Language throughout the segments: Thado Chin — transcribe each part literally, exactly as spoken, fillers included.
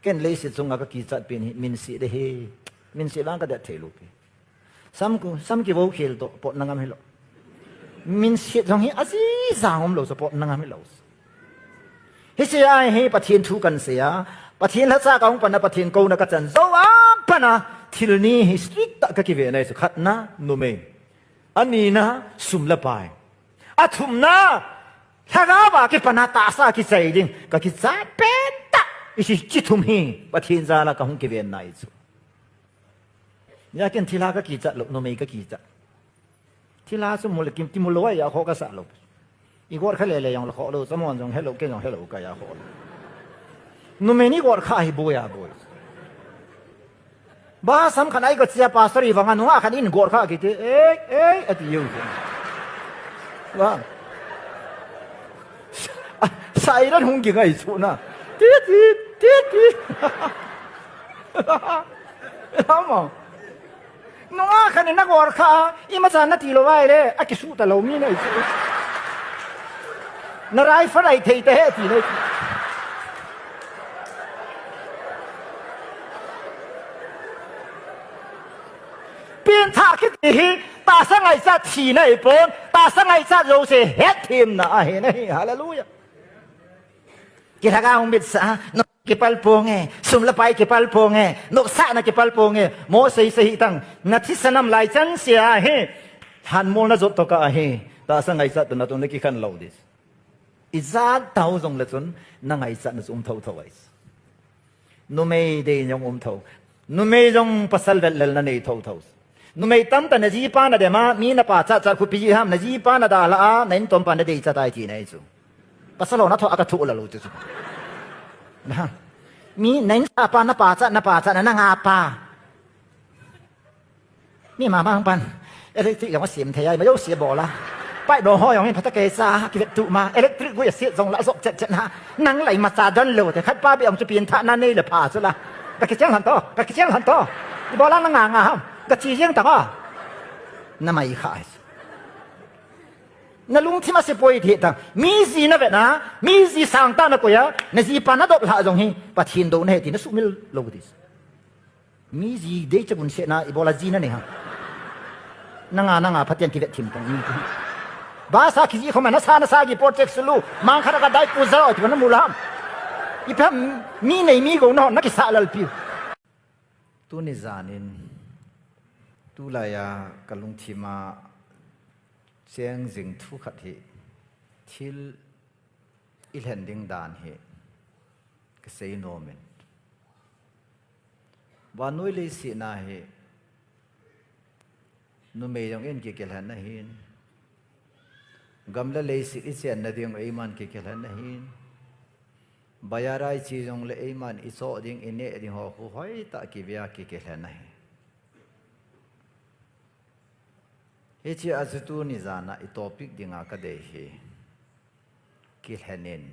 Ken leiset chunga kakichat pen hi, minse de hi. Minse vang kadet thei lou pi. Sam ku, sam kivo khel to, pot nangam hilou. Minse jong hi, aji jang umlou, so pot nangam hilou. Hiche a hi Pathen thu kahin sei a, Pathen lhacha kahung pan a, Pathen kouna kachan jou a pat a, thil ni hi strict tah kakive nai chu, khatna, numei. Anina, sum le pai. Athumna, lhagao a kipan a tahsa kichai ding, kakichat pen tah. Hiche, hiche thum hi, Pathen jal a kahung kiven nai chu. Hijeh a ken thilha kakichat lou, numei kakichat. Thilha chu mu le kim, kimu lou a, a khoh kasah lou. I got kha lele jong le khoh lou, chamon jong helou, ken jong helou, ka a khoh lou. Numei ni got kha hi boi a boi. Ba sam khat a i got chia pastor i vang a, nungah khat in got kha kiti, ei, ei, ati u. Ba. Sa-, siren hung kingai chu na. Ti, ti, ti, ti. Ama. Nungah khat in na got kha, imacha nati lou vai le, akisuh talou mi nai chu. Na rifle ai thei te he ti nai chu. Pengthah kiti hi, tahsa ngaichat thina ahipon, tahsa ngaichat jouse hetthemna ahi nai, hallelujah. Kilhagao hung bitsah a, no kipal ponge, sum le pai kipal ponge, nopsahna kipal ponge, mo sei sei hitang, na thisan ham lai chan sea hi, lhanmol na jot tokah a hi, tahsa ngaichat toh natong na kikhen lou ding. Ijat tah jongle chun, na ngaichatna chu um thotho ahi. Numei dei jong um tho. Numei jong pasal vetlelna nei thotho. Numei tamtah na jipa na dem a, mi na pachat chat khopi ji ham, na jipa na dalha a, na intompa na deichat tai ti nai chu. Pasal ho na thoh a ka thoh la lou chu chu. Na. Mi na insapa na pachat, na pachat na, na ngapa. Mi mama hung pan. Electric jong asem thei a, ima jouse bol a. Pipe dong ho jong in phatah kei cha, kivet tup ma. Electric gui aset jong la, ajop chet chet na. Nang la imacha don lou te, khat pa beh jong chu pengthahna nei le pha chu la. Ka kicheng lhon to, ka kicheng lhon to. Ibola na nga nga ham. Ka che jeng tang a. Na mai kha. Na lungthim a sepoi thei tang. Mi ji na vet na, mi ji sangtah na koi a, na jipa na doplhah jong hi, Pathen douna ahi ti na sumil lou ding. Mi ji dei cha gun se na, ibola ji na nei ham. Na nga, na nga, phaten kivet thim tang mi. Ba sa kiji khom a, na sa, na sa ki project sulu. Mang khat a ka dai pu za, ti na mu lam. Ipi ham, mi nei mi gou na, na kisa lal piu. Tuni jan in, tulai a ka lungthim a cheng jing thu khat hi, thil i lhen ding dan hi ka sei nom in. Vannoi leiset na hi, numei jong in kikilhen ahin. Gam le leiset i chenna ding eiman kikilhen ahin. Bazar a i che jongle eiman i choh ding, i neh ding ho khu hoitah kivea kikilhen ahi. Hiche a chu tuni jan a i topic dinga ka dei hi. Kilhen in.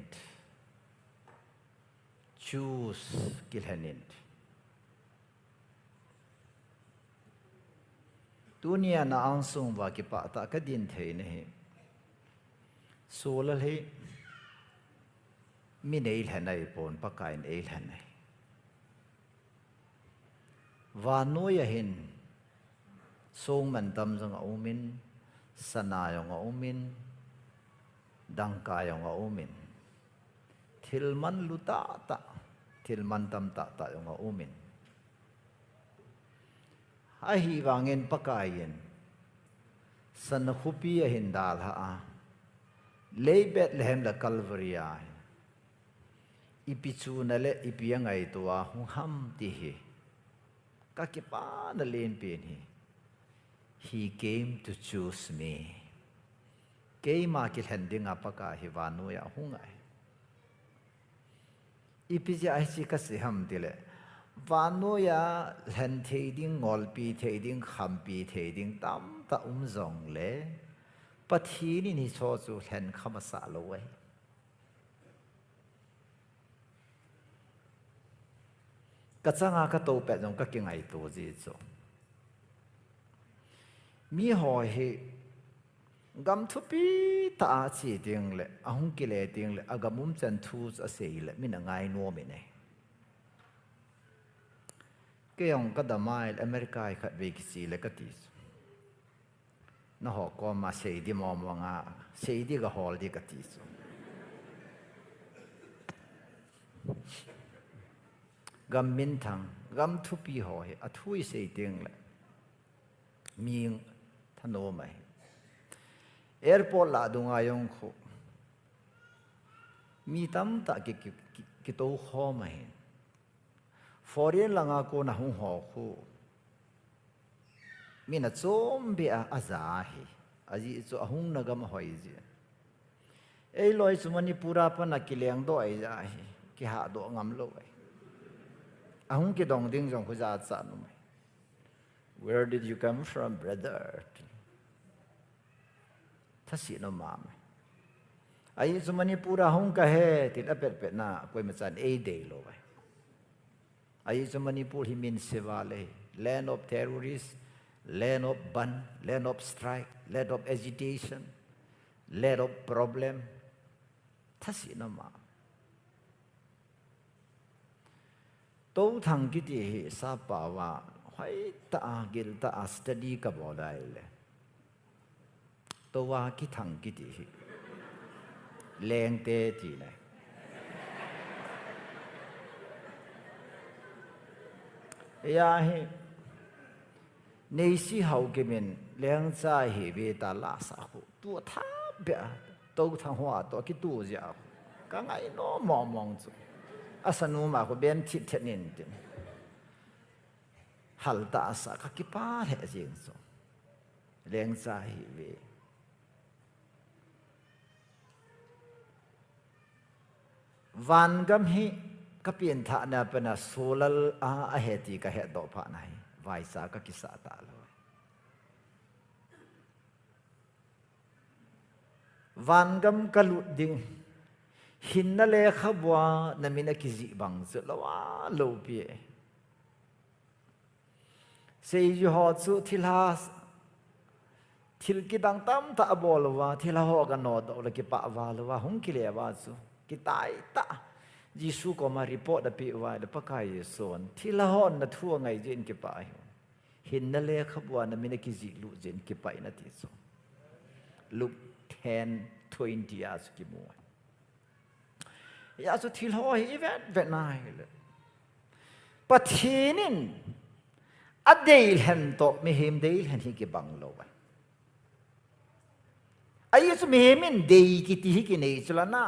Choose, kilhen in. Tunia na angsung uva kipah tah a ka din theina hi. Solar hi min eilhen ahipon, Pakaiyin eilhen ahi. Vannoi a hin song mantam jong aumin, sana jong aumin, dangka jong aumin. Thil manlu tahtah, thil mantam tahtah jong aumin. Ahivangin Pakaiyin sana khopi ahin dalha a, lei Bethlehem le Calvary a hin, ipi chuna le ipi angaito a hung ham ti hi ka kipana lenpen hi. He came to choose me. Keima kilhen dinga Pakai hi vannoi a hung ahi. Ipi jeh a hiche ka sei ham tile, vannoi a lhen thei ding, ngolpi thei ding, khampi thei ding tamtah um jongle, Pathen in hicheho chu lhen kha masah lou ahi. Ka changa ka tou pet jong ka kingaito ji chu. Miho hi gam thupi tah a che ding le, ahung kile ding le, agam umchan thu chu asei le, min angai nom in ahi. Kei jong ka damai le America hi khatvei kiche le kati chu. Naho koma seidi momo nga, seidi kahol di kati chu. Gam minthang, gam thupi ho hi, athu isei teng le. Mi thanom ahi. Airport lah dunga jong khu. Mi tamtah ki, ki, ki, kitou khom ahi. Foreign langa kona hung ho khu. Min achom beh a, aja ahi. Ajeh chu ahungna gam ahoi jeh. Eiloi chu Manipur a pat a kilengdoh ahi jeh ahi. Kihahdoh ngam lou ahi. Ahung kidong ding jong khu jachat um ahi. Where did you come from, brother? Thasetna mama. Ajeh chu Manipur a hung kahi, ti le apetpet na, koima chan eidei lou ahi. Ajeh chu Manipur hi min se val ahi. Land of terrorists, land of bandh, land of strike, land of agitation, land of problem. Thasetna mama. Touthang kiti hi sap pao a, hoitah a, giltah a study kabol ahile. Tou a kithang kiti hi. Lengte ti le. Eia hi. Neisi Haokip in Lengcha hi ve ta la sa khu. Tu thap beh a. Touthang hoa toh kitu jeh a khu. Ka ngai nom mong mong chu. Asa nu ma khu ben thit thet nin tin. Hal ta asa ka kipah lheh jeng chu. Lengcha hi ve. Vangam hi ka pianthahna pen a solal a ahi ti ka hetdoh phat na hi. Vaicha ka kisah talou. Vangam ka lut ding. Hinna lekhabua na min a kijih bang chu lou a loupi e. Seiji ho chu thilha, thil kidang tamtah abol uva, thilha ho aga nodoh le kipah val uva, hung kile uva chu. Kitai tah. Jesu koma report apeh uva le Pakai Jesun. Thilha hon na thu angai jeh in kipah ahi. Hinna lekhabua na min a kijih lut jeh in kipah in ati chu. Luke ten twenty a chu kimu. Hia chu thil ho hi i vet vet na hile. Pathen in a deilhen toh mihem deilhen hi kibang lou ahi. Ajeh chu mihem in dei kiti hi kinei chu la na.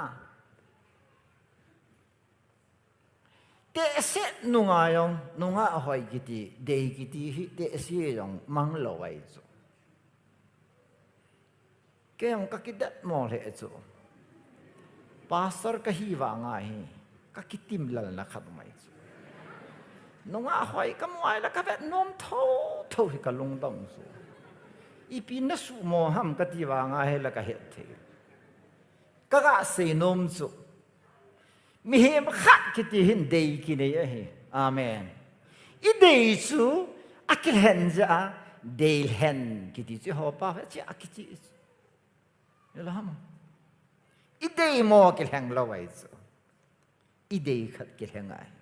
Tehse nunga jong, nungah hoi kiti, dei kiti hi tehse jong mang lou ahi chu. Kei jong ka kidet mo lheh chu. Pastor kahi vang a hi, ka kitimlal na khat um ahi chu. Nungah hoi ka mu ahile ka vet nom tho tho hi ka lungdong chu. Ipi na suhmo ham kati vang ahile ka het thei. Ka ga sei nom chu. Mihem khat kiti hin dei kinei ahi. Amen. I dei chu, akilhen jeh a, deilhen kiti chu ho pa ve chu akichi chu. Ni lo ham. I dei mo kilheng lou ahi chu. I dei khat kilheng ahi.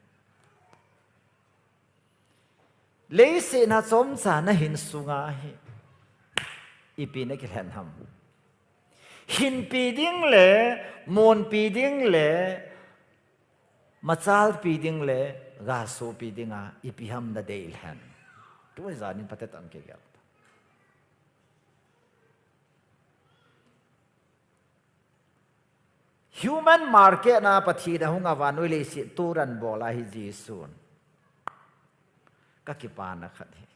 Leiset a chomcha na hin sunga hi ipi na kilhen ham. Hinpi ding le, monpi ding le, machalpi ding le, gasopi dinga, ipi ham na deilhen. Tu jan in phatecha kigel. Human market na Pathen ahung a vannoi leiset turan bol ahi Jesun. Ka kipana khat hi.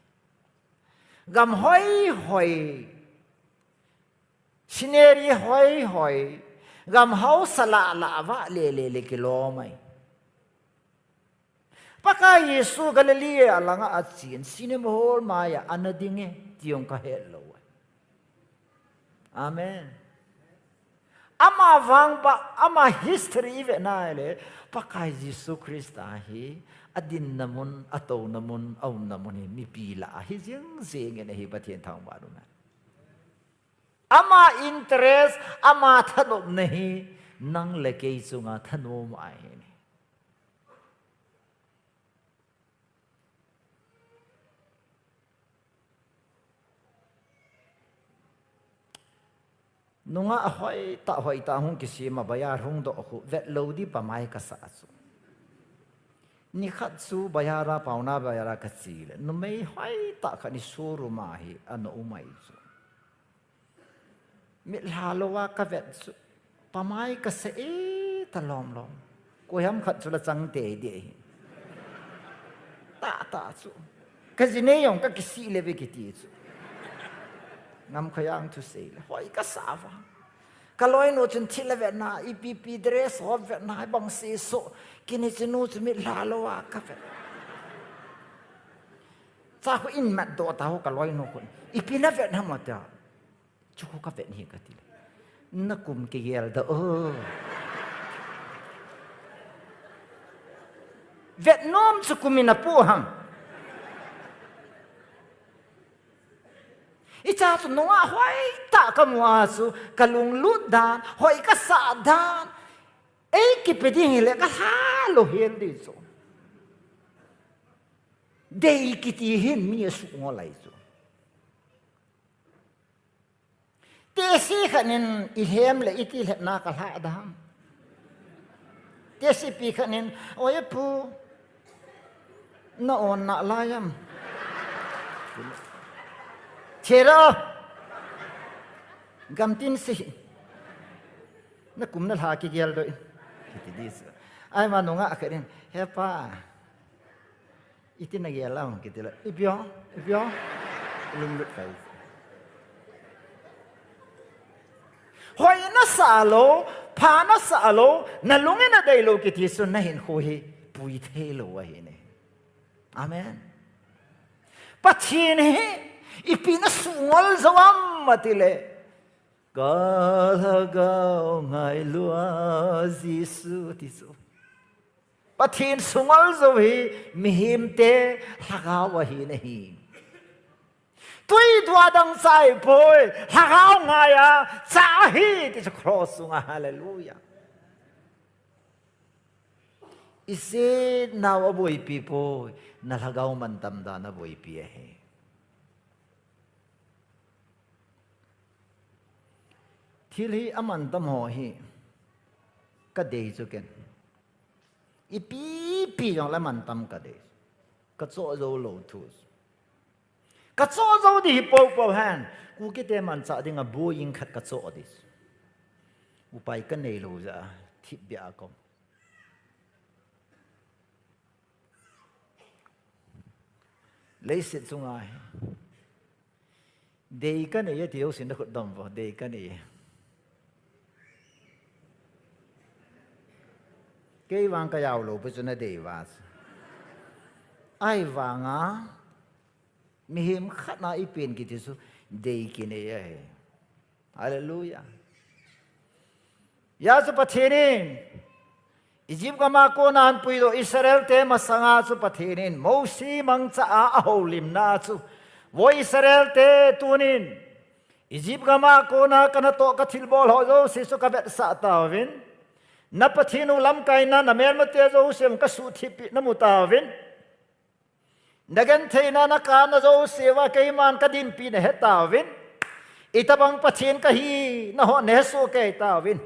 Gam hoi hoi. Scenery hoi hoi. Gam hausa lah lah va le le le kilom ahi. Pakai Jesu Galilee a langa achen, cinema hall maiya ana ding e, ti jong ka het lou. Amen. Ama vangpha, ama history i ve na le, Pakai Jesu Christa hi, adinna mun, atouna mun, aumna mun hi, mipi lah a hi jing jing in ahi Pathen thangvah um e. Ama interest, ama thanopna hi, nang le kei chunga thanom ahi. Nungah hoitah, hoitah hung kisem a bazar hung doh khu, vet lou di pamai kasa chu. Nikhat chu bazar a, paona bazar a kache le, numei hoitah khat in showroom a hi ana um ahi chu. Mitlha lou a kavet chu, pamai kasa e ta lom lom. Koiham khat chu la chang tei di ahi. Tah tah chu. Ka ji nei jong ka kisih le ve kiti chu. Ngam kha jang thusei le. Hoi kasa va. Ka loinu chun thil avetna, ipi ipi dress ho avetna, bang seh so. Kini chinu chu mitlha lou a kavet. Cha khu in mat doh ta ho ka loinu khun. Ipi na vet ham ati a. Chu khu ka vet hi kati le. Na kum kigel doh o. Vet nom chu kum in apoh ham. Hicha chu nungah hoitah kamu a chu ka lunglut dan, hoi kasa dan. Ei kipe ding hile ka lha lou hel di chu. Dei kiti hin mi asuh ngol ahi chu. Tehse khat in i lhem le iti lhepna ka lhah dam. Tehsepi khat in, "Oi pu, na on na lai am?" "Thero, gamtin si. Na kum na lha kigel doh in." Kiti di chu. Ahivang nungah khat in, "He pa, iti na gel am?" Kiti le, "Ipi o, ipi o." Lunglut kai. Hoi na sa lou, pha na sa lou, na lung in na dei lou kiti chu na hinkho hi pui thei lou ahi ne. Amen. Pathen hi ipi na suh ngol jou am ati le, "Ka lhagao ngailu a Jesu," ti chu. Pathen suh ngol jou hi mihemte lhagao ahi nahi. Tui dua dang cha ahipoi, lhagao ngai a cha ahi ti chu cross sunga, hallelujah. I sennau aboipi poi, na lhagao mantam dan aboipi ahi. Thil hi amantam ho hi ka dei chu ken. Ipi pi jong le mantam ka dei. Ka choh jou lou thu. Ka choh jou di hi popo hen. Kukite manchah dinga buing khat ka choh di. Upai ka nei lou jeh a, thipbeh a kom. Leiset chunga hi. Dei ka nei e ti jousen na khut dom vo, dei ka nei e. Kei vang ka jao lou pi chu na dei va chu. Ahivanga, mihem khat na i pen kiti chu dei kinei ahi. Hallelujah. Hijeh chun Pathen in Egypt gam a kona ahin puidoh Israel te masanga chu Pathen in Mosi mangcha a ahoulimna chu, vo Israel te, tunin Egypt gam a kona ka natoh ka thilbol ho jouse chu ka vetsah tauvin, na Pathen u lamkaina na melmate jouse ka suhthip pi na mu tauvin. Na gentheina, na kana jouse uva keiman ka dinpi na he tauvin. Itobang Pathen kahi, nangho na he soh kei tauvin.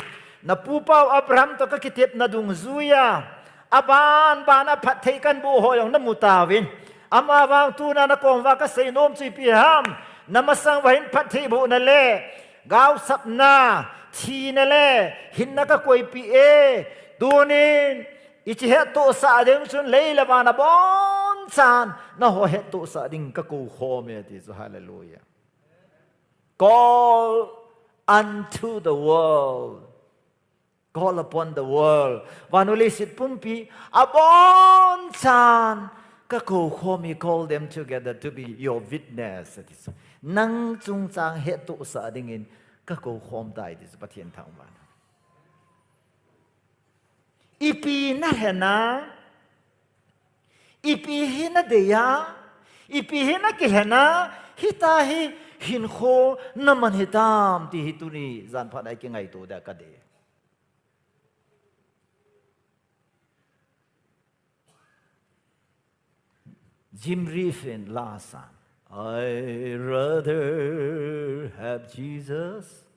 Na pupa u Abraham toh ka kitepna dungjuia, aban ban a phatthei kahin boh ho jong na mu tauvin. Amavang tuna na kom uva ka seinom chu ipi ham. Na masang uva hin phattheibohna le gaosapna, thina le hinna ka koipi e. Tunin, hiche hettohsah ding chun lei le van abonchan nangho hettohsah ding ka koukhom e, ati chu, hallelujah. Call unto the world. Call upon the world. Vannoi leiset pumpi abonchan ka koukhom e, call them together to be your witness, ati chu. Nang chungchang hettohsah dingin ka koukhom tai, ati chu, Pathen thangvah. Ipi na hena, ipi hi na dei a, ipi hi na kilhena, hitia hi hinkho na man hitam ti hi tuni jan phat a i kingaito dia ka dei. Jim Reeves in la asan, "I rather have Jesus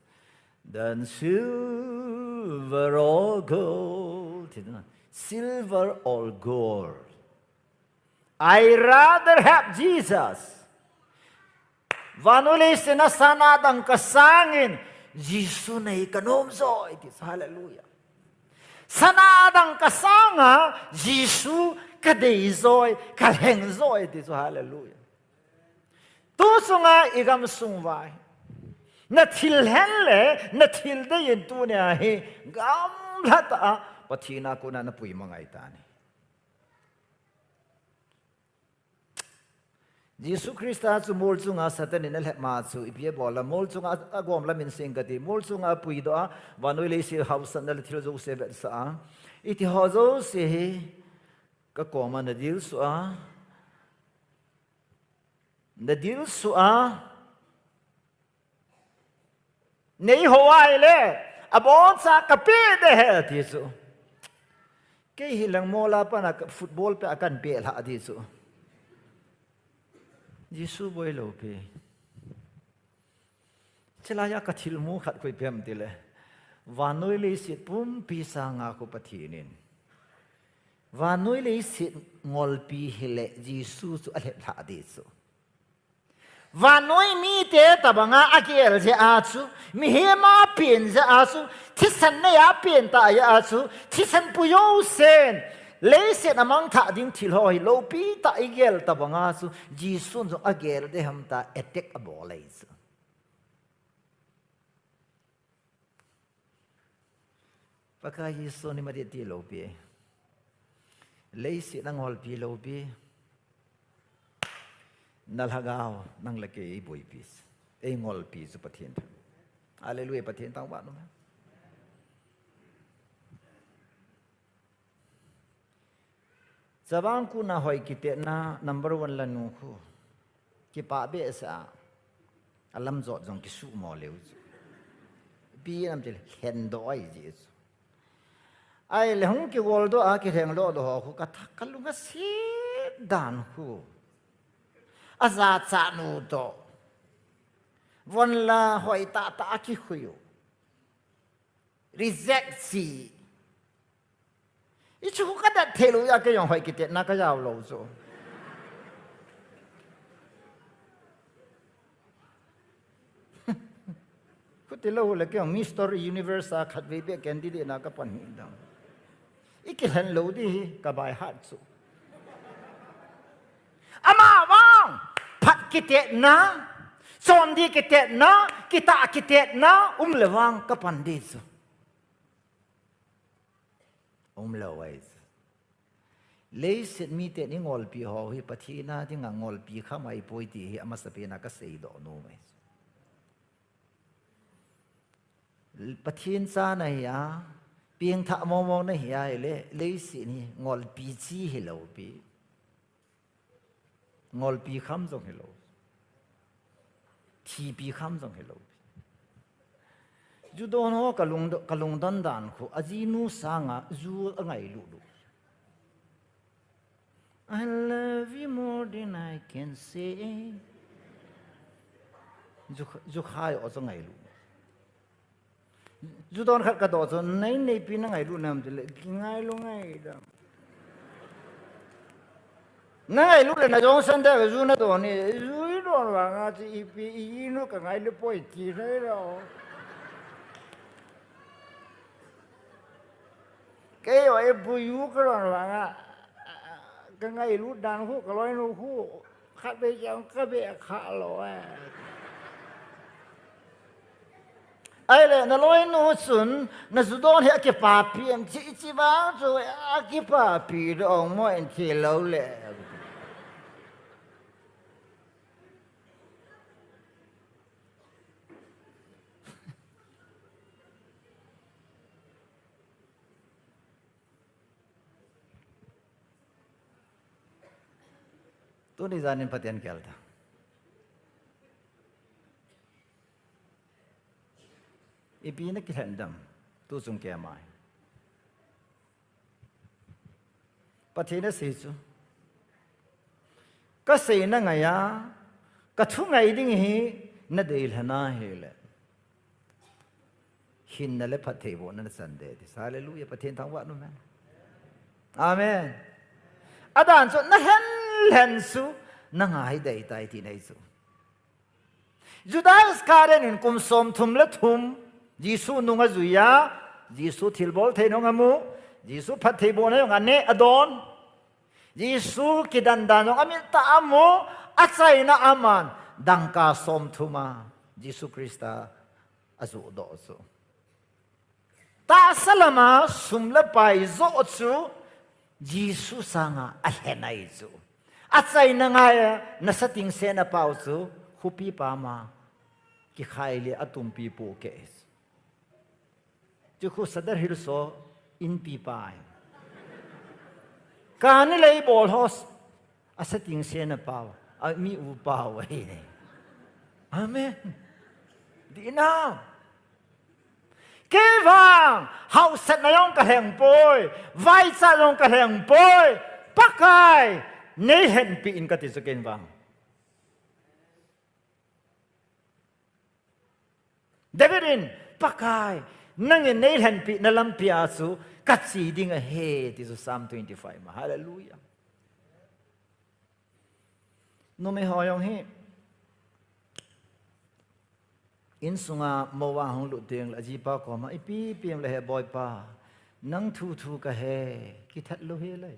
Than silver or gold. Silver or gold. I rather have Jesus. Vannoi leiset a sana dang kasangin Jesu nei kanom joi ti chu, hallelujah. Sana dang kasanga Jesu kadei joi, kalheng joi ti chu, hallelujah. Tu chunga i gamsung vai. Na thil hen le, na thil deiyin tunia hi gamlha tah a Pathen a kona na puimang ahi tai. Jesu Christa chu mol chunga Satan in alhep ma chu ipi abol a, mol chunga agom lamin seng kati, mol chunga apuidoh a, vannoi leiset hausatna le thil jouse avetsah a. Hiti ho jouse hi kakoma nadilsuh a, nadilsuh a, Nei ho ahile, aboncha kapeh ding ahi ti chu. Kei hi lang mol a pat a football pet a kahin peh lhah ding chu. Jesu boi lou pi. Chulaiya kathilmu khat khu ipi ham itile, vannoi leiset pumpi sanga khu Pathen in, vannoi leiset ngolpi hile Jesu chu alhep lhah ding chu. Vannoi mite tobanga agel jeh a chu, mihem a pen jeh a chu, thisan neiya pen tah jeh a chu, thisan puijouse in, leiset a mangthah ding thil ho hi loupi tah igel tobanga chu, Jesun jong agel ding ham tia attack abol ahi chu. Pakai Jesu in ima ding ti lou pi. Leiset a ngolpi lou pi. Na lhagao, nang le kei eiboipi. Eingolpi chu Pathen. Hallelujah, Pathen thangvah in um hen. Chavang kona hoi kitetna number one la nu khu. Kipah behseh a. Alam jot jong kisuhmo leu chu. Ipi ham itile lhendoh ahi jeh chu. Ahile hung kigoldoh a kilhengdoh doh ho khu katha kalung aset dan khu. Ajachat nu toh. Von la hoi tahtah a kikhui u. Reject si. Hichu khu kadet thei lou a, kei jong hoi kitetna kajao lou chu. Khuti lou le kei jong Mister Universe a khatvei beh candidate na kapan hi dam. Ikilhen lou ding hi ka by heart chu. Amavang, phat kitetna, chondih kitetna, kitah kitetna, um le vang kapan ding chu. Um lou ahi chu. Leiset miten ingolpi ho hi Pathen a dinga ngolpi kham ahipoi ti hi amasapen a kaseidoh nom ahi chu. Pathen cha nahi a, pengthah momo nahi a, le, leiset hi ngolpi chi hilou pi. Ngolpi kham jong hilou. Thipi kham jong hilou. Ju don ho kalung, kalungdon dan khu, ajinu sanga ju angailut u. I love you more than I can say. Ju, ju khai o chu ngailut. Ju don khat kadoh chu, nei neipi nangailut nam tile, kingailu ngai dam. Nangailut le najong san da ju nadon ni, ju idon vanga chu ipi inu kangailu poi ti nai lo. Kei o e bu yu ka lon vanga, ka ngailut dan khu, ka loinu khu, khatvei jong ka be kha lou e. Ahile, na loinu chun, na ju don hi akipapi em, chi, chi vang chu akipapi dong mo en thi lou le. Tuni janin Pathen kel ta. Ipi na kilhen dam, tu chung kei mai. Pathen asei chu. Kasei na ngai a, ka thu ngai ding hi na dei lhana hile. hinna le phattheibohna nachan ding ahi. Hallelujah. Pathen thangvah in um hen. Amen. Adan chu nahen lhen chu nangai ding ahitai tina ahi chu. Judas Iscariot in kum somthum le thum Jesu nung ajui a, Jesu thilbol thei in jong amu, Jesu phattheibohna jong aneh adon, Jesu kidan dan jong amit tah a amu, achaina aman dangka somthum a Jesu Christa ajoh doh chu. Tahsa lama sum le pai joh chu Jesu sanga alhen ahi chu. Achaina ngai a nasa tingsen a pau chu khopi pam a kikhai le atumpi pohkeh ahi chu. Chu khu Sadar Hills a inpi pa ahi. Kani lei bol ho asa tingsen a pau, a mi u pau ahi. Amen. Dih na. Kei vang, hausetna jong kalheng poi, vaichat jong kalheng poi, Pakai, nei lhenpi in kati chu kei vang. David in, Pakai, nangin nei lhenpina lampi a chu kache ding ahi, ti chu Psalm twenty-five ma. Hallelujah. Numei ho jong hi, insunga mo vang hung lut teng le ajipa koma, ipi pi um le he boipa, nang thu thu kahe, kithat lou hih le.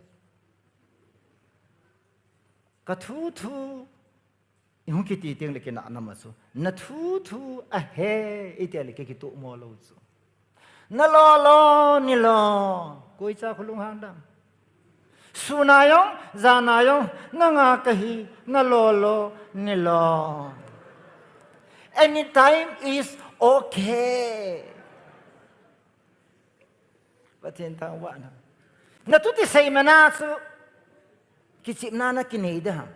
Ka thu thu, ihung kiti teng le kinah na ma chu. Na thu thu ahe, iti le kei kitoh mo lou chu. Na lo lo, ni lo. Koi cha khu lunghang dam. Sun a jong, jan a jong, nanga kahi, na lo lo, ni lo. Anytime is okay. Pathen thangvah in um hen. Na thuti sei man a chu, kichepna na kinei ding ham.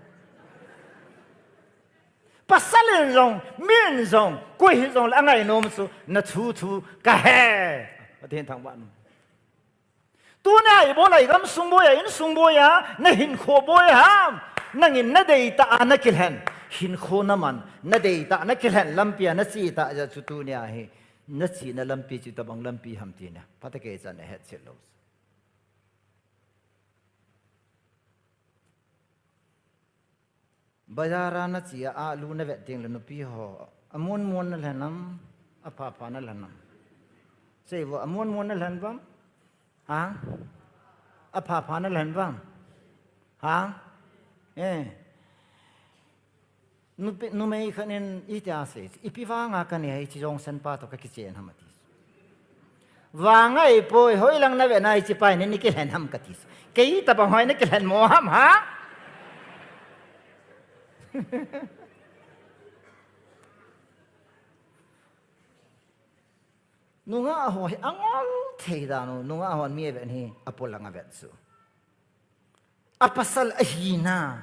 Pasal in jong, mi in jong, koi hijong le angai nom chu, na thu thu kahe. Pathen thangvah in um hen. Tunia ibol a igamsung boi a, insung boi a, na hinkho boi a ham. Nangin na deitah a na kilhen. Hinkho na man, na deitah a na kilhen lampi a na che tah jeh chu tunia hi. Na chena lampi chu itobang lampi ham tina. Phatah kei chan a hetchet lou. Bazar a na che a, alu na vet teng le nupi ho, amun mun na lhen am, apha pha na lhen am? Sei vo, amun mun na lhen vam? Ha? Apha pha na lhen vam? Ha? Eh. Nupi, numei khat in itia sei, ipi vanga kane hiche jongsan pa toh kakichen ham ati. Vang ahipoi, hoilang na vet na hiche pa in nei kilhen ham kati. Kei tobang hoi na kilhen mo ham ha? Nungah ho hi angol thei dan u, nungah hon mi avet hi apolang avet chu. Apasal ahina,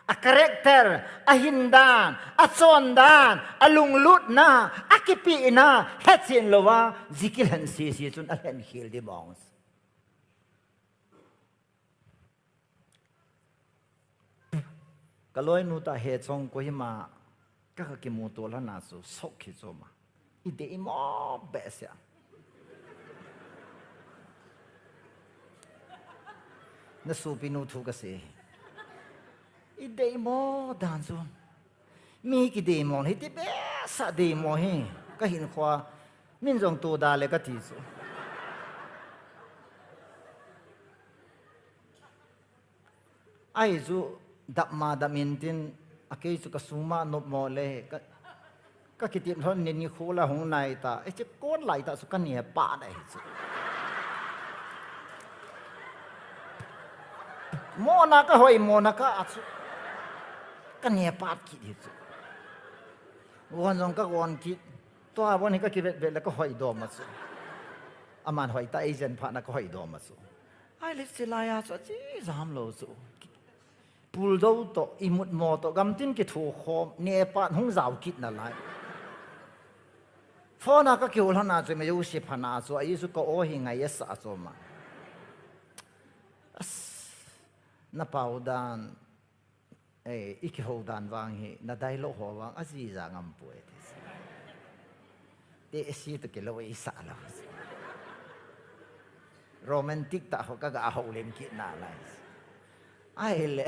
a character, ahin dan, achon dan, alunglutna, akipehna, hetchen louva, ji kilhen sese chun alhen khel ding mong. Ka loinu tah he chong Kohima ka, ka kimuto lhon a chu shock hi chu ma. I deimo behseh a. Na sopinu thu ka sei. I deimo dan chu. Mi kideimo hiti behseh a deimo hi. Ka hinkhoa min jong to da le kati chu. Ahi chu, dap ma dap in tin, a kei chu ka suma nop mo le, ka, ka kitip lhon ni nikho la hung nai ta, e che kon lai ta chu ka ne pat ahi chu. Mona ka hoi, mona ka a chu. Ka ne pat kit hi chu. Von jong ka von kit. Tua von hi ka kivet vet le ka hoi dom a chu. Aman hoi ta, agent phat na ka hoi dom a chu. Ai le, chilai a chu, chi jam lou chu. Puldo toh, imut mo toh, gamtin kithu khom, ne pat hung jao kit na lai. Phone a ka kihou lhon a chu, me u si phan a chu, a i chu ka o hi ngai asa chu ma. As, na pau dan, eh, i kihou dan vang hi, na dialogue ho vang, a ji ja ngam poi ti. Te si to kilo i sa lo. Romantic ta ho ka ga ho lem kit na lai. Ai le.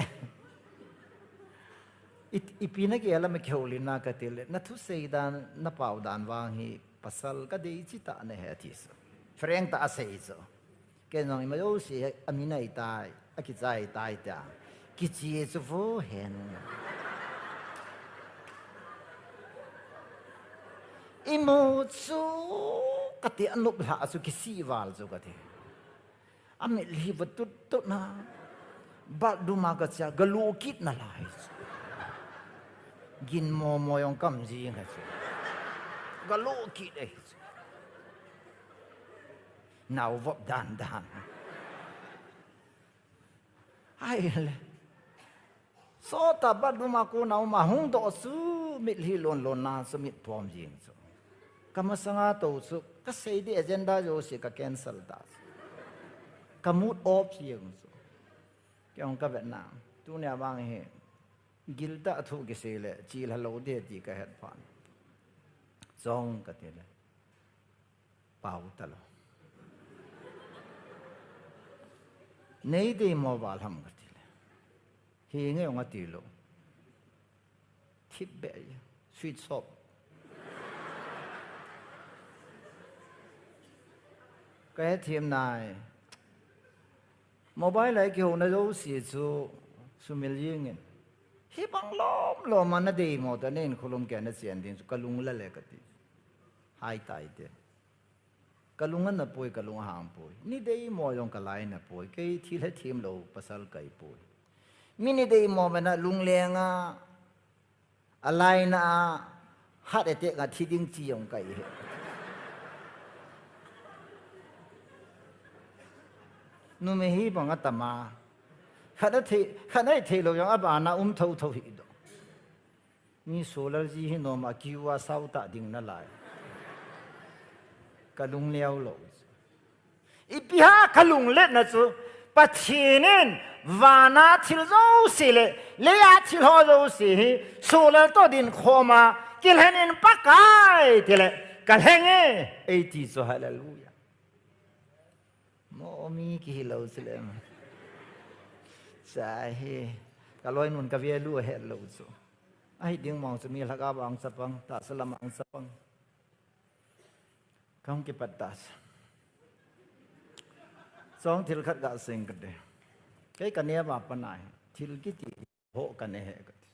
I, ipi na ke la me ke ho lin na ka ti le. Na thusei dan, na pau dan vang hi pasal ka dei chi ta ne he ti so. Frank ta a sei so. Ken jong ima jouse, a min ahi tai, a kicha ahi tai tia. Kichi chu vo hen. Imu chu kati a nup hla chu kisi val chu kati. A mit hi va tut tut na. Bat duma ka cha, ga lu kit na lai chu. Gin mo mo jong kam ji nga chu. Ga lu kit ai chu. Nau vop dan dan. Ai le. So ta bat duma ko nau ma hung do su mit hi lon lon na su mit pom jing su. Ka masanga to su ka sei di agenda jouse ka cancel ta su. Ka mood off jing su. Ke ong ka vet na. Tu ne abang hi. Gil ta thu kisei le. Chi la lo de ti ka het phan. Jong ka ti le. Pau ta lo. Nei dei mo val ham ka ti le. Hi nge ong a ti lo. Thip be ya. Sweet shop. Ka he thim nai. Mobile lai ki ho na lo si chu sumil ying in. Hi bang lom lom a na dei mo ta nen khulum ke na chian ding chu ka lung la le ka ti. Hai tai te. Ka lung a na poi, ka lung a hang poi. Ni dei mo jong ka lai na poi. Kei thi le thim lo pasal kai poi. Mi ni dei mo me na lung leng a, a lai na a, hat e te nga thi ding chi jong kai he. Nu me hi bang a tama. Khat a thei, khat a thei lo jong a ba na um tho tho hi do. Mi solar ji hi nom a kiu a sau ta ding na lai. Ka lung leo lo. Ipi ha ka lung let na chu. Pathin in vana thil jouse le, leia thil ho jouse hi, solar to din khoma, kilhen in Pakai, ti le, ka lheng e, ei ti chu hallelujah. Mo mi ki hi lo chu le. Sa hi, ka loi nun ka ve lu he lo chu. Ahi ding mong chu mi lhaka bang sapang, ta salam ang sapang. Kong ki pat ta sa. Song thil khat ga sing ka de. Kei ka ne ba pa nai. Thil ki ti ho ka ne he ka ti.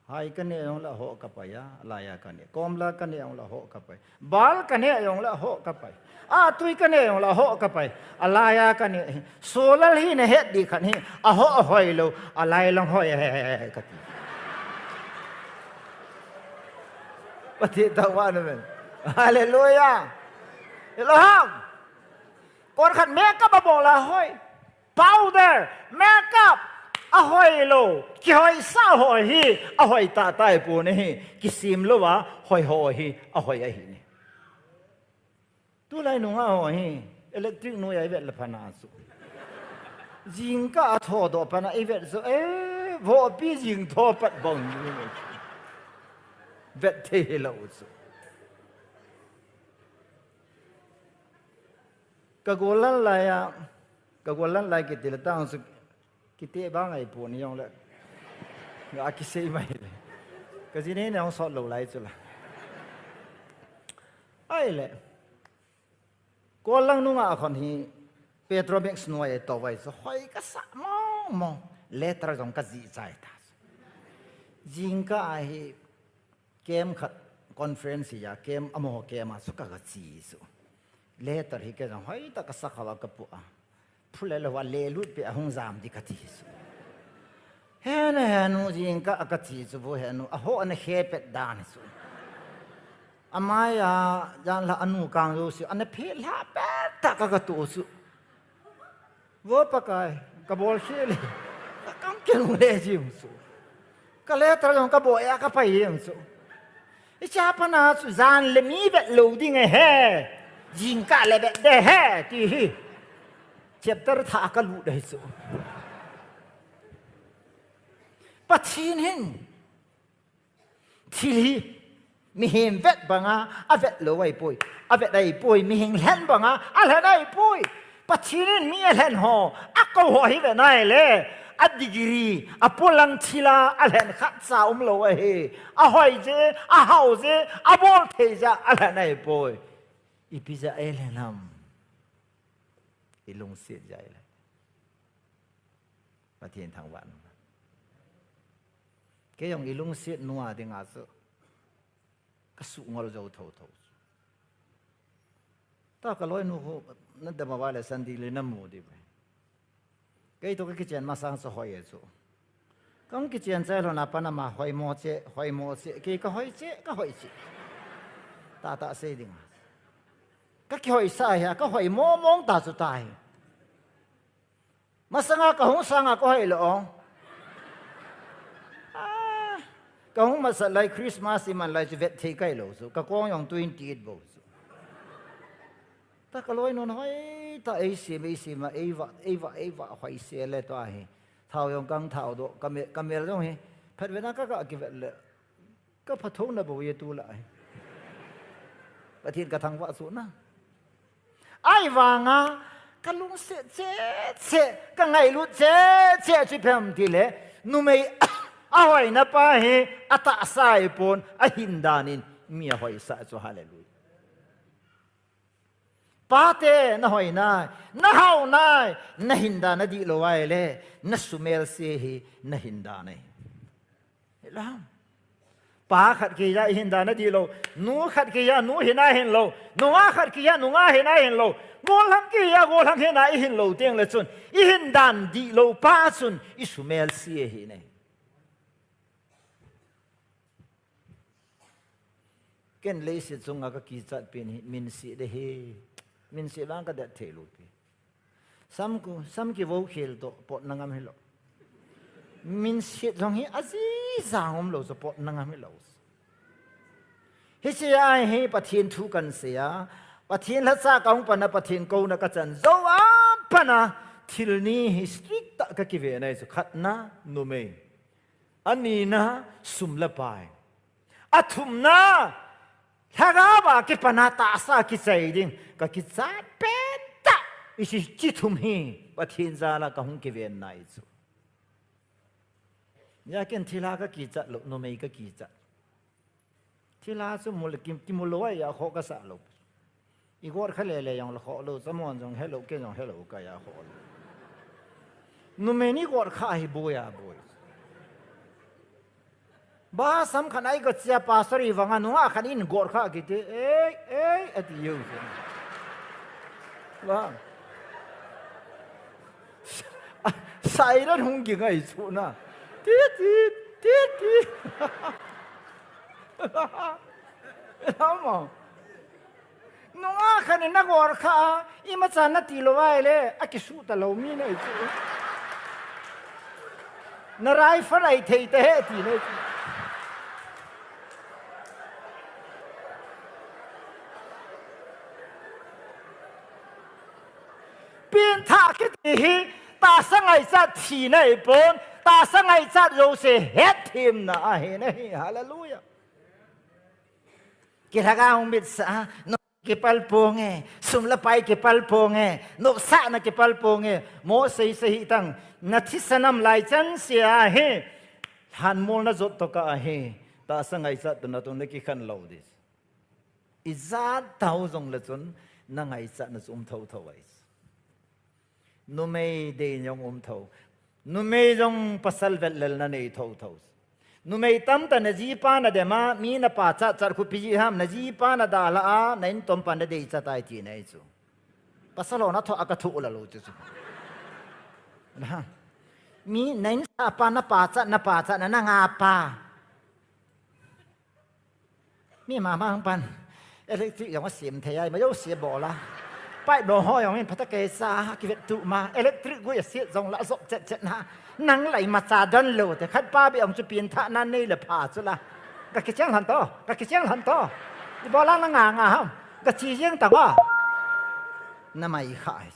Hai ka ne jong la ho ka pai a, lai a ka ne. Kom la ka ne jong la ho ka pai. Bal ka ne jong la ho ka pai. A tui ka ne jong la ho ka pai. A lai a ka ne. Solal hi ne het di khan hi. A ho a hoi lo. A lai lang hoi he ka ti. Pati ta wa na men. Hallelujah. Elohim. Kon khat makeup a bol a hoi. Powder, makeup, a hoi lo, ki hoi sa hoi hi, a hoi ta tai pu ni hi, ki sim lo a, hoi hoi hi, a hoi a hi ni. Tu lai nung a hoi hi, electric nu ya i vet la phana su. Jingka a tho do phana i vet su, eh, vo pi jing tho pat bong ni. Vet thei lo su. Ka golan lai a, ka golan lai kiti le tang su kiti bang ai pu ni jong le. Nga kisei mai le. Ka ji ne ne jong sot lo lai chu la. Ai le. Golan nunga khon hi Petromax nuai to vai chu hoi ka sa mong mong. Letter jong ka ji chai ta. Jingka a hi Camp khat conference hi a, camp amaho camp a chu ka ga chi chu. Letter hi kei jong hoi ta ka sa kha va ka pu a. Phu le lo va le lut pe a hung jam di ka ti chu. He na he nu jingka a ka chi chu vo he nu a ho na he pet dan chu. Amai a jan la anu kang jo chu ana phe la pet ta ka ka tu chu. Vo Pakai, ka bol khel e. Ka kam keu le jing chu. Ka letter jong ka bol e ka pai jing chu. I cha pa na chu jan le mi vet lo ding e he. Jingka le vet de he ti hi. Chapter tha ka lut de chu. Pathin hin. Thil hi. Mihem vet banga avet lou ahipoi. Avet ahipoi. Mihem lhen banga alhen ahipoi. Pathen in mi alhen ho, akou ho hi vet nai le, a degree, apolang thila alhen khatcha umlou ahi. Ahoi jeh, ahao jeh, abol thei jeh a alhen ahipoi. Ipi jeh a eilhen ham? Ilungset jeh a eilhen. Pathen thangvah in. Kei jong ilungset nu a dinga chu kasuh ngol jou thotho. Tua kaloinu khu nadem uva le Sunday le namu diu ve. Kei toh kakichen masang chu hoi e chu. Kahung kichen chai lhon a pat ama hoimo cheh, hoimo cheh, kei kahoi cheh, kahoi cheh. Tahtah sei dinga. Kakihoisah hia, kahoi mongmong ta chu tai. Masanga kahung sanga kahoi lou. Ah, kahung masat lai Christmas iman lai chu vet thei kailou chu. Kakong jong twenty eight bou chu. Tua kaloinun hoitah a eisem, eisem a, eivah, eivah, eivah hoise le tua hi. Thao jong kahung thao doh, kamel, kamel jong hi. Phatvet na ka, kakivet le. Kaphathouna bou e tulai. Pathen kathangvah chu na. Ahivanga, kalungset cheh cheh, kangailut cheh cheh chu ipi ham tile, numei ahoina pa hi atahsa ahipon, ahin dan in mi ahoisah chu, hallelujah. Pate, nahoi nai, nahao nai, nahin dan nadihlou ahile, nasumelse hi nahin dan ahi. Hilam. Pa khat kija ihin dan nadihlou, nu khat kija nu hina hinlou, nungah khat kija nungah hina hinlou, gollhang kija gollhang hina ihinlou tengle chun, ihin dan dihlou pa chun isumelse ahi ne. Ken leiset chunga kakichat pen hi, minset ahi. Minset vang kadet thei lou pi. Sam ku, sam kivo khel toh, potna ngam hilou. Minset jong hi ajijang umlou chu potna ngam hilou. Hiche a hi Pathen thu kahin sei a, Pathen lhacha kahung pan a Pathen kouna kachan jou a pat a, thil ni hi strict tah kakive nai chu, khatna numei. Anina sum le pai. Athumna, lhagao a kipan a tahsa kichai ding, kakichat pentah, hiche thum hi Pathen jal a kahung kiven nai chu. Hijeh a ken thilha kakichat lou, numei kakichat. Thilha chu mu le kim, kimu lou a, akhoh kasah lou. Igot kha lele jong le khoh lou, chamon jong helou, ken jong helou, kaiya khoh lou. Numei ni got kha hi boi a boi. Ba sam khat a iga chia pastor ivang a nungah khat in got kha kiti, ei, ei, ati jeng chu. Ba. Siren hung ging ahi chu na. Ti, ti, ti, ti. Ama. Nungah khat in nagot kha a, imacha nati lou ahile, akisuh talou mi nahi chu. Na rifle ahi thei tahih ti nahi chu. Pengthah kiti hi, tahsa ngaichat thina ahipon, tahsa ngaichat jouse hetthemna ahi nahi. Hallelujah. Kilhagao hung mitsah a, kipal ponge, sum le pai kipal ponge, nopsahna kipal ponge, mo sei sei hih tang, na thisan am lai chan sea hi, lhanmol na jot tokah a hi, tahsa ngaichat toh natong na kikhen lou ding. Ijat tah jongle chun, na ngaichatna chu um thotho ahi. Numei dei jong um tho. Numei jong pasal vetlelna nei thotho. Numei tamtah in najipa nadem a, mi napachat chat khu ipi jeh ham, najipa nadalhah a, na intompa nadei chat tai tina ahi chu. Pasal ho nathoh a kathoh lou chu chu. Na. Mi na insahpa napachat, napachat na, nangapa. Mi mama hung pan. Electric jong asem thei a, ima jouse bol a. Pipe lou ho jong in phatah kei cha, kivet tuh ma. Electric gui aset jong la jop chet chet na. Nang la imacha don lou te. Khat pa beh jong chu pengthahna nei le pha chu la. Kakicheng lhon to, kakicheng lhon to. Ibola nanga nga ham. Kache jeng tang o. Namai kha ahi.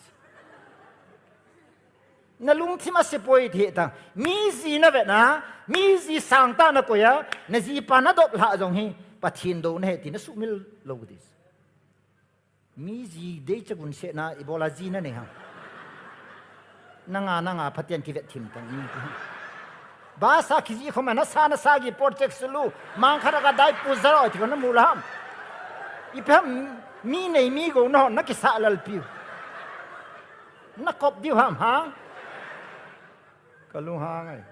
Nalungthim asepoi ti hih tang. Mi ji navet na, mi ji sangtah nakoi a, najipa nadop lhah jong hi, Pathen douna ahi ti na sumil lou di. Mi ji dei cha gun se na ibola ji na nei ham. Nanga, nanga, Pathen kivet thim tang mi. Basa kiji khoma nasa, nasa gi project sulu. Mang khara ka dai pu zaro ti ko na mu la ham. Ipi ham mi nei mi go na hon na kisa lal piu. Na kop diu ham ha. Ka lunghang ai.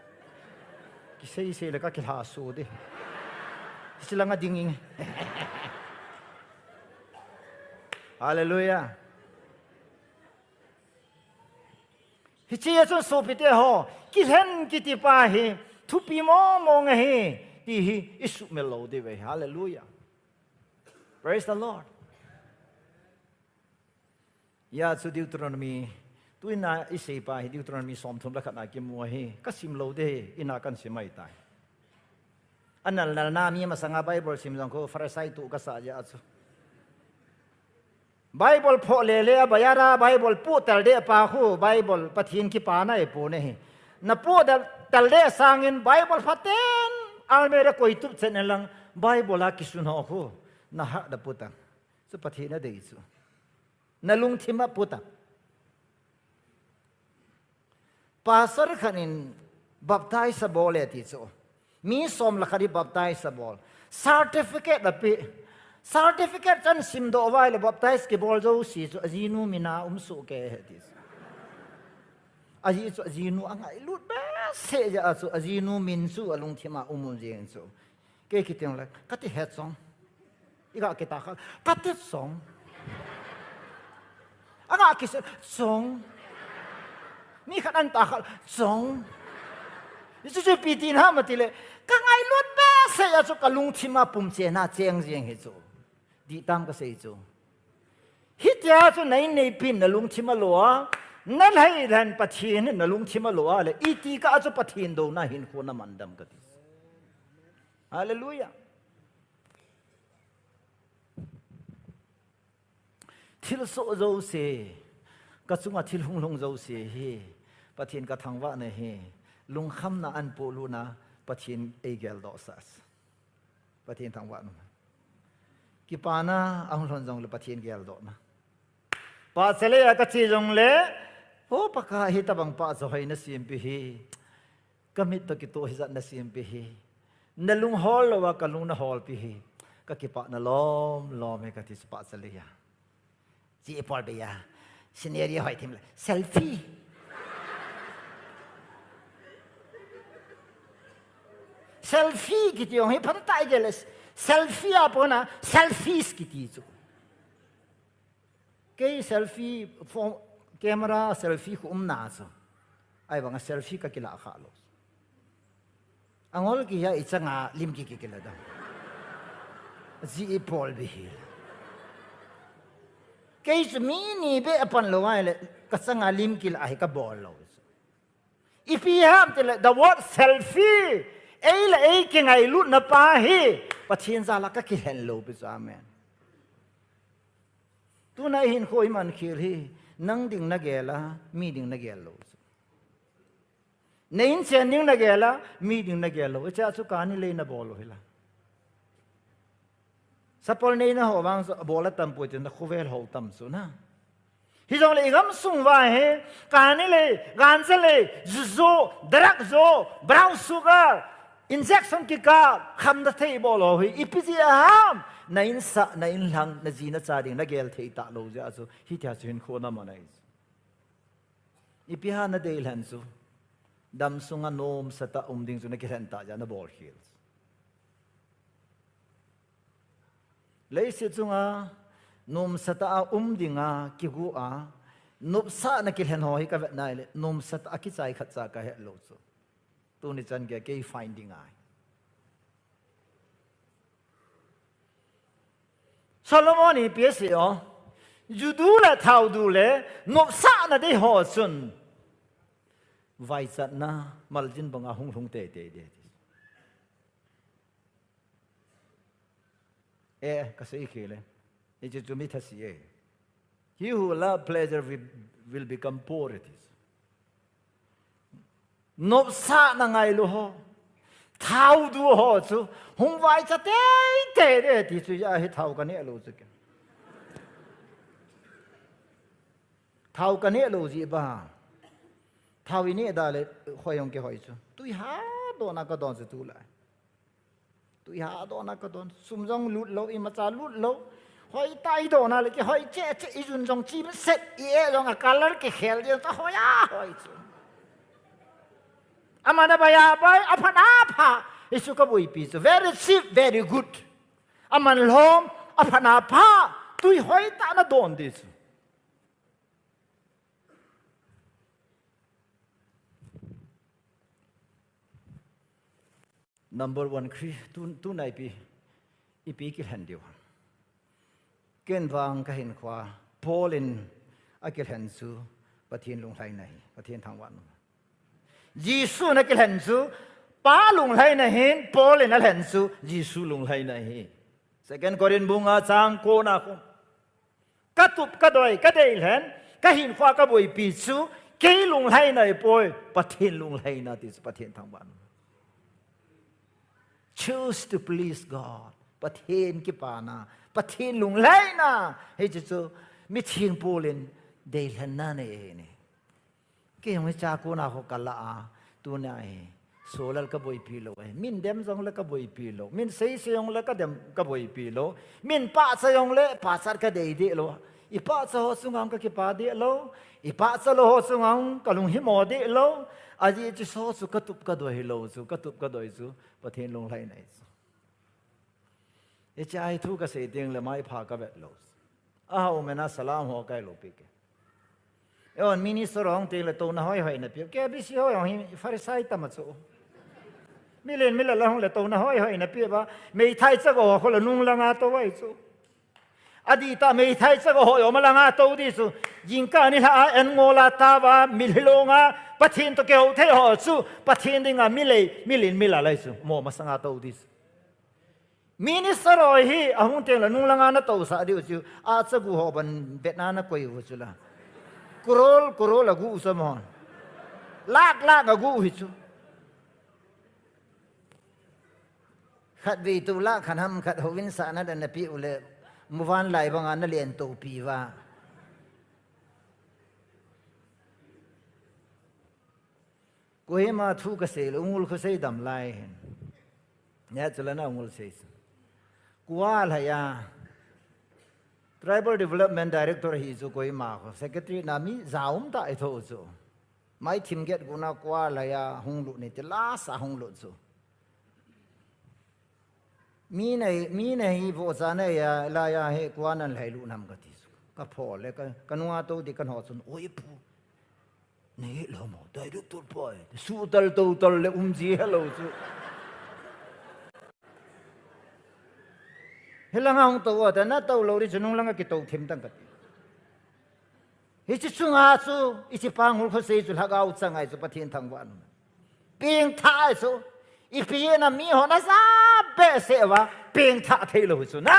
Kisei sei le ka kilha su di. Silanga ding ing. Hallelujah. Hiche a chun sopite ho, kilhen kiti pa hi thupi mong mong ahi, ti hi i sumil lou diu ahi. Hallelujah. Praise the Lord. Hia chu Deuteronomy, tuin a i sei pa hi Deuteronomy somthum le khat na kimu ahi, ka sim lou di, ina kan sim mai tai. Anal nal na mi masanga Bible sim jong khu Pharisai tu ka sa ja chu. Bible pho le le a bayara Bible pu tel de pa khu Bible Pathen kipana e pu ne hi. Na pu tel, tel de sangin Bible phaten almera koi tup chen lang Bible a kisun ho khu na ha da pu ta. Chu Pathen a dei chu. Na lungthim a pu ta. Pastor khat in baptize a bol e ti chu. Mi som le khat hi baptize a bol. Certificate a pe. Certificate chan sim doh vai le baptize kibol jouse chu ajinu min a um soh kei ahi ti chu. Ahi chu ajinu angailut behseh jeh a chu ajinu min chu alungthim a um um jeng chu. Kei kiti le, ka ti he chong. I ga kita kha, ka ti chong. A ga kise chong. Mi khat an ta kha chong. Ni chu chu ipi ti na ham ti le, ka ngailut behseh a chu ka lungthim a pum chena cheng jeng hi chu. Di tam ka sei chu. Hitia chu na inneipi in na lungthim a lo a, na lhai lhan Pathen in na lungthim a lo a le, iti kah a chu Pathen douna hin khu na man dem ka ti. Hallelujah. Thil soh jouse, ka chunga thil hung lhung jouse hi, Pathen ka thangvah na hi, lungkhamna an polut na, Pathen ei geldoh sah. Pathen thangvah na. Kipana ahung lhon jong le Pathen geldoh na. Pahcha lei a ka che jong le, ho Pakai hi tabang pahcha hoi na sempi hi. Ka mit toh kitoh hijat na sempi hi. Na lung hol lou a ka lung na holpi hi. Ka kipah na lom lom hi ka ti chu pahcha lei a. Chi i pol be a. Scenery hoi thim le. Selfie. Selfie kiti jong hi phatah i gel le. Selfie a pona selfies kiti chu. Kei selfie, phone, camera selfie khu um na chu. Ahivanga selfie ka kila kha lou. Angol ki hia i changa lim ki ki kila dam. Ji i pol bi hi. Kei chu mi ni be a pan lou ai le ka changa lim kila hi ka bol lou. Ipi ham ti le, the word selfie. Ei le ei kingailutna pa hi. Pathen jal a ka kilhen lou pi chu, amen. Tuna i hinkho i man khel hi, nang ding na gel a, mi ding na gel lou. Na inchen ding na gel a, mi ding na gel lou. Hiche a chu kani lei na bol u hi la. Sapol neina ho vang chu abol a tam poi ti na khovel ho tam chu na. Hijongle i gamsung uva hi, kani lei, ganja lei, ju jo, drug jo, brown sugar, injection kikap, khamna thei bol ho hi, ipi jeh ham, na insah, na inlhang, na ji na cha ding, na gel thei talou jeh a chu, hitia chu hinkho na man ahi. Ipi ham na deilhen chu, damsunga nomsatah a um ding chu na kilhen tah jeh a na bol khel chu. Leiset chunga nomsatah a um dinga kigo a, nopsahna kilhen ho hi ka vet nai le, nomsatah a kichai khat cha ka het lou chu. Tuni chan gei kei finding ahi. Solomon in ipi asei o, ju du le thao du le, nopsahna dei ho chun, vaichatna, maljin banga hung lhung teitei ding. Eh, ka sei khel e. Hiche chu mi thase e. He who love pleasure will, will become poor, it is. Nopsahna ngailu ho. Thao du ho chu hung vaicha teitei de ti chu, ahi thao kaneh lou chu ke. Thao kaneh lou jeh ba. Thao ineh da le hoi hung kihoi chu. Tui hadohna kadon chu tulai. Tui hadohna kadon. Sum jong lut lou, imacha lut lou. Hoi tai dohna le kihoi cheh cheh, ijun jong chimset, i-eh jong a colour kikhel jeng ta, hoi a hoi chu. Aman abai abai, aphan apha. Hichu kaboipi chu. Very cheap, very good. Aman lhom, aphan apha. Tui hoitah nadon di chu. Number one, Chri-, tu, tuna ipi, ipi kilhen diu ham. Ken vang kahinkhoa, Paul in akilhen chu Pathen lunglhaina ahi, Pathen thangvahna. Jesu in akilhen chu Pa lunglhaina ahin, Paul in alhen chu Jesu lunglhaina ahi. Second Corinth bung nga chang ko na ko. Katup kadoi, kadeilhen, kahinkhoa kaboipi chu, kei lunglhaina ahipoi, Pathen lunglhaina ti chu Pathen thangvahna. Choose to please God. Pathen kipana, Pathen lunglhaina. Hiche chu, miching Paul in deilhenna nei ahi ne. Kei jong hicha kona ho kala a, tuna hi, Solal kaboipi lou e. Min dem jongle kaboipi lou. Min seisei jongle kadem, kaboipi lou. Min pachat jongle pachat kadei deh lou. I pachat ho chunga kakipah deh lou. I pachat lou ho chunga kalung himo deh lou. Ajeh chu so chu katup kadoi lou chu, katup kadoi chu Pathen lunglhaina ahi chu. Hiche a hi thu kasei tengle maipha kavet lou. Aha, umna salam ho kailou pi ke. Eihon minister ho tengle touna hoihoi napeh. K B C ho jong hi Pharisee tama chu. Milen milal a hung le touna hoihoi napeh ba. Meithai chagou ho le nung langa tou ahi chu. Adih tah meithai chagou ho jong malanga tou di chu. Jingkah nilhah a an ngol a tao a, mitlhi longa, Pathen toh kihou thei ho chu, Pathen dinga milei, milen milal ahi chu. Mo masanga tou di chu. Minister ho hi, ahung tengle nung langa natousah diu chu, achagu ho ban betna nakoi u chu la. Crore, crore agu u chu mo. Lakh, lakh agu u hi chu. Khatvei tou lakh khat ham khat houin sahna dan napeh u le, muvanlai banga nalen toupi uva. Kohima thu kasei le, ungol khosei dam lai hin. Nia chule na ungol sei chu. Kua lhaiya. Tribal Development Director hi chu Kohima kho. Secretary na mi jaum tah ahi tho chu. Mai thim get guna kua lhaiya hung lut ni ti lasa hung lut chu. Mi nei, mi nei vohcha neiya, laiya hi kua nan lhai lut nam kati chu. Kapho le, ka, kanunga tou di kanho chun, oi pu. Nei lou mo, director pa e. Sutal total le umji helou chu. Hilanga hung tou ta, natou lou di chu nung langa kitou thim tang kati. Hiche chunga chu, hiche pa ngol khosei chu lhagao chang ahi chu Pathen thangvahna. Pengthah ahi chu, ipi ina mi hon aja behseh uva, pengthah thei lou hi chu na.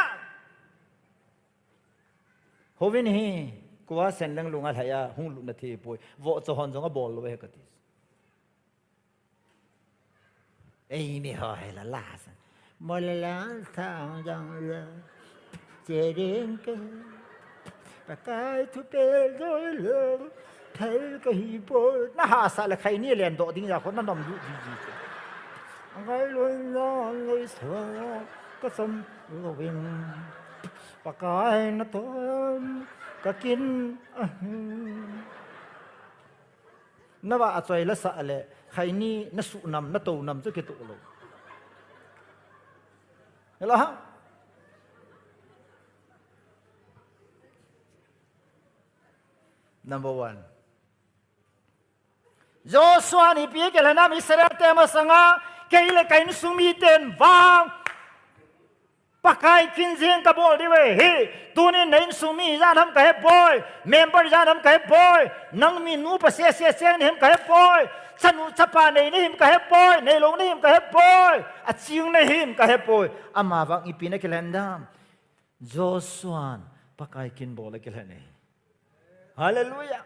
Houin hi, kua sen leng lunga lhaiya, hung lut na thei poi, vohcha hon jong abol lou e kati. Eimi ho hi la la sa. Mo la la sa jong la. Che ding ke. Pakai thu pel doi lo. Thei kahi poi. Na hahsa le khaini len doh ding ja kho na nom lut ji ji chu. Angai loi na ngai sa. Ka sam lo vin. Pakai na tom. Ka kin. Ah. Na va achoi la sa le, khaini na suh nam, na tou nam chu kitoh lou. Hello, ha? Number one. Joshua in ipi akilhen ham Israel te masanga, kei le ka insung miten vang. Pakai kin jeng kabol diu ahi. Tunin na insung mi ijat ham kahepoi. Member ijat ham kahepoi. Nang mi nupa sese cheng nahim kahepoi. Chanu chapa nei nahim kahepoi. Neilou nahim kahepoi. Aching nahim kahepoi. Amavang ipi na kilhen dam. Joshua'n Pakai kin bol akilhen e. Hallelujah.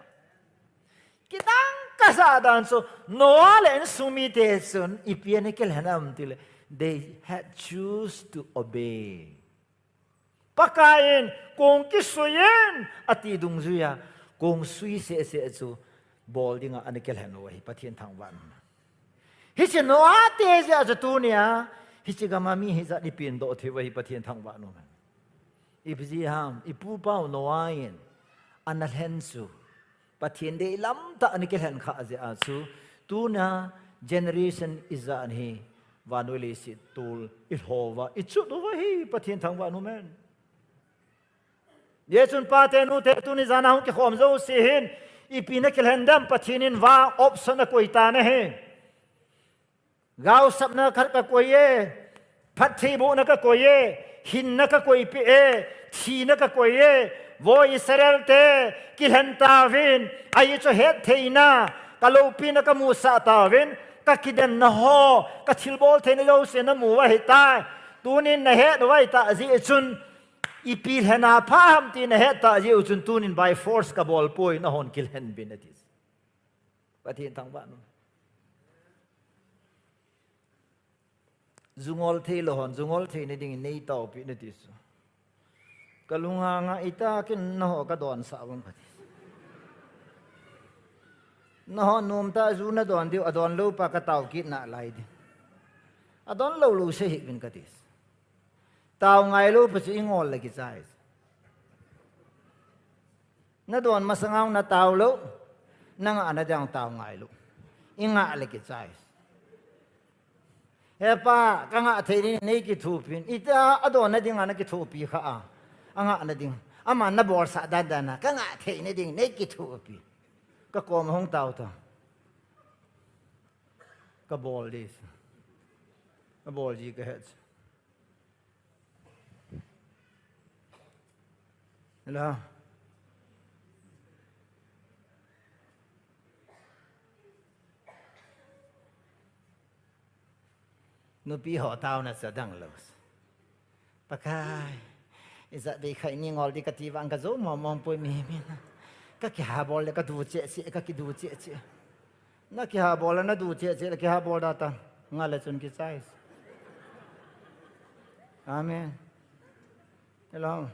Kidang kasah dan chu, Noah le insung mite chun ipi ana kilhen ham tile, they had choose to obey. Pakai in kong kisui in ati dungjuiya, kong sui sehseh chu bol dinga ana kilhen u ahi, Pathen thangvah in um hen. Hiche Noah te jeh chu tunia hiche gama mi hijat ipi in doh thei u ahi, Pathen thangvah in um hen. Ipi jeh ham, ipu pau Noah in ana lhen chu Pathen deilam tah ana kilhen khah jeh a chu, tuna generation ijat hi vannoi leiset tol ilhou va, ichut uva hi Pathen thangvah in um hen. Hijeh chun pate nute tuni jana hung kikhom jouse hin, ipi na kilhen dem, Pathen in vang option akoi tan ahi. Gaosapna khat kakoi e, phattheibohna kakoi e, hinna kakoipeh e, thina kakoi e, vo Israel te, kilhen tauvin, ahi chu hettheina, kaloupina kamusah tauvin, kakidemna ho, kathilbol theina jouse namu u ahitai. Tunin nahet u ahitah jeh chun, ipi lhena pha ham ti nahet tah jeh u chun, tunin by force kabol poi, nahon kilhen uvin ati. Pathen thangvah in um. Ju ngol thei lou hon, ju ngol theina dingin neitaopi in ati chu. Kalunga nga ita kin naho kadonsah uvem kati. Naho nomtah ju nadon diu, adon lou pa katao kit nalai ding. Adon lou lou sei hih uvin kati. Tao ngai lou pa chu ingol le kichai. Nadon masanga natao lou, nangah na ding tao ngai lou. Ingah le kichai. He pa, kangah thei ding neikithopi in. Ita adonna dinga nakithopi kha a. Angah na ding. Aman nabolsah dan dan a. Kangah thei na ding neikithopi. Kakom a hung tao ta. Kabol ding. Kabol ji kahet. Hello. Nupi ho taona chu adang lou. Pakai, ijat vei khat ni ngol ding kati vang kajou mong mong poi mihem in. Kakihabol le kadu cheh cheh, kakidu cheh cheh. Nakihabol le nadu cheh cheh le kihabol da ta. Nga le chun kichai. Amen. Hello.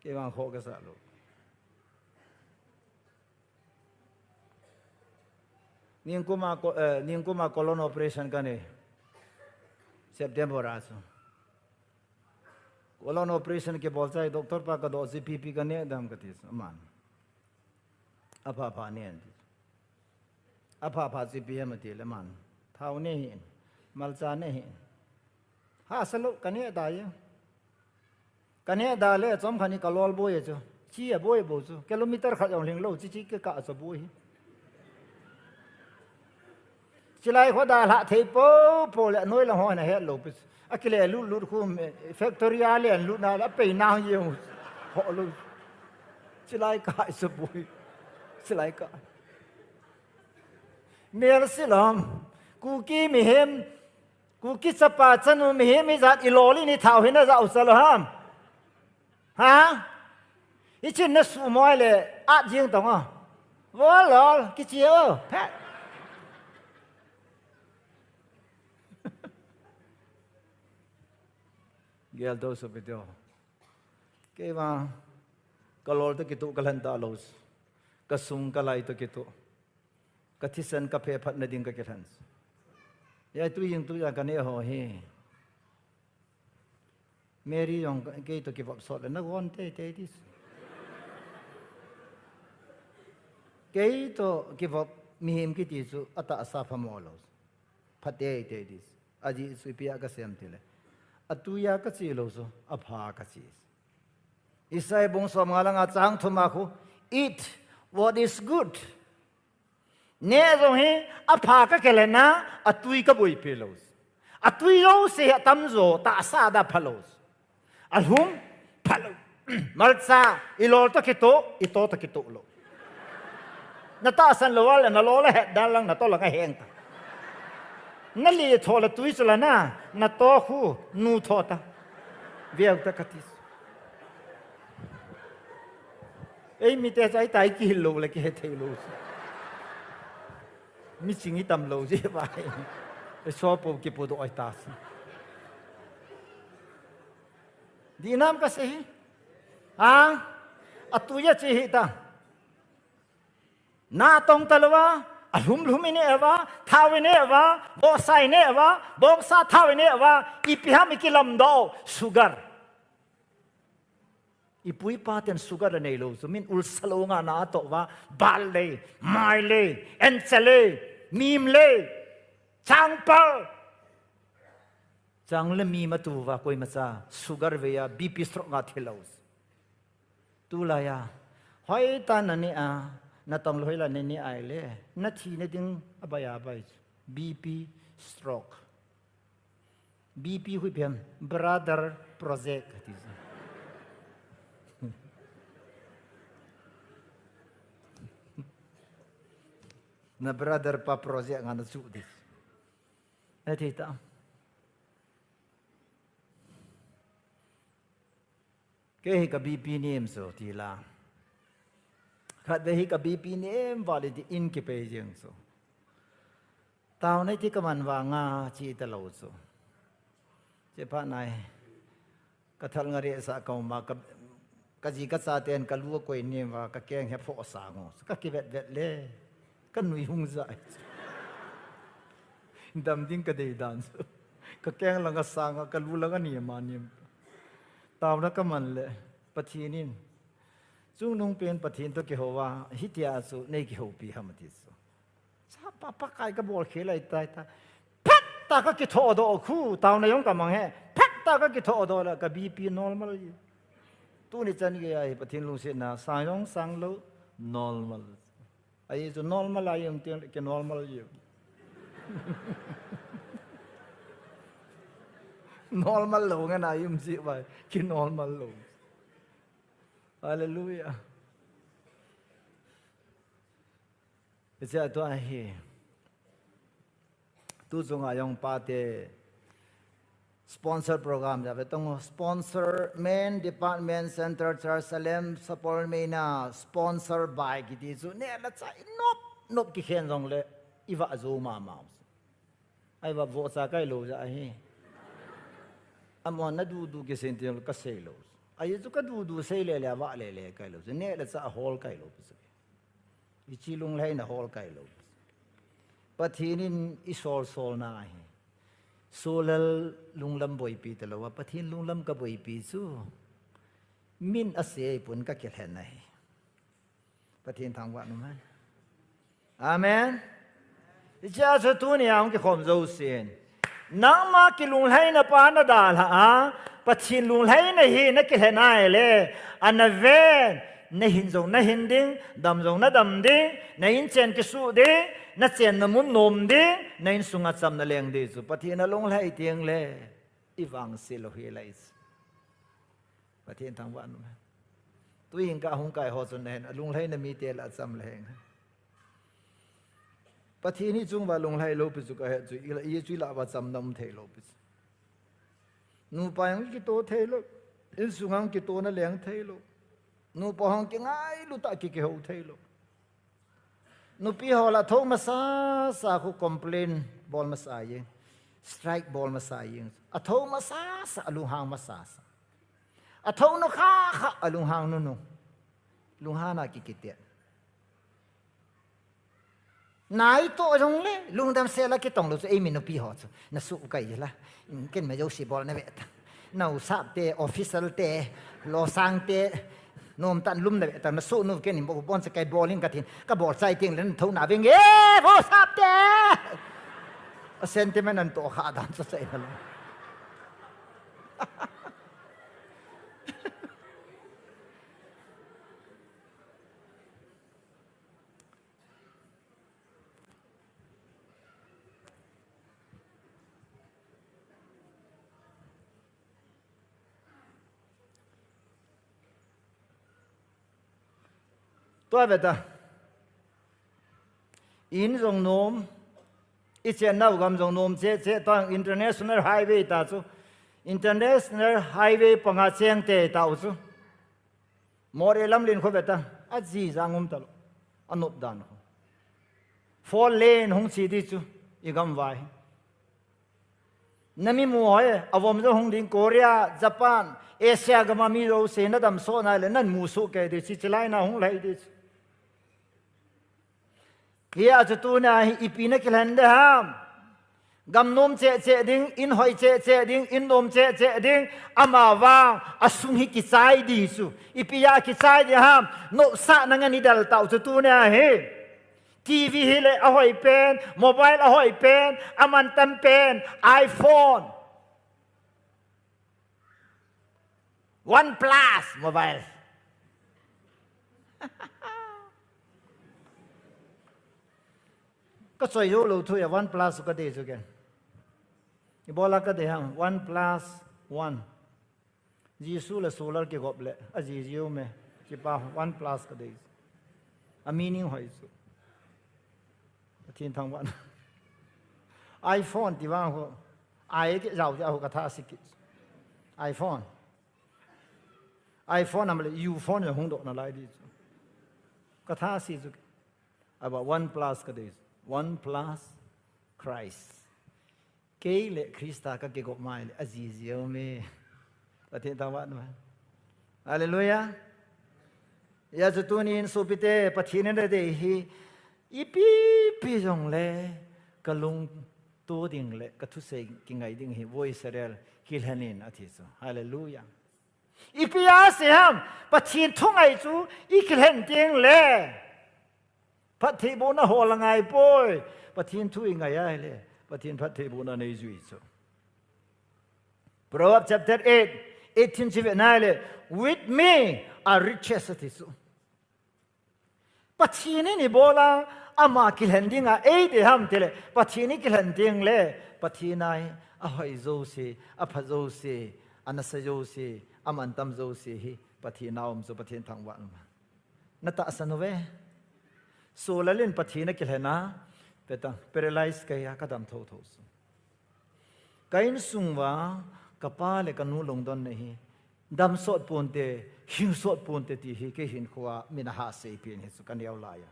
Kei vang kho kasa lou. Ningkuma ko-, eh, ningkuma colon operation kanei. September a chu. Colon operation kibol chai, doctor pa kadoh chu ipi ipi kaneh dem kati chu, aman. Apha pha neh in ti. Apha pha chu ipi ham ati le aman. Thao neh hih in. Malcha neh hih in. Hahsa lou kaneh tai. Kaneh da le, chomkhat ni kalol boi a chu. Chi aboi bou chu. Kilometer khat jong lhing lou, chi chi kikah chu boi hi. Chilai kho da lhah thei popo le, noi lang ho nahet lou pi chu. Akile lut lut khu, factory a len lut na le, apei na jeng ho lou. Chilai kah chu boi. Chilai kah. Mel silom. Kuki mihem. Kuki chapa chanu mihem ijat ilol in ithao hi najah u sa lou ham. Ha? Ichin nasuhmoi le at jing tong o. Vo lol, kichi o. Phet. Gel do so video. Kei vang, kalol toh kitoh kalhen talou. Kasung kalai toh kitoh. Kathisan kaphephat na ding kakilhen. Hijeh a tu jing tuja kaneh ho hi. Mary jong kei toh kivop sot le nagon teitei ding. Kei toh kivop mihem kiti chu atahsa phamo lou. Pha teitei ding. Ajeh chu ipi a kasei em tile, atuiya kache lou chu, apha kache. Isaiah bung somnga langa chang thum a khu, "Eat what is good." Neh jong hi apha kakilhen a, atui kaboipi lou. Atui jouse hi atamjo tahsa a phalou. Alhum phalou. Malcha, ilol toh kitoh, ito toh kitoh lou. Natahsan lou a le nalol ahet dan lang, nato lang aheng ta. Nali tho le tui chu la na, nato khu nu tho ta. Veu ta kati. Ei, mite chu ahitai kihil lou le kihe thei lou. Mi ching itam lou jeh vai. Ei, sopo kipu doh ahitai. Dihnam kasei hi. A, atuiya chi hita. Na tong talouva, alhum lhum ineh uva, thao ineh uva, bohsa ineh uva, bohsa thao ineh uva, ipi ham ikilamdoh, sugar. Ipu ipa ten sugar anei lou chu, min ulsa lou nga na atoh uva, bal lei, mai lei, encha lei, mim lei, changpal. Chang le mim atu uva, koimacha, sugar vei a, B P stroke nga thi lou. Tulai a, hoitah in naneh a, natong lou hoilai naneh a ahile, nathi nading abai abai chu. B P stroke. B P hui pian, brother project, ati chu. Na brother pa project nga nachu di. Nathei ta. Kei hi ka B P nem chu tila. Khatvei hi ka B P nem val in tin kipei jeng chu. Taona iti kaman vanga chi talou chu. Chephat nai. Ka thal nga resa ka um a, ka, ka ji ka chaten ka lu akoi nem uva, ka keng hi aphoh sang u. Ka kivet vet le. Ka nui hung jai. Dam ding ka dei dan chu. Ka keng lang asang a, ka lu lang anem anem. Taona kaman le, Pathen in. Chungnung pen Pathen toh kihou a, hitia chu nei kihoupi ham ati chu. Sapa Pakai ka bol khel ahitai ta. Phat tah ka kithodoh khu, taona jong kamang e. Phat tah ka kithodoh le, ka B P normal e. Tuni chan geiya hi Pathen lungsetna, sang jong sang lou, normal. Ahi chu normal a i um teng le ki normal i um. Normal lou ngen a i um jeh uva, ki normal lou. Hallelujah. Hiche a tua hi. Tu chunga jong pate sponsor program ja ve tong sponsor main department center Jerusalem support maina sponsor by kiti chu neh le chah i nop nop kikhen jongle i vah jou mama u. Ahi vah vohcha kai lou ja ahi. Amahon na dudu kisein ti jong ka sei lou. Ahi chu ka dudu sei le le a vah le le kai lou. Neh le chah a hol kai lou pi chu. Hiche lunglhaina hol kai lou. Pathen in i sol solna ahi. Solal lunglam boipi talou a, Pathen lunglam ka boipi chu. Min asei pon ka kilhen ahi. Pathen thangvah in um hen. Amen. Hichea chu tunia hung kikhom jousen. Nangma kilunglhaina pa na dalha a, Pathen lunglhaina hi na kilhen ahile, ana ven, na hin jong na hin ding, dam jong na dam ding, na inchen kisuh ding, na chenna mun nom ding, na insunga chamna leng ding chu Pathen alunglhai teng le, i vangse lou hi lai chu. Pathen thangvah in um hen. Tuhin ka hung kai ho chun na hin, alunglhaina mite lah a cham leng hen. Pathen hi chung uva lunglhai lou pi chu ka he chu, i lah, i chu i lah uva chamna um thei lou pi chu. Nupa jong kito thei lou, insung jong kitona leng thei lou. Nupa jong kingailut a ki, kihou thei lou. Nupi ho lah athou masasa khu complain bol masa jeng. Strike bol masa jeng. Athou masasa, alunghang masasa. Athou nu kha kha, alunghang nu nu. Lunghang a ki, kiti. Nai toh jongle, lungdam sel a kitong lou chu, eimi nupi ho chu. Na suh kai la. Ken ma jouse bol na ve ta. Nau sap te, official te, losang te, nom tan lum na ve ta, na suh nu ken in bo bon se kai bol in ka tin. Ka bol chai teng le na thou na ve nge, bo sap te. A sentiment an toh kha dan sa sai na lo. Tua ve ta. In jong nom, i chennau gam jong nom cheh cheh, tua international highway ta chu. International highway panga cheng te ta u chu. Moreh lamlen khu ve ta. Ajijang um talou. Anop dan ho. Four lane hung chi di chu. I gam vai. Nami mu hoi, avom jo hung ding Korea, Japan, Asia gam a mi jouse nadam soh nai le, nan mu soh kei di chi, chilai na hung lai di chu. Hia chu tuna hi ipi na kilhen de ham. Gam nom cheh cheh ding, in hoi cheh cheh ding, in nom cheh cheh ding, amavang, asung hi kichai di chu. Ipi a kichai di ham, nopsahna ngen i del tau chu tuna hi. T V hi le ahoi pen, mobile ahoi pen, amantam pen, iPhone. OnePlus mobile. Ka choi jou lou thu a OnePlus ka dei chu ken. Ibola ka dei ham, one plus one. Jesu le solar kigop le, aji jiu me. Chipa OnePlus ka dei. A meaning hoi chu. Pathen thangvah. iPhone ti vang ho. Ai ke jau ti a ho ka tha si ki. iPhone. iPhone am le U phone le hung doh na lai di chu. Ka tha si chu. Aba OnePlus ka dei. OnePlus Christ. Kei le Krista ka kigop mai le aji jiu me. Pathen thangvah nu. Hallelujah. Hia chu tunin sopite Pathen in adei hi ipi pi jong le ka lungto ding le ka thusei kingai ding hi voi serel kilhen in ati chu. Hallelujah. Ipi a si ham, Pathen thungai chu i kilhen ding le. Phattheibohna hol angai poi. Pathen thu i ngai a le. Pathen phattheibohna nei jui chu. Proverbs chapter eight, eighteen chi ve nai le. With me are riches ati chu. Pathen in ibola ama kilhen ding a, ei dei ham ti le, Pathen in kilhen ding le, Pathen a hi ahoi jouse, apha jouse, anasa jouse, amantam jouse hi Pathen a um chu Pathen thangvah nu. Na tahsan uve. Solar in Pathen a kilhen a, peta, paralyze ka hi a ka dam thotho chu. Ka insung uva, ka pa le ka nu lungdonna hi, dam sot ponte, hing sot ponte ti hi kei hinkho a min ahahsei pen hi chu ka neo lai a.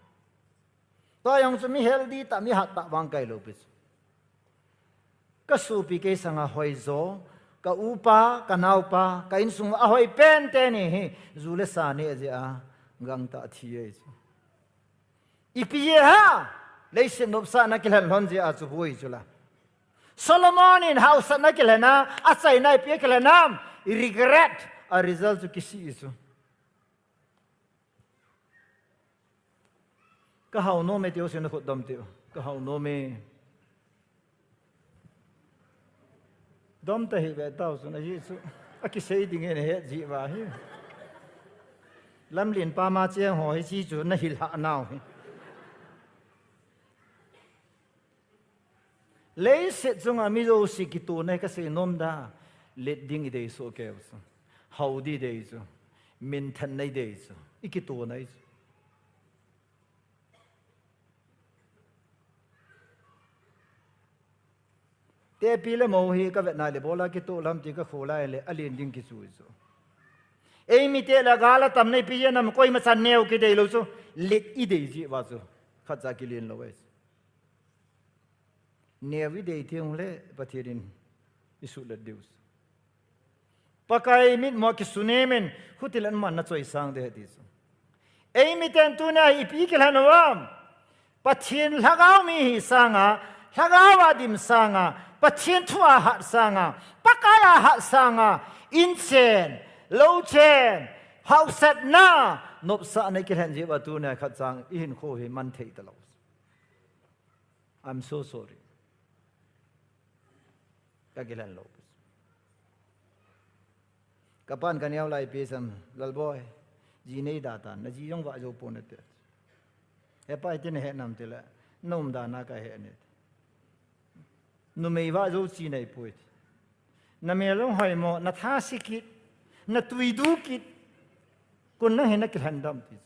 Tua jong chu mi healthy tah, mi hat tah vang kai lou pi chu. Ka sopi kei sanga hoi jo, ka upa, ka naopa, ka insung uva ahoi pen teni hi, ju le sa neh jeh a, gangtah thi e chu. Ipi jeh ham, leiset nopsahna kilhen lhon jeh a chu boi chu la. Solomon in hausatna kilhen a, achaina ipi a kilhen ham, regret, a result chu kisih chu. Ka hao nom e tiu sin na khut dom tiu, ka hao nom e. Dom ta hi ve tau sun, ahi chu. Akisei ding e na het ji va hi. Lamlen pa ma cheng ho hi chi chu na hil ha nau hi. Leiset chunga mi jouse kitona hi ka sei nom da. Let ding i dei soh keu chu. Hao di dei chu. Minthan nei dei chu. I kitona hi chu. Tepi le mo hi ka vetna le bola kitoh lam ti ka kholai le alen ding kichu chu. Eimi te la gal a tam nei pi ye nam koima chan neo kidei lou chu. Let i dei ji va chu. Khat cha kilen lou e. Neo i dei thei le Pathen in i suhlet diu chu. Pakai mitmo kisun e min, hutilen man na choi sang de ti chu. Eimi ten tuna ipi kilhen uvam. Pathen lhagao mi hi sanga, lhagao a dim sanga, Pathen thu a hat sanga, Pakai a hat sanga, in chen, lou chen, hausatna, nopsahna kilhen ji va tuna khat chang i hinkho hi man thei ta lou. I'm so sorry. Ka kilhen lou. Ka pan ka neo lai pi sam, Lalboi, ji nei da tan, na ji jong va jo pon ate. He pa iti na he nam ti le, na um da na ka he ne. Numei va jo chi nei pui. Na mel jong hoi mo, na tha si kit, na tui du kit. Kun na he na kilhen dam ti.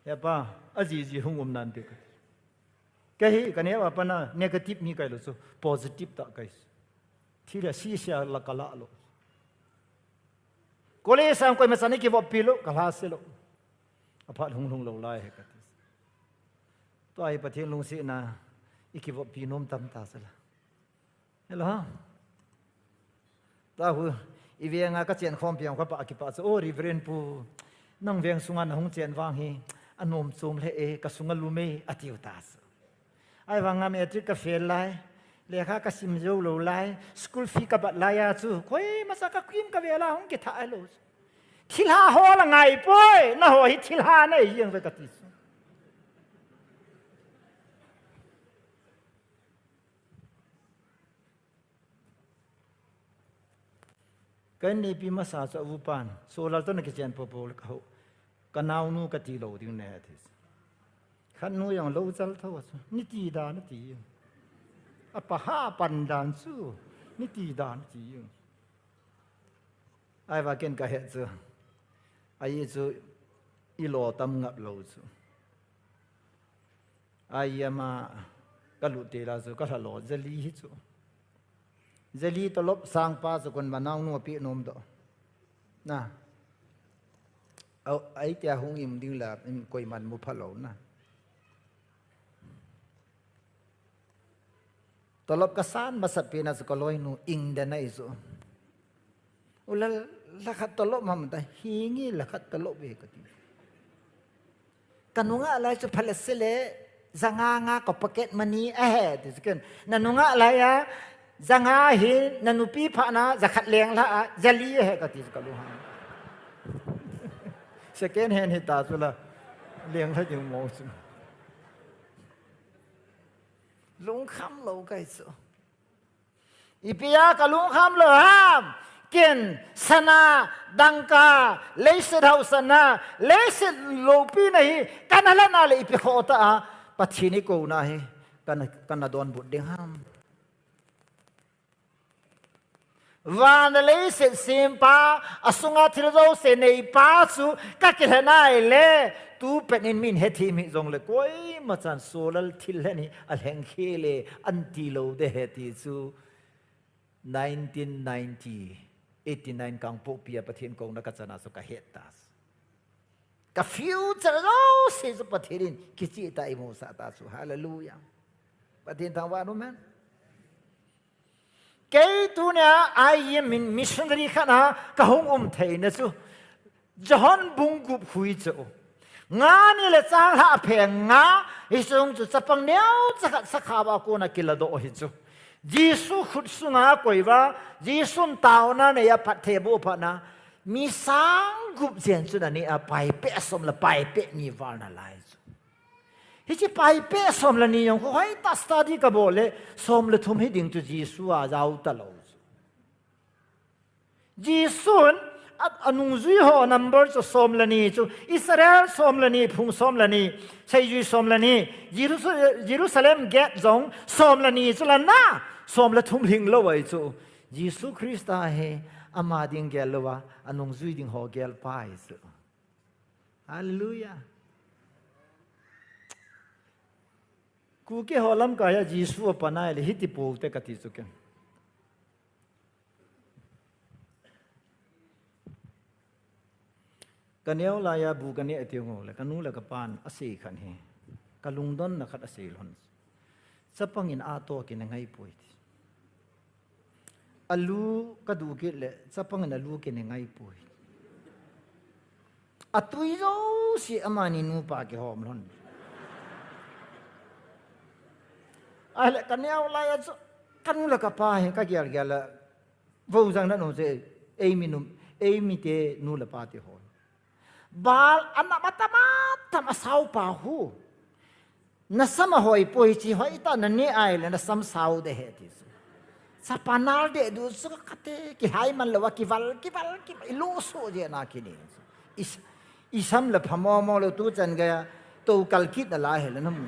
He pa, a ji ji hung um nan ti ka. Ka hi, ka neo a pana negative mi kai lou chu, positive tah kai. Thil a si sia la ka la lou. College sang koima chan i kivop pi lou, ka la se lou. Aphat hung lhung lou lai ahi kati. Tua hi Pathen lungsetna i kivoppi nom tam ta sela. Hello, ha? Tua hi, i venga ka chen khompi ang ka pa kipa chu, "O Reverend Pu, nang veng sunga na hung chen vang hi, anom chom lheh e, ka sunga lum e," atiu ta chu. Ahivanga matric ka fail lai, lekha ka sim jou lou lai, school fee ka bat lai a chu, koima cha ka kim ka vela hung kitha lou chu. Thilha ho la ngai poi, na ho hi thilha nei jeng ve kati chu. Ka inneipi masa chu a upan, Solal toh na kichen popo le ka ho. Ka naonu kati lou ding ne ati. Khat nu jong lou chal tho chu. Ni ti dan ati. A pa ha pan dan chu. Ni ti dan ati. Ahivang ken ka he chu. Ahi chu i lo tam ngap lou chu. Ahi ama ka lut te la chu ka lha lo jali hi chu. Jali tolop sang pa chu kon ma naonu a pi nom doh. Na. Au, ahi tia hung im ding la, im koiman mu pha lou na. Tolop ka san masat pi na chu ka loinu ing den ahi chu. U la, la khat tolop mam ta, hi nge la khat tolop ve kati. Ka nunga lai chu phalet se le, za nga nga ka pocket money ahi, ti chu ken. Na nunga lai a, za nga hi, na nupi pha na, za khat leng lha a, jali ahi kati chu ka lung ham. Second hand hi ta chu la, leng lha ding mo chu. Lungkham lou kai chu. Ipi a ka lungkham lou ham? Ken, sana, dangka, leiset hausatna, leiset loupina hi, kana lhana le ipi khoh ta a, Pathen i kouna hi, kana, kana donbut ding ham. Van leiset sempa, asunga thil jouse neipa chu, ka kilhen a ahile, tu pen in min hethem hih jongle, koima chan Solal thil lhen hi, alheng khel e, an ti lou de he ti chu. Nineteen ninety, eighty-nine Kangpokpi a Pathen kouna ka chan a chu ka het ta. Ka future jouse chu Pathen in kicheh tah a eimusah ta chu. Hallelujah. Pathen thangvah in um hen. Kei tunia I M in missionary khat a ka hung um theina chu. John bung gup khu chu. Nga ni le changlhah pheng nga, hiche jong chu chapang neocha khat sakha uva kona kiladoh hi chu. Jesu khut sunga akoi uva, Jesun taona neiya phatthei aboh phat na, mi sang gup jen chun aneh a, paipeh som le paipeh ni val nalai chu. Hiche paipeh som le ni jong khu hoitah study kabol le, som le thum hiding chu Jesu a jao talou chu. Jesun a, anungjui ho number chu som le ni chu, Israel som le ni, phung som le ni, seijui som le ni, Jerusa-, Jerusalem gate jong som le ni chu la na, som le thum hing lou ahi chu. Jesu Christa hi ama ding gel louva, anungjui ding ho gelpa ahi chu. Hallelujah. Kuki ho lamkai a Jesu apan ahile hiti pou te kati chu ken. Ka neo laiya bu ka neh tiu ngol le, ka nu le ka pan asei khat hi. Ka lungdonna khat asei lhon. Chapang in ato kine ngai poi ti. Alu ka du kit le, chapang in alu kine ngai poi. Atui jouse amani nupa kihom lhon. Ahile ka neo laiya chu, ka nu le ka pa hi ka gel gel a, vo jang na nu che, eimi nu, eimi te nu le pa te ho. Bal ana mata mata ma sao pa hu. Na sam ahoi poi chi hoitah na neh ahile na sam sao de he ti chu. Chapa nal deh du chu kate kihai man louva kival, kival, kival, ilu su je na kini. Is, isam le phamo mo le tu chan gaya, to kal kit na la he le na mu.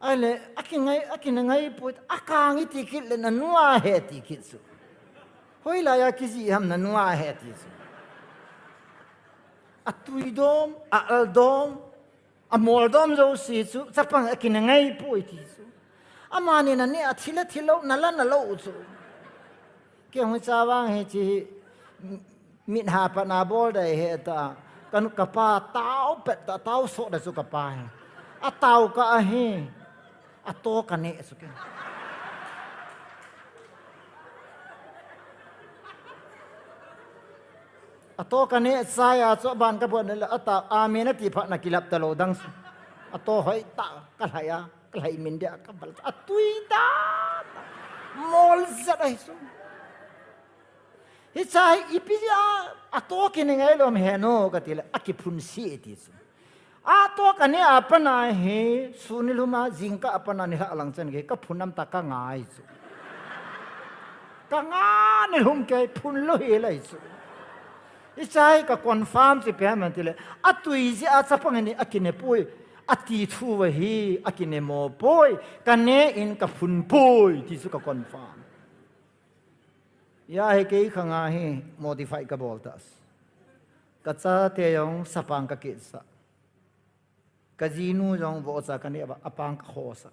Ahile, akingai, akina ngai poi, akang iti kit le na nu a he ti kit chu. Hoilaiya kijih ham na nu a he ti chu. Atui dom, a al dom, amol dom jouse chu, chapang akina ngai poi ti chu. Amani na neh a thil a thil lou, na la na lou chu. Kei hung cha vang hi chi hi, Mit ha pat na bol dai he ta. Kan ka pa tao pet ta tao so da chu ka pa he. A tao ka a he. A to ka ne chu ke. A to ka ne sai a chu ban ka bon le a ta a me na ti pha na kilap ta lo dang su. A to hoi ta ka lai a ka lai min dia ka bal a tui ta. Mol zat ai su. Hicha hi ipi a, a to kine ngai lom he no ka ti le, a kiphun si ti chu. A to ka ne a pana hi, suni lhuma jingkah a pana ni hla lang chen ke, ka phun nam ta ka ngai chu. Ka nga ni lhum ke phun lo hi lai chu. Hicha hi ka confirm chi pe man ti le, a tui ji a chapang ni a kine pui, a ti thu va hi, a kine mo pui, ka ne in ka phun pui, ti chu ka confirm. Ya he kei khanga hi modify ka bol ta. Ka chate jong sapang ka kit sa. Ka jinu jong vohcha ka ne ba apang ka kho sa.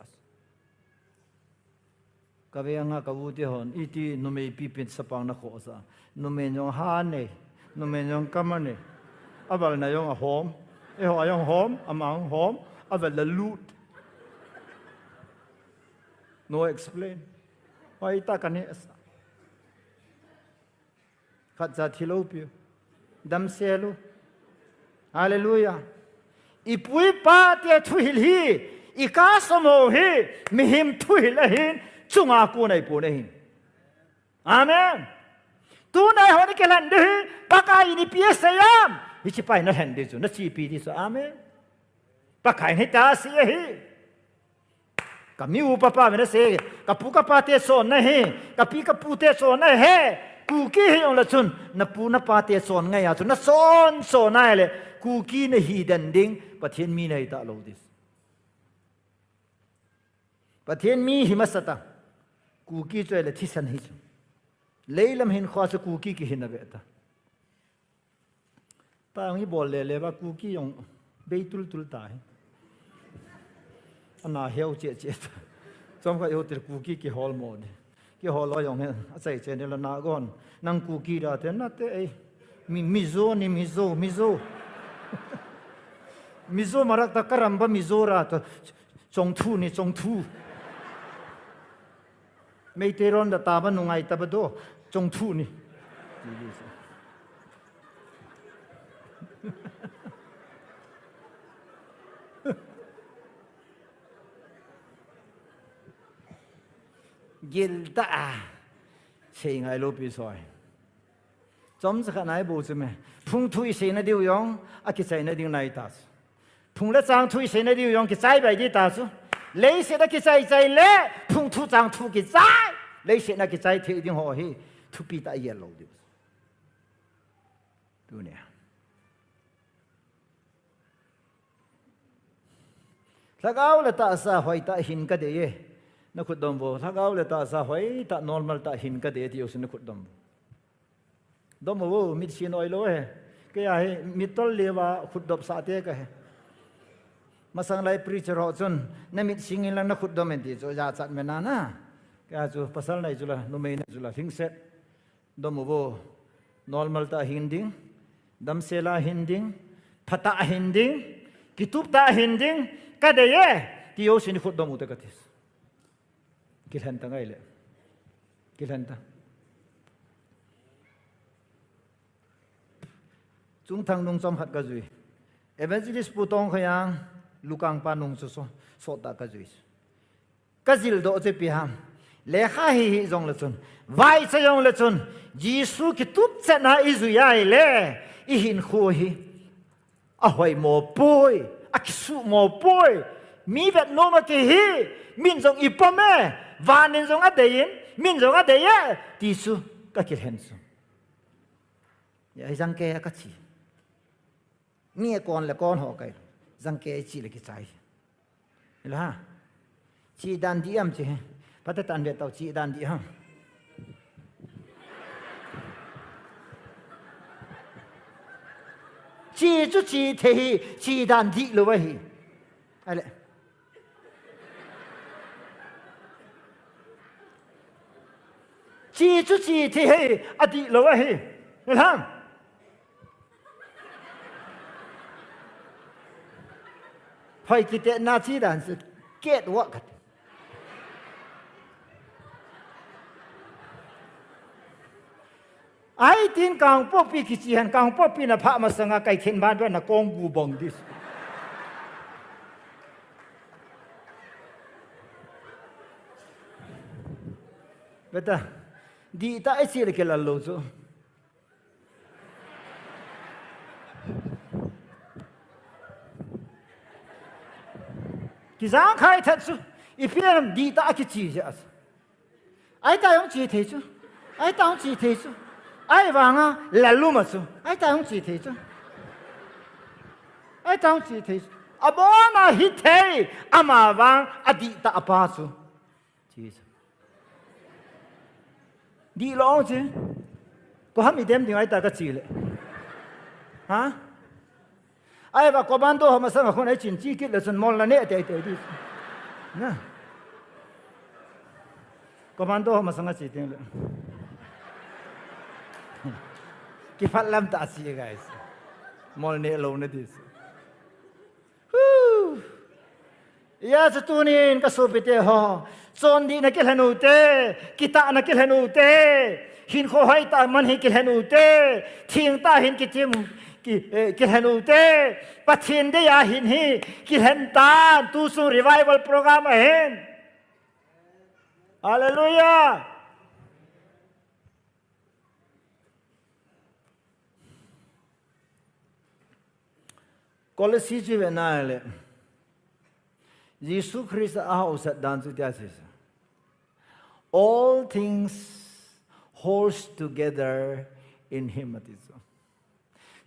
Ka ve anga ka u te hon iti numei pipin sapang na kho sa. Numei jong ha nei, numei jong kama nei. Aval na jong a hom. E ho a jong hom, amang hom, aval la lut. No explain. Hoi ta ka ne sa. Khat cha thi lo piu. Dam se lo. Hallelujah. I pu i pa te thuhil hi, i ka somo hi, mihem thuhil ahin, chunga ku nai pu na hin. Amen. Tu nai ho ni ke lan de hi, Pakai ni pi se yam. Hi chi pai na lan de chu, na chi pi di chu. Amen. Pakai ni ta si hi. Ka mi u pa pa ve na se, ka pu ka pa te chon na he, ka pi ka pu te chon na he, Kuki hi jong la chun, na pu na pa te chon ngai a chun, na chon chon nai le, Kuki na hi den ding, Pathian mi na hi ta lo dis. Pathian mi hi masa ta, Kuki chu le thisan hi chu. Leilam hin kho chu Kuki ki hin a ve ta. Ta jong i bol le le ba Kuki jong bei tul tul ta hi. Ana heu che che ta. Chom kha yo tir Kuki ki hol mo de. Ki hol lo jong he a chai che ne la na gon. Nang Kuki da te na te ei. Mi, Mizo ni Mizo, Mizo. Mizo marak ta karamba Mizo ra ta. Chongthu ni, chongthu. Meitei ron da taba nungai taba do, chongthu ni. Gil ta a. Sei ngai lo pi soi. Chom cha kha nai bo chu me. Phung thu i sei na diu jong, a kichai na ding nai ta. Phung le chang thu i sei na diu jong kichai bai di ta chu. Leiset a kichai chai le, phung thu chang thu kichai. Leiset na kichai thei ding ho hi, thupi ta a yel lo diu. Tu ne. Lhagao le tahsa hoi ta hin ka dei e. Na khut dom vo. Lhagao le tahsa hoi ta normal ta hin ka dei e ti u sin na khut dom vo. Dom vo, mit sin oi lo he. Kei a hi, mit tol le va khut dop sa te ka he. Masang lai preacher ho chun, na mit sing in lang na khut dom en ti chu, ja chat me na na. Kei a chu, pasal nai chu la, numei nai chu la, hing set. Dom vo, normal ta hin ding, damsel a hin ding, phatah a hin ding, kitup tah a hin ding, ka dei e, ti u sin khut dom u te ka tis. Kilhen ta ngai le. Kilhen ta. Chungthang nung chom khat ka jui. Evangelist Pu Tongkhayang, Lukang pa nung chu so, sot ta ka jui. Ka jil doh chu ipi ham. Lekha hi hi jong le chun. Vaicha jong le chun. Jesu kitup chet na i jui a i le. I hinkho hi. A hoi mo poi. A kisu mo poi. Mi vet nom a ki hi. Min jong i pom e. Van in jong a dei in. Min jong a dei e. Ti chu ka kilhen chu. Ya, i jang ke ka chi. Mi a kon le kon ho kai. Jang ke chi le kichai. Ila ha. Chi dan di am chi. Pata tan ve tau chi dan di ha. Chi chu chi thei hi, chi dan di lo va hi. Ale. Chi chu chi thei hi, a di lo va hi. Ila ha. Phai kite na chi dan se. Ket wa kat. Ai tin kang popi kichi han kang popi na pha masanga kai thin ban na kong gu bong dis. Beta, di ta ai chi le ke la lo chu. Kijang khai that chu, i pian di ta a kichi je as. Ai ta yong chi thei chu. Ai ta yong chi thei chu. Ai vanga lalu ma chu. Ai ta yong chi thei chu. Ai ta yong chi thei chu. Abona hi thei ama vang a di ta a pa chu. Chi chu. Di lo chi. Ko ham i dem ding ai ta ka chi le. Ha? Ai va commando ho masanga khun ai chin chi kit le chun mol na ne te te di. Na. Commando ho masanga chi ting le. Ki phat lam ta chi guys. Mol ne lo na dis. Hu. Ia chu tunin ka sopite ho. Chondihna kilhen u te, kitahna kilhen u te, hinkho hoitah man hi kilhen u te, thingtah hin kitim ki, eh, kilhen u te, Pathen deija hin hi kilhen tan, tu chung revival program ahin. Hallelujah. Kolosi chu ve nai le. Jesu Christa a hausat dan chu tia chu. All things holds together in him ati chu.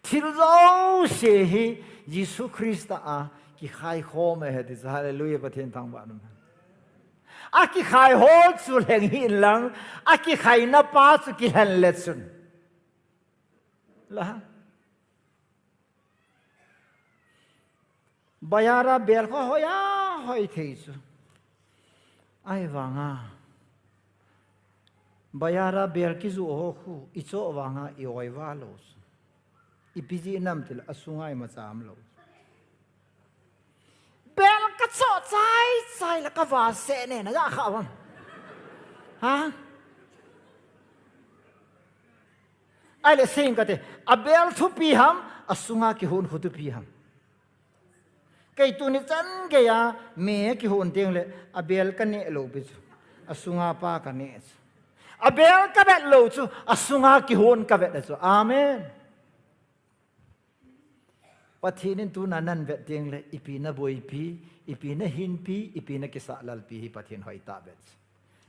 Thil jouse hi Jesu Christa a kikhai khom e he ti chu. Hallelujah, Pathen thangvah in um. A kikhai ho chu lheng hih in lang, a kikhaina pa chu kilhen le chun. La. Bazar a bel kho hoi a hoi thei chu. Ai vanga. Bazar a bel kijoh ho khu i choh vanga i oi va lo chu. I pi ji nam til a sunga i ma cham lo. Bel ka choh chai chai la ka va se ne na ja kha vam. Ha? Ai le sing ka te, a bel thupi ham, a sunga kihon khu thupi ham. Kei tuni chan geiya, me kihon ding le, a bel ka ne lo pi chu. A sunga pa ka ne chu. A bel ka vet lo chu, a sunga kihon ka vet chu. Amen. Pathen in tuna nan vet ding le, ipi na boipi, ipi na hinpi, ipi na kisah lalpi hi Pathen hoitah vet.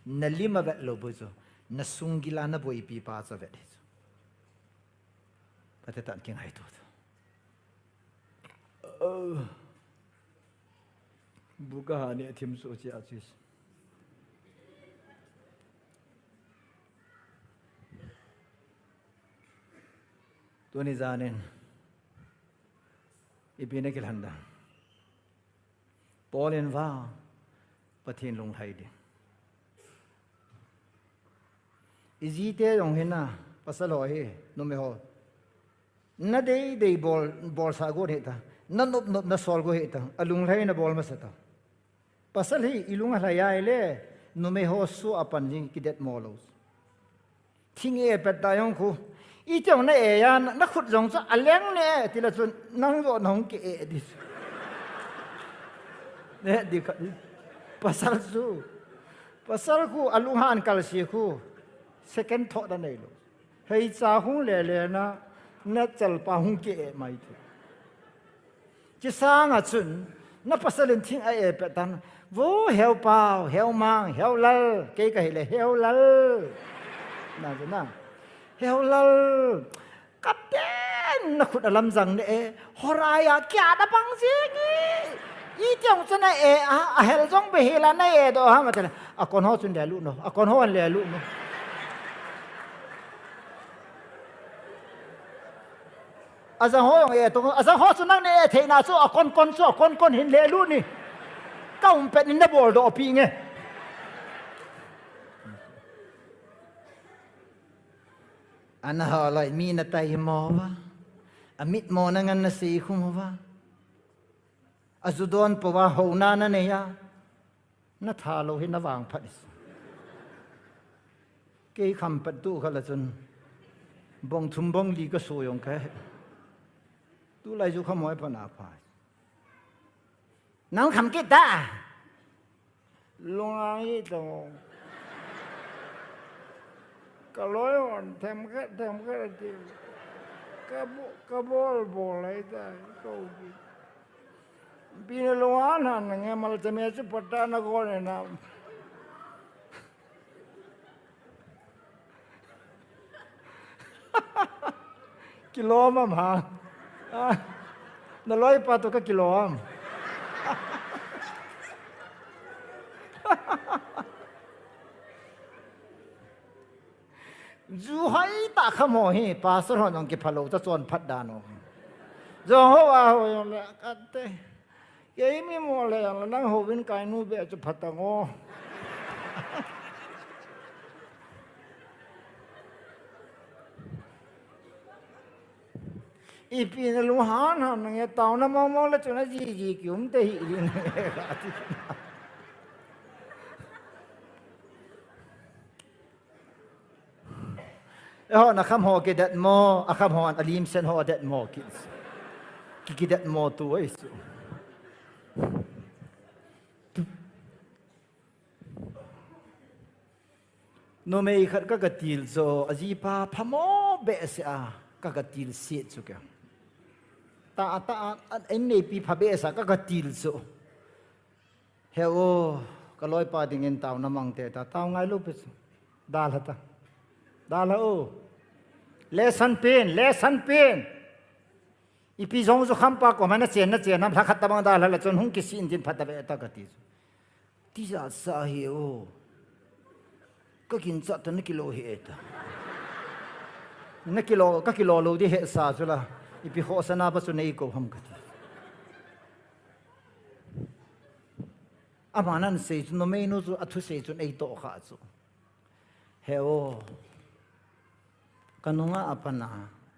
Na lim a vet lo bou chu, na sunggil a na boipi pa chu vet hi chu. Pathen tan kingaito chu. Oh. Buka ha ni thim so chi a chi. Tuni janin, ipi na kilhen ding. Paul in va, Pathen lunglhai ding. I jite jong hina, pasal ho hi, numei ho. Na dei dei bol, bolsah got hita. Na nop nop na sol got hita. A lunglhai na bol masa ta. Pasal hi i lung a lhai a ile, numei ho su a pan jing kidet mo lo. Thing e pet ta jong khu. I tiang na e ya, na, na khut jong chu a leng ne, ti la chun nang jo na hung ki e di. Ne di kha. Pasal chu. Pasal khu a lung han kal si khu. Second thought da nei lo. Hei cha hung le le na, na chal pa hung ki e mai thu. Chi sanga chun, na pasal in thing a e pet tan, vo heu pau, heu mang, heu lal, kei ka hi le heu lal. Na chu na, heu lal, ka ten na khut a lam jang ne e, horai a kia da bang jing i. I tiang chu na e, a, a hel jong be hi la na e do ha ma te le, a kon ho chun le lu no, a kon ho an le lu no. A jang ho jong e tong, a jang ho chu nang ne e theina chu a kon kon chu a kon kon hin le lu ni. Ka um pet in na bol doh pi nge. Ana ho lai mi na tai mo va. A mit mo na ngan na si khu mo va. Azu don pouva houna nanei a, natha lou hi navangphat. Kei khampat tu khala chun bong thum bong li kaso jong kahe. Tulai zu kham hoi pha na pha. Nang kham kit ta. Lunga hi tong. Kaloi hon themkhat themkhat ati. Ka bo-, kabol bol lai ta. Ko ki. Pina lunga na nge mal chame chu pata na ko ne na. Kilom am ha. Naloipa to ka kilom. Zu hoi ta kham ho hi pastor hon jong kiphalou ta chon phat dan o. Jong ho a ho jong le kate. Kei mi mo le jong le nang hovin kainu be chu phatang o. Ipi na lu han han nge tauna mong mong le chu na ji ji kium te hi lin. Eho na kham ho kidet mo, a kham ho an alim sen ho det mo ki. Ki kidet mo tu ai su. Numei khat ka ka til zo, a jipa phamo be se a, ka ka til se chu ke. Ta ta a, a, en nei pi pha be sa ka ka til zo. He o, ka loipa dingin tau na mang te ta, tau ngai lo pe chu. Dal ha ta. Dal ha o. Lesson pen, lesson pen. Ipi zong zu kham pa ko ma na chen, na chen, nam lha khat ta bang dal ha la chun hung kisi in din phat ta ve ta ka ti chu. Ti za sa hi o. Ka kin cha ta na kilo hi e ta. Na kilo, ka kilo lo di he sa chu la. Ipi ho sa na pa chu nei ko ham ka ti. Ama nan sei chu, numei nu chu, a thu sei chu, ei to kha chu. He o, ka nunga a pana,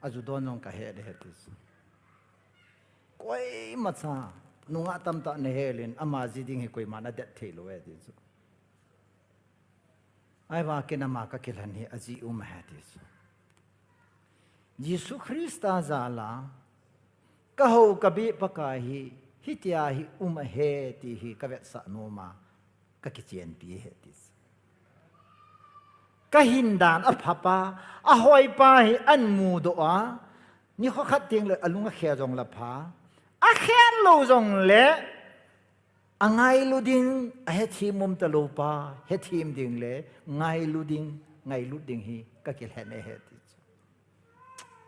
a zu don nong ka he de he ti chu. Koima cha, nunga tam ta ne he lin, ama ji ding hi koima na det thei lo he ti chu. Ai va kin ama ka kilhan hi, a ji um he ti chu. Jesu Krista jala, ka ho ka bi Pakai hi, hitia hi um a he ti hi ka vetsah noma, ka kichenpi he ti. Ka hin dan a phapa, a hoipa hi an mu do a, ni kho khat ting le a lung a khe jong la pha, a khen lo jong le, a ngailu ding, a he thim um ta lo pa, he thim ding le, ngailu ding, ngailut ding hi, ka kilhen e he ti chu.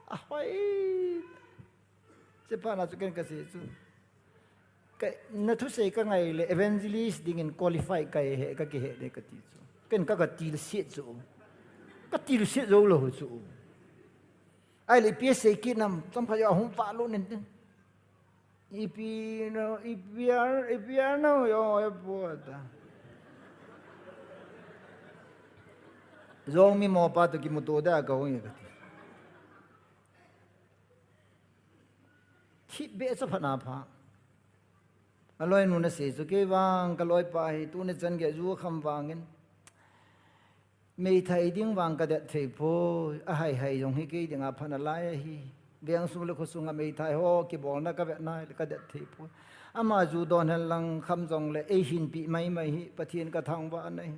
A hoi. Che pa na chu ken ka se chu. Ka, na thu sei ka ngai le, evangelist dingin qualify ka he, ka ki he de ka ti chu. Ken ka ka til siet chu. Ka til siet zo lo chu. Ai le pi sei ki nam, tam pha ya hung pa lo nen. Ipi no, ipi a, ipi a no, yo, e po ta. Zong mi mo pa tu ki mu tu da ka hung ka ti. Thip be chu pha na pha. A loi nu na se chu kei vang ka loipa hi tu ni chan ge zu kham vangin. Meithai ding vang ka det thei poi, a hai hai jong hi kei dinga pha na lai ahi. Veng sung le kho sunga meithai ho kibol na ka vet na ka det thei poi. Ama zu don hen lang kham jong le ei hin pi mai mai hi Pathian ka thangvah na hi.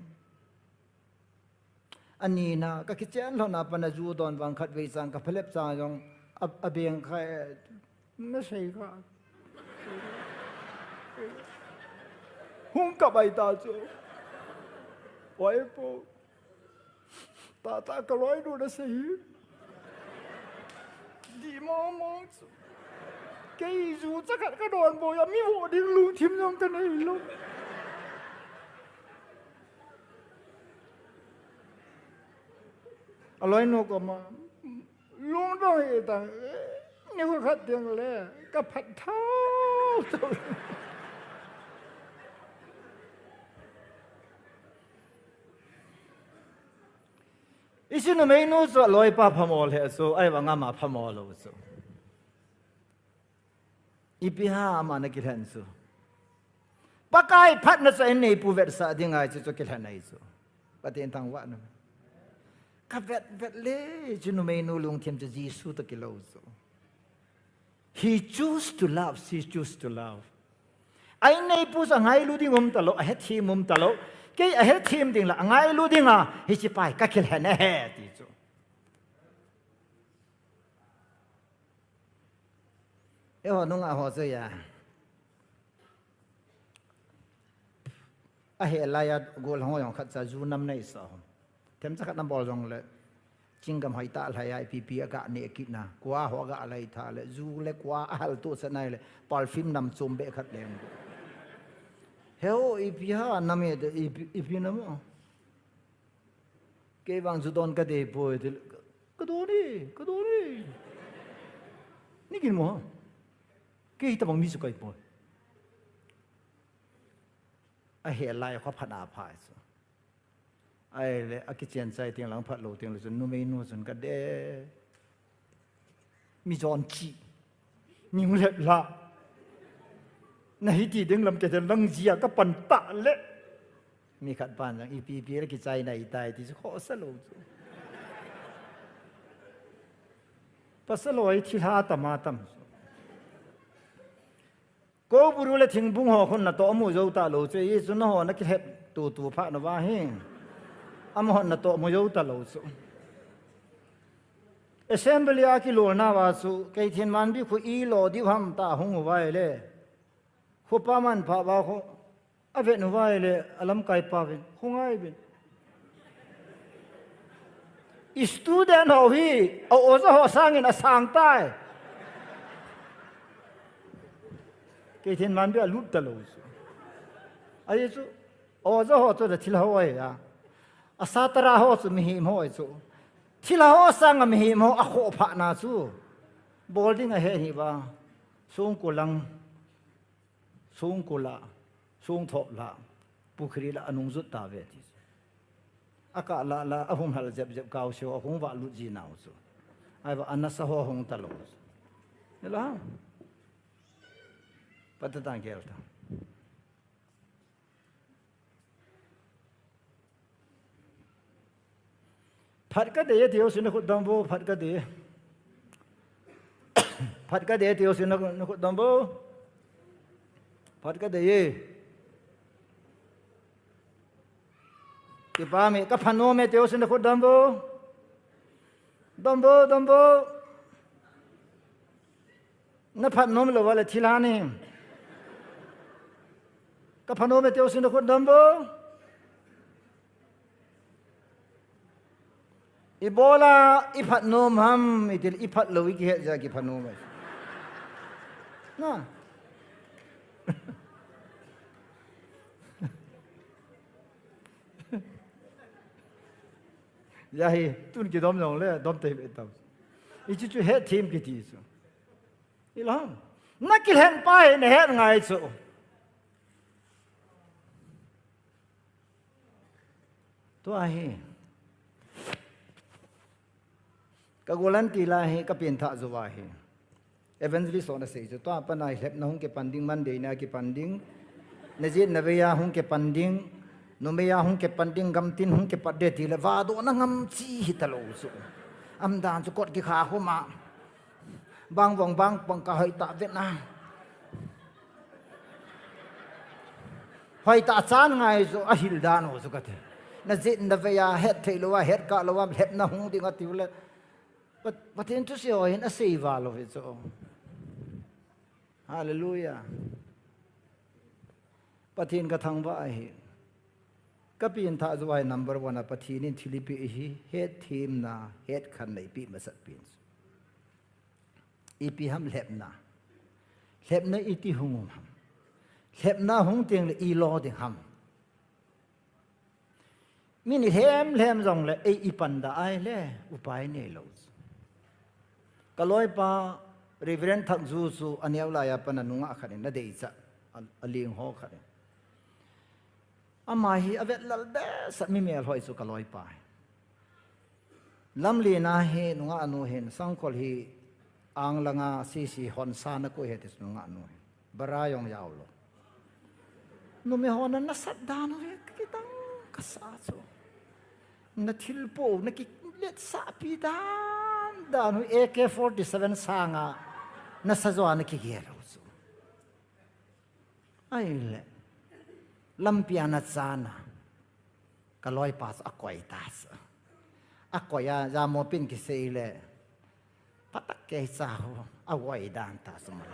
Ani na, ka kichen lhon a pana zu don vang khat vei chang ka phalep chang jong a, a beng kha e, na sei kha. Hung ka bai ta chu. Oi po. Ta ta ka loi du na sei hi. Di mo mo chu. Kei zu cha khat ka don bo ya mi vo ding lu thim jong ka nei lo. A loi nu ko ma, lung dong hi ta, ni ko khat ding le, ka phat thau thau. Isi numei nu chu a loipa phamo le chu, ai vang ama phamo lo chu. Ipi ha ama na kilhen chu. Pakai phatna chu a inneipu vetsah ding ahi chu, chu kilhen ahi chu. Pathen thangvahna. Ka vet vet le chu numeinu lungthim chu Jesu toh kilou chu. He choose to love, she choose to love. A inneipu chu angailu ding um talou, ahethem um talou. Kei ahethem ding le angailu ding a, hiche pa hi ka kilhen ahi ti chu. Eiho nungah ho chu ya. Ahe laiya gollhang ho jong khatcha ju nam nei sa ho. Themcha khat nabol jongle. Chinggam hoitah lhaiya ipi ipi aga neh kitna. Kua ho aga lai tha le. Ju le kua ahal toh sa nai le. Perfume nam chom beh khat leng. Heo ipi ha nam e de ipi, ipi nam o. Kei vang ju don kadei poi ti. Ka don e, ka don e. Ni kin mo. Kei hitobang mi chu kahi poi. Ahe lai kho phat a pha chu. Ahile, akichen chai teng lang phat lou teng le chun numeinu chun ka de. Mi jon chi. Ning lep la. Nahi ti ding lam kei te lang jia ka pan ta le. Mi khat pan jang ipi ipi le kichai nai tai ti chu khoh sa lou chu. Pasal ho hi thilha tam a tam chu. Ko buru le thingbung ho khun natoh mu jou talou chu, hichu nangho nakilhep tutu phat nauva hi. Amahon natoh mu jou talou chu. Assembly a kilolna uva chu, Keithelmanbi khu ilo diu ham tia hung uva ahile. Khopa manpha uva khu, avet uva ahile, alamkai pa uvin, khongai uvin. Student ho hi, a oja ho sangin asang tai. Keithelmanbi alut talou chu. Ahi chu, oja ho chu thilha ho ahi a. A satara ho chu mihem ho ahi chu. Thilha ho sanga mihem ho akhoh phatna chu. Bol ding ahe hi uva. Songkul lang. Songkul a, songthop la, pukhri la anung jut tauve ti. Akah la la, ahung hal jep jep kau seo, ahung valut ji nau chu. Ahivang anasa ho hung talou chu. Nila. Patatan gel ta. Phat kadei e, tiu sina khut dom vo, phat kadei e. Phat kadei e, tiu sina khut dom vo. Phat kadei e. Kipa mi, ka phanom e, tiu sina khut dom vo. Dom vo, dom vo. Na phat nom lou uva le thilha ni. Ka phat nom e tiu sina khut dom vo. Ibola i phat nom ham, itil i phat lou i kihet jeh a kiphat nom e. Na. Ahi, tun kidom jongle, dom tei ve tau. Hichu chu hetthem kiti chu. Ilam. Na kilhen pa hi na het ngai chu. Tua hi. Ka guarantee la hi, ka pengthah jou va hi. Evangelist hon asei chu, tua pat a hi lhepna hung kipan ding, Monday ni a kipan ding, na jet na vei a hung kipan ding, numei a hung kipan ding, gamtin hung kipat ding ti le, vadohna ngam chi hita lou chu. Aumdan chu kot kikha khum a. Bang vong bang pang ka hoitah vet na. Hoitah chan ngai chu ahil dan u chu kati. Na jet na vei a het thei lou a, het kah lou a, lhepna hung ding ati u le. Pat-, Pathen thusei ho hin asei val u hi chu. Hallelujah. Pathen ka thangvah ahi. Ka pengthah jou a hi number one a Pathen in thil eipeh hi, hetthemna, hetkhenna eipeh masat pen chu. Ipi ham lhepna. Lhepna iti hung um ham. Lhepna hung teng le ilo ding ham. Min ilhem lhem jongle, ei ipan da ahile, upai neilou. Ka loipa, Reverend Thakju chu, aneo laiya pat a nungah khat in, na deicha, a, aling ho khat in. Ama hi, avet lal behseh mi melhoi chu ka loipa hi. Lamlen a hi, nungah nu hin, sangkhol hi, ang langa, sisi, honsa na koi he ti chu nungah nu hin. Bara jong jaolou. Numei ho na nasat dan u hi kitang kasa chu. Na thilpo, na kiletsahpi dan dan u A K forty-seven sanga nasa jo a na kigel u chu. Ahile, lampi a na chan a, ka loipa chu akoi ta chu. Akoi a, jamopin kisei le, patak kei cha ho, avoi dan ta chu ma.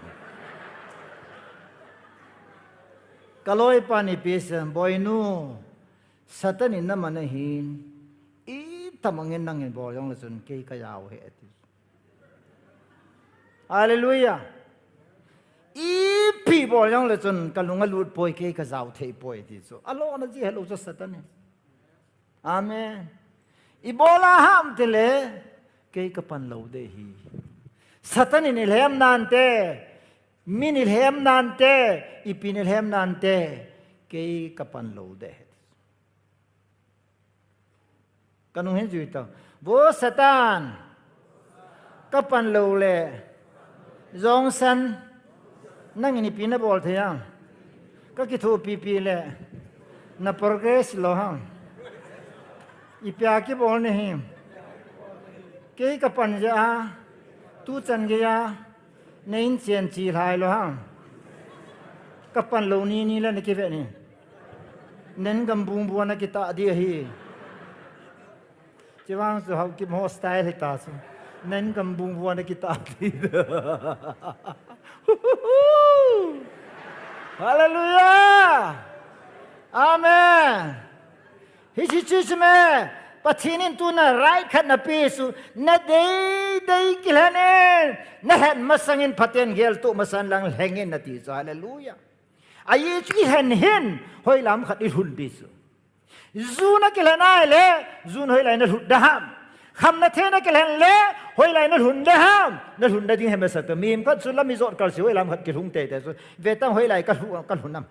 Ka loipan ipi asei, Boinu, Satan in na man ahin, itobang in nangin bol jongle chun kei ka jao e ati. Hallelujah. Ipi bol jongle chun ka lung alut poi, kei ka jao thei poi ti chu. Alona ji helou chu Satan in. Amen. Ibola ham tile, kei ka pan lou ding ahi. Satan in ilhem nante, min ilhem nante, ipi in ilhem nante, kei ka pan lou ding ahi. Ka nung hin jui tau. Vo Satan, ka pan lou le, jong san, nangin ipi na bol thei ham. Ka kithopi pi le, na progress lou ham. Ipi a kibol na hi. Kei ka pan jeh a, tu chan gei a, na in chen chi lhai lou ham. Ka pan lou ni ni le na kive ni. Nangin gam bung bua na kitah ding ahi. Chuvang chu Haokip ho style hita chu. Nangin gam bung bua na kitah ding. Hallelujah. Amen. Hiche chu chu me, Pathen in tuna right khat na pe chu, na dei dei kilhen in, na lhen masang in Pathen geltoh masang lang lheng in na ti chu, hallelujah. Ajeh chu ilhen hin, hoilam khat ilhun ding chu. Ju na kilhen a ahile, jun hoilai na lhun ding ham. Kham na thei na kilhen le, hoilai na lhun ding ham. Na lhun na ding hi masa ta, mihem khat chu lam ijot kal se, hoilam khat kilhung tei tei chu. Ve tang hoilai ka lhu, ka lhun am.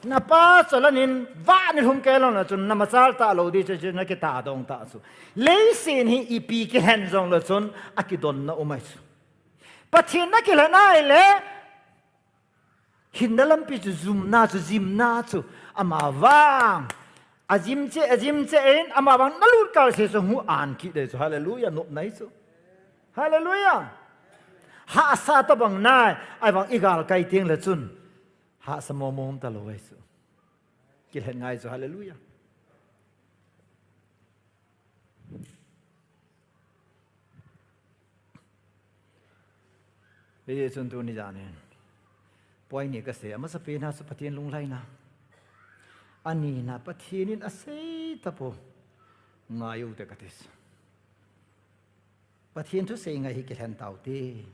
Na pa chalan in vah ni lhum kei lou na chun na machal ta lou ding chu, chu na kitah dong ta chu. Leiset hi ipi kilhen jongle chun akidon na um ahi chu. Pathen na kilhen a ahile, hinna lampi chu jumna chu, jimna chu, ama vang. Ajim cheh, ajim cheh in, ama vang na lut kal se chu hung an kit ding chu. Hallelujah, nop na hi chu. Hallelujah. Hahsa tobang nai, ahivang igal kai teng le chun. Hahsa momo um ta lou ahi chu. Kilhen ngai chu, hallelujah. Hijeh chun tuni jan hin. Point ni ka sei, amasa pen a chu Pathen lunglhaina. Ani na Pathen in asei tapou. Ngai u te ka ti. Pathen thusei ngai hi kilhen tau te.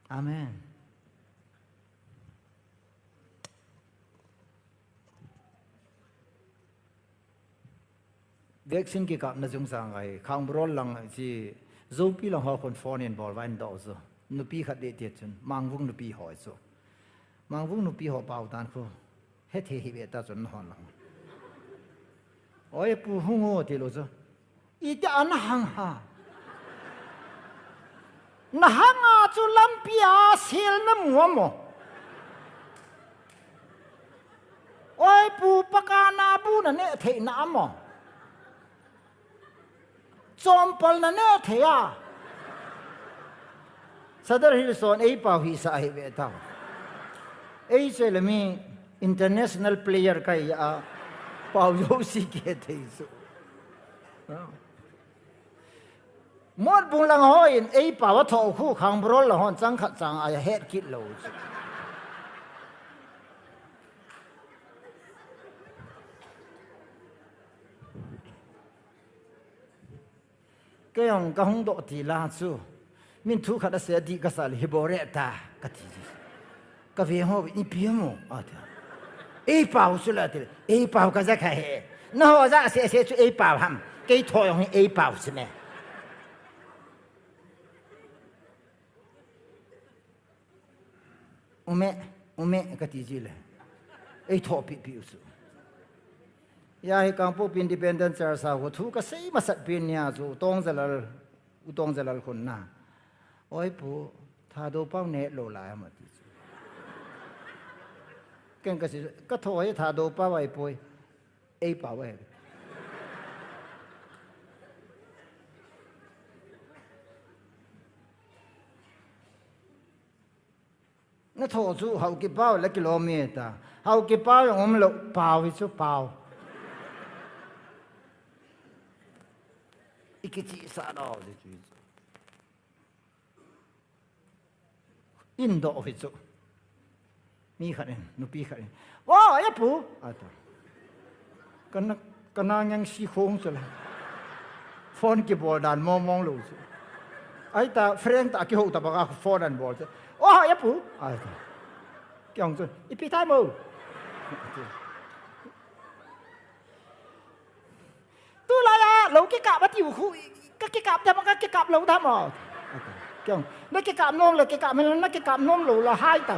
Amen. Vaccine kikapna jung sang ahi, Khangburon lang chi, Zopi lang ho khun phone in bol va in doh chu. Nupi khat ding ti chun, Mangvung nupi ho chu. Mangvung nupi ho pao dan khu, hethei hi ve ta chun na hon lang. Oi pu hung o ti lou chu. Iti a na hang ham. Na hang a chu lampi a sel na mu am o. Oi pu, pakana bu na neh thei na am o. Chompal na neh thei a. Sadar Hills hon ei pao hisah ahi ve tau. Ei chu le mi international player kahi a pao jouse kithei chu. Motbung lang hon ei pao athoh khu Khangburon lang hon chang khat chang a het kit lou chu. Kei jong ka hung doh ti la chu. Min thu khat asei a dih ka sa le hi bol e ta ka ti. Ka ve ho, ipi ham o, ati. Ei pao chu la ti, ei pao ka ja kha he. Na ho ja se se chu ei pao ham. Kei thoh jong hi ei pao chu me. Ume, ume, ka ti ji le. Ei thoh pi pi u chu. Hia hi Kangpokpi Independent Church a ho thu ka sei masat pen nia chu Tongjalal U Tongjalal khun na. Oi pu, Thadou pau ne lo lai ama ti chu. Ken ka si, ka tho hi Thadou pau ai poi. Ei pau ai. Na tho chu Haokip pau le kilom e ta. Haokip pau jong um lo pau hi chu pau. I kichi sa lo ti chu. In do hi chu. Mi khat in, nupi khat in. Wa, ya pu. Ata. Kana, kana ngang si khong chu la. Phone kibol dan mong mong lo chu. Ai ta, friend ta kiho ta banga phone an bol chu. Oh, ya pu. Ai ta. Kiong chu. Ipi tai mo. Tulai a, lo kikap a tiu khu, ka kikap dam, ka kikap lo dam o. Kiong, na kikap nom le kikap, na kikap nom lo la hai ta.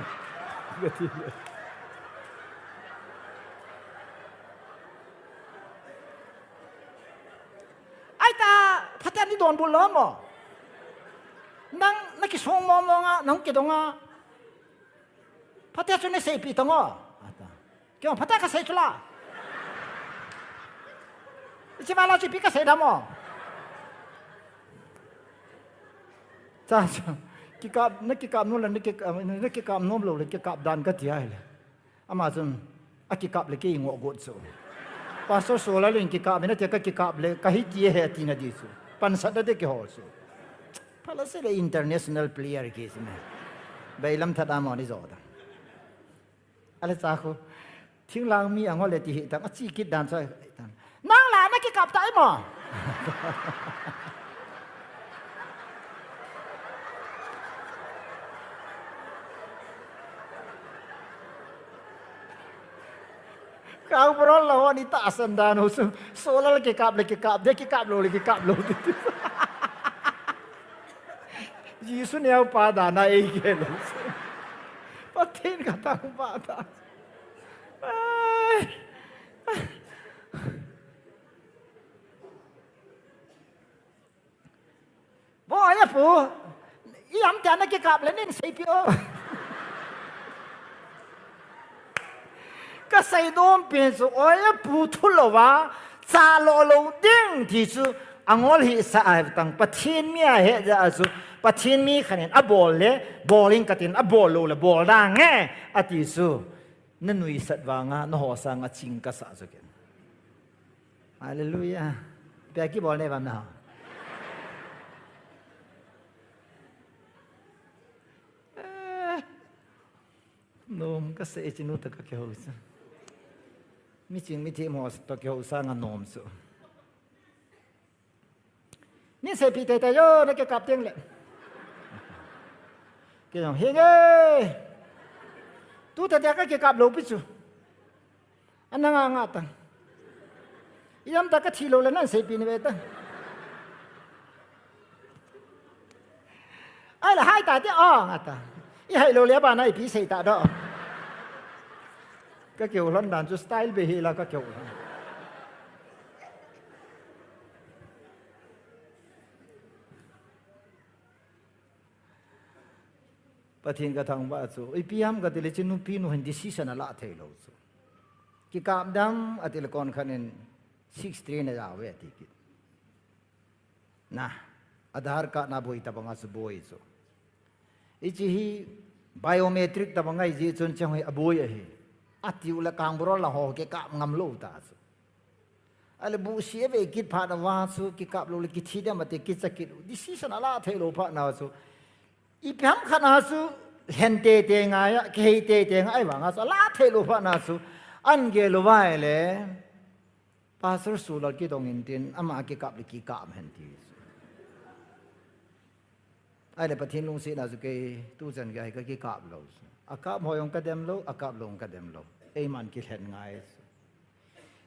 Ai ta, Pathen in donbut lou mo. Nang, na kisong mo mo nga, nang kidong nga. Pathen chu na seipi tang o. Ata. Kiong, Pathen ka sei chu la. Ichi vala chu ipi ka sei dam o. Cha, cha. Kikap, na kikap nom le, na kikap, na kikap nom lo le, kikap dan ka ti ai le. Ama chun, a kikap le kei ngoh got chu. Pastor Solalal in kikap, na ti ka kikap le, ka hi ti he ti na di chu. Pansat na de kihol chu. Phala se le international player ki si me. Bailam that amo ni jo da. Ale cha khu. Thinglang mi angol le ti hi tang, a chi kit dan chu ai tang. Nang la na kikap ta i mo. Kang brol la ho ni ta san dan ho su. Solalal kikap le kikap, de kikap lo le kikap lo. Jesu neo pa dan a ei ke lo. Pathen ka tang pa ta. Ai. Bo, oi a pu, i am te na kikap le nin seipi o. Ka sei nom pen chu, oi a pu thu lo va, cha lo lo ding ti chu, angol hi sa a tang Pathen mi a he ja a chu, Pathen mi khat in a bol le, bol in ka tin a bol lo le, bol da nge, a ti chu, na nuisat vanga, na ho sanga ching ka sa chu ken. Hallelujah. Pia kibol nei vam na ho. Eh, nom ka sei chinu ta ka kihou sa. Mi ching mi thi mo ta kihou sa nga nom su. Ni seipi tei tei yo, na kikap teng le. Kei jong, "Henge. Tu te te ka kikap lo pi chu. Ana nga nga tang. I am ta ka thi lo le nan seipi ni ve tang." Ai la hai ta te o nga ta. I hai lo le ba na ipi sei ta do. Ka keu lon dan chu style be hi la ka keu lon. Pathen ka thangvah chu. Ipi ham ka ti le chu nupi nu hin decision a la thei lo chu. Kikap dam a ti le kon khan in six three na ja ve a ti kit. Na, Aadhaar card na boi ta banga chu boi chu. Ichi hi biometric ta banga i ji chun chang hi a boi a hi. A tiu le kang bro la ho kikap ngam lo ta chu. Ale bu si ave kit pha na wa chu kikap lo le kithi dam a ti kicha kit. Decision a la thei lo pha na chu. Ipi ham khat a chu lhen tete ngai a, kihei tete ngai vang a chu, a la thei lo pha na chu, an gel lo vai le, Pastor Sulal kidong in tin, ama kikap le kikap hen ti. Ai le Pathen lungsetna chu kei, tu chan kei ka kikap lo chu. A kap ho jong ka dem lo, a kap lo jong ka dem lo. Eiman kilhen ngai chu.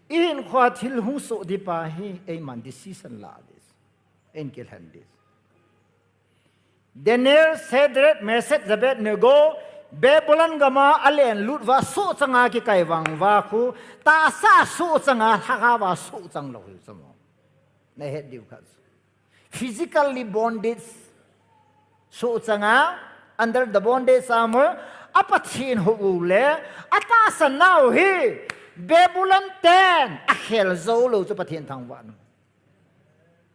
I hinkhoa thil hung soh di pa hi, eiman decision la di chu. Ein kilhen di chu. Daniel, Shadrach, Meshach, Abednego, Babylon gama a len lut uva sohchanga kikai vang uva khu, tahsa sohchanga lhagao va sohchang lou hiu chu mo. Na het diu kha chu. physically bondage. Suchanga, under the bondage a mo, a Pathen hou le, a tahsan nau hi, Babylon ten, a khel jou lou chu Pathen thangvah.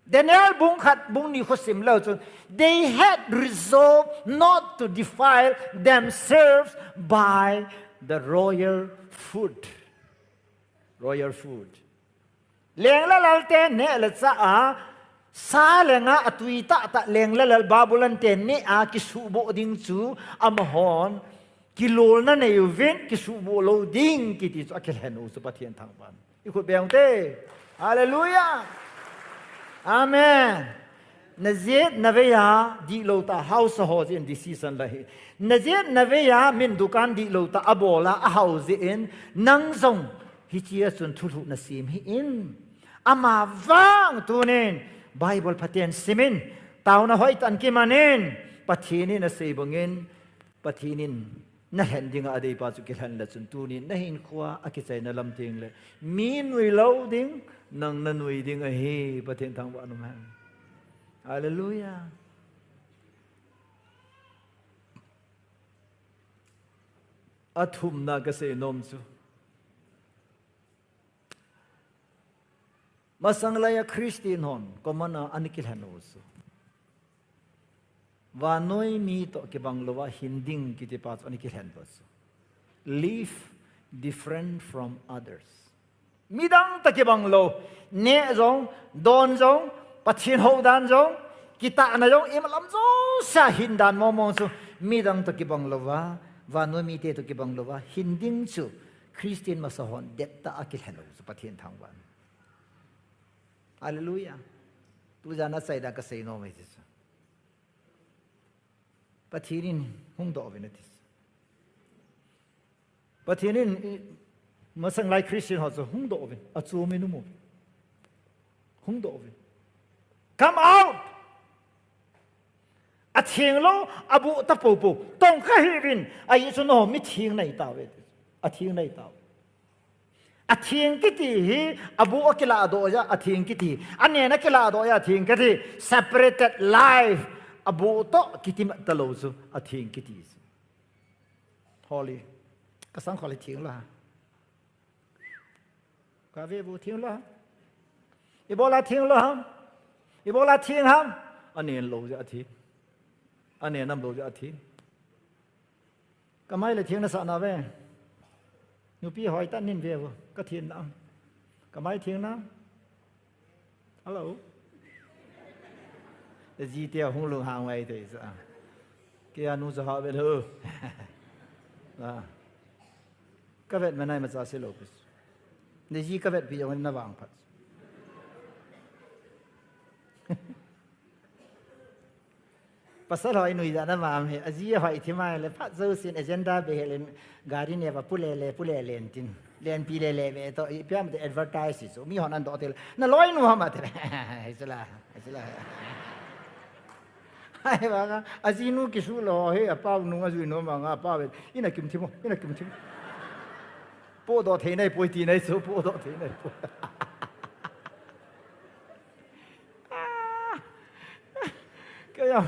Daniel bung khat, bung ni khu sim leu chun, they had resolved not to defile themselves by the royal food. Royal food. Leng le lal te neh le chah a, sa le nga a tui tah tah leng le lal Babylon te neh a kisuhboh ding chu amahon kilolna nei uvin kisuhboh lou ding kiti chu a kilhen u chu Pathen thangvah. I khut beng te. Hallelujah. Amen. Na jet na vei a dihlou tah hausa ho jeh in decision la hi. Na jet na vei a min dukan dihlou tah a bol a a hau jeh in nang jong hiche a chun thulhuh na sem hih in. Ama vang tunin Bible phaten sim in. Taona hoitah in kiman in. Pathen in a sei bang in. Pathen in na lhen ding a a deipa chu kilhen le chun tunin na hinkhoa a kichaina lam teng le mi nui lou ding, nang na nui ding ahi, Pathen thangvah in um hen. Hallelujah. A thumna ka sei nom chu. Masang lai a Christian hon, common a ana kilhen u chu. Vannoi mi toh kibang lou a hin ding kiti pa chu ana kilhen u chu. Live different from others. Midang toh kibang lou, neh jong, don jong, Pathen hou dan jong, kitahna jong, ima lam jouse a hin dan mong mong chu, midang toh kibang lou a, vannoi mite toh kibang lou a, hin ding chu, Christian masa hon, det tah a kilhen u chu, Pathen thangvah. Hallelujah. Tu jan a chai dan ka sei nom e ti chu. Pathen in hung doh uvin ati. Pathen in i, masang lai Christian ho chu hung doh uvin. A chu mi nu mu. Hung doh uvin. Come out! A theng lou, a buh ta popo. Tong kha hih uvin. Ahi chu no, mi theng nei tauve. A theng nei tauve. A theng kiti hi, a buh a kilah doh jeh a theng kiti. A nen a kilah doh jeh a theng kiti. Separated life. A buh toh kiti mat ta lou chu a theng kiti chu. Holy. Ka sang khol hi theng lou ham. Ka ve bu theng lou ham. Ibola theng lou ham. Ibola theng ham. A nen lou jeh a theng. A nen nam lou jeh a theng. Ka mai le theng na sa na ve. Nupi hoitah in ve vo. Ka theng na. Ka mai theng na. Hello. Ji te hung lunghang mai te sa. Kei a nu cha ha ve lo. Ah. Ka vet ma nai ma cha se lo pis. Ni ji ka vet pi jong na vang phat. Pasal hoi nui da na mam he, a ji hoi thi mai le, phat jousen agenda be he le, gari ne va pu le le, pu le le tin. Len pi le le ve to, i piam te advertise chu, mi hon an do te le, na loi nu ham a te le. Hi chu la, hi chu la. Hai ba ka, a ji nu kisu lo he, a pau nu a jui no ma nga pau ve, ina kim thi mo, ina kim thi mo. Po do thei nai poi ti nai chu, po do thei nai poi. Kei a,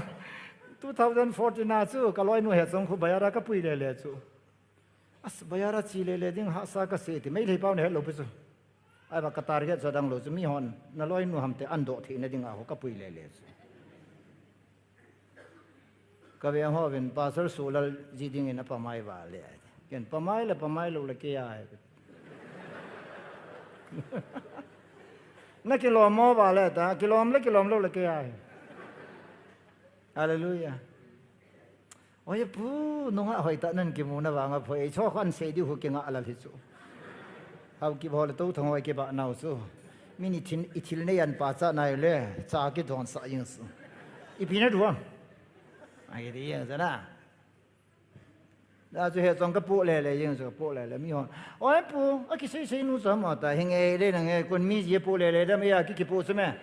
two thousand fourteen a chu, ka loi nu he chong khu bazar a ka pui le le chu. As, bazar a chi le le ding hahsa ka se ti, Meitei pau ne he lo pi chu. Ai ba ka target chu dang lo chu, mi hon, na loi nu ham te an do thei na ding a ho ka pui le le chu. Ka veng ho vin, Pastor Sulal ji ding in a pamai va le. Ken pamai le, pamai lo le kei a. Na kilom mo va le ta, kilom le, kilom lo le kei a. Hallelujah. Oi pu, nunga hoitah nan kimu na vang a poi, cho khan sei di hu kinga la hi chu. Hau ki bol to thong hoi ki ba nau chu. Min i thin, i thil nei an pa cha nai le, cha ki don sa ing su. I pi na duang. Ai di yang sa na. Da chu he chong ka pu le le yang chu pu le le mi hon. Oi pu, a ki sei sei nu cha ma ta hing e le na nge kun mi ji pu le le da me ya ki ki pu chu me.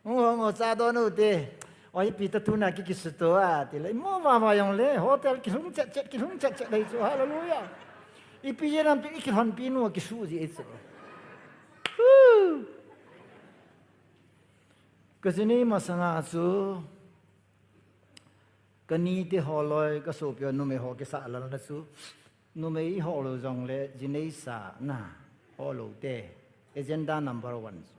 Ngo, ngo, cha don u te. Oi, pi ta tuna ki ki suto a, ti le. Mo va va jong le, hotel ki lhung chet chet, ki lhung chet chet le chu, hallelujah. I pi ye nam pi, i ki lhon pi nu ki su ji e chu. Woo! Ka jinei masanga chu, ka nite ho loi, ka sopi ho numei ho kisa lal na chu, numei i ho lou jongle, jinei sa na ho lou te, agenda number one chu.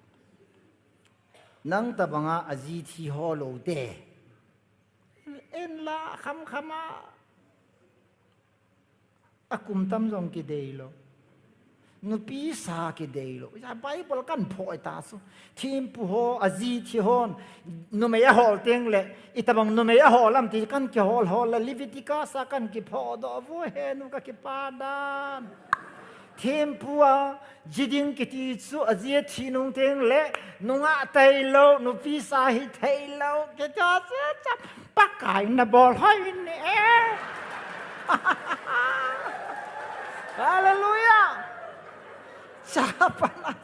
Nang tabanga aji thi ho lou te. En la kham kham a. A kum tam jong kidei lou. Nupi sa kidei lou. Ija Bible kan phoi ta su. Thempu ho, aji thi hon. Numei a hol teng le. Itabang numei a hol am ti kan kihol hol le. Leviticus a kan kipho do vo he nu ka kipa dan. Thempu a, ji ding kiti chu aji a thi nung teng le. Nunga tai lou, nupi sa hi thei lou. Kiti chu cha. Pakai na bol hoi ni e. Hallelujah. Chapana.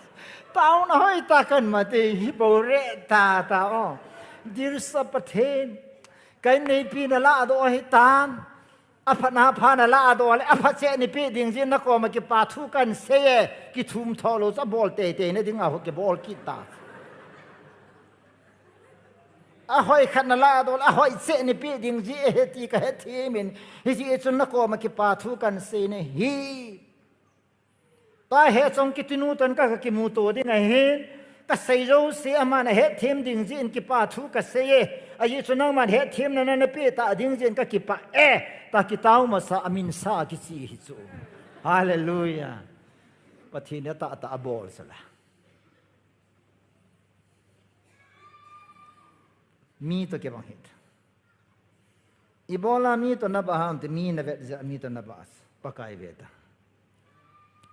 Tauna hoi ta kan mate hi bo re ta ta o. Dirsa Pathen. Kai nei pi na la do hi tan. Apha na pha na la do le apha che ni pi ding jin na koma kipa thu kan sei e. Kithum tho lou cha bol te te na ding a ho kibol kit ta. Ahoi khat na la dol, ahoi che ni pi ding ji e he ti ka he thimin. Hi ji e chun na koma kipa thu kan sei ne hi. Ta he chong kiti nu tan ka, ka kimu to ding ahin. Ka sei jo si ama na he thim ding ji in kipa thu ka sei e. A ji chu nang man he thim na na na pi ta ding ji in ka kipa e. Ta kitau masa amin sa kichi hi chu. Hallelujah. Pathen a ta ta a bol sala. Mi to kibang hit. Ibola mi to na ba ham te mi na vet ja mi to na ba as. Pakai veta.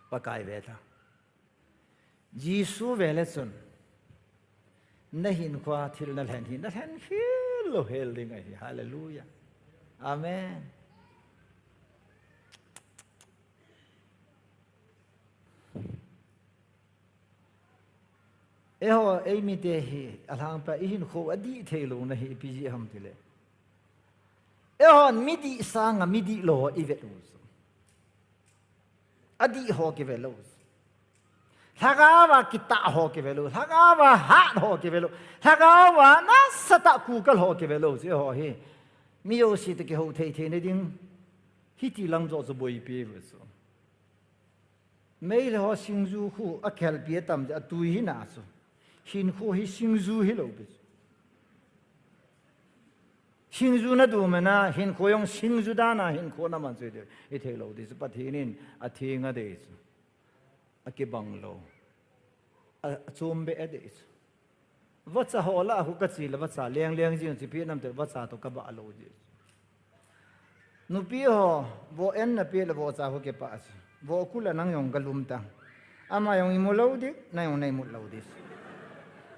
Pakai veta. Jisu vele chun. Na hin khua thil na lhen hi. Na lhen hi lo hel ding ahi. Hallelujah. Amen. Eiho, ei mite hi, alhangpa, i hinkho, adih thei lou na hi, ipi jeh ham tile. Eihon, midih sanga, midih lou, i vet u. Adih ho kive lou. Lhagao a kitah ho kive lou. Lhagao a hat ho kive lou. Lhagao a nasatah kukal ho kive lou. Eiho hi, mi jouse toh kihou thei thei na ding. Hiti lang jo chu boipi ve chu. Meilhei ho singju khu akhelpi atam je atui hi na chu. Hinkho hi singju hi lou pi chu. Singju na du mena hinkho jong singju dan a hinkho na man chu de. I thei lou di chu Pathen in atheng a dei chu. Akibang lou. A, achom be a dei chu. Vacha ho la khu ka chi le vacha leng leng jing chi pi nam te vacha to ka ba lo ji. Nupi ho, vo en na pi le vo cha khu ke pa si. Vo ku la nang jong ka lum ta. Ama jong i mu lo di, nang jong nei mu lo di.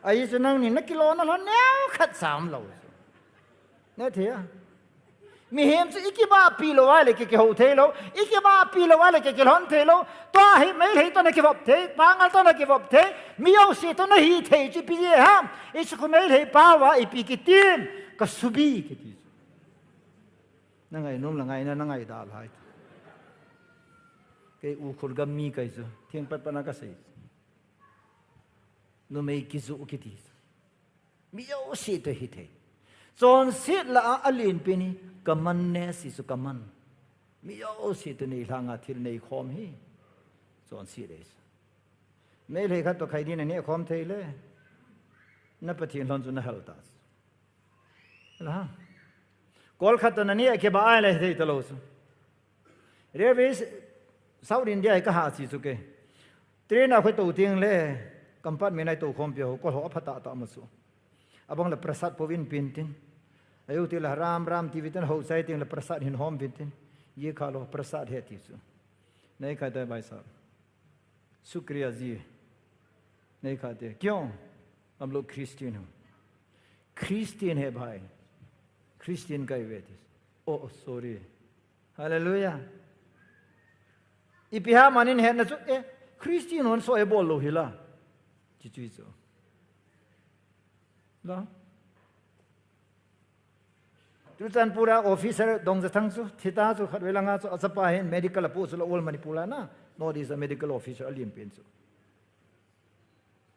Ai chu nang ni na kilo na lo neo khat sam lo. Ne thia. Mihem chu i kibapi lou a le ki, kihou thei lou, i kibapi lou a le ki, kilhon thei lou, tua hi Meilhei toh na kivop thei, Pangal toh na kivop thei, mi jouse toh na hi thei chu ipi jeh ham, i chu khu Meilhei pao a ipi kitim, ka subi kiti chu. Na ngai nom la ngai na, na ngai da lai. Kei Ukhrul gam mi kai chu, theng pat pat na ka sei. Numei kijoh kiti chu. Mi jouse toh hi thei. Chonset lah a, alen pen hi, ka man ne si chu ka man. Mi jouse toh nei lhanga thil nei khom hi. Chonset ei chu. Meilhei khat toh khai din a neh khom thei le. Na Pathen lhon chu na hel ta chu. La. Kol khat toh na neh a kiba ai le thei ta lou chu. Railway South India hi ka ha chi chu ke. Train a khoi to ting le compartment a i to khom pi ho, kol ho a pha ta ta ma chu. Abang le prasad po vin pin tin. Ayu ti le ram ram ti vi tin ho chai ting le prasad hin hom vin tin. Ye kha lo prasad he ti chu. Nei kha dai bai sa. शुक्रिया जी. नहीं खाते। क्यों? हम लोग क्रिश्चियन हैं। क्रिश्चियन है भाई। क्रिश्चियन का ही वे थे। Oh, sorry. Hallelujah. Ipi ham anin hetna chu, eh, Christian hon so e bol lou hi la. Chi chu chu. La. Churachandpur a officer Dongzathang chu, thita chu khatvei langa chu, achapa hin medical a pu chu la all Manipur la na, North East a medical officer a lian pen chu.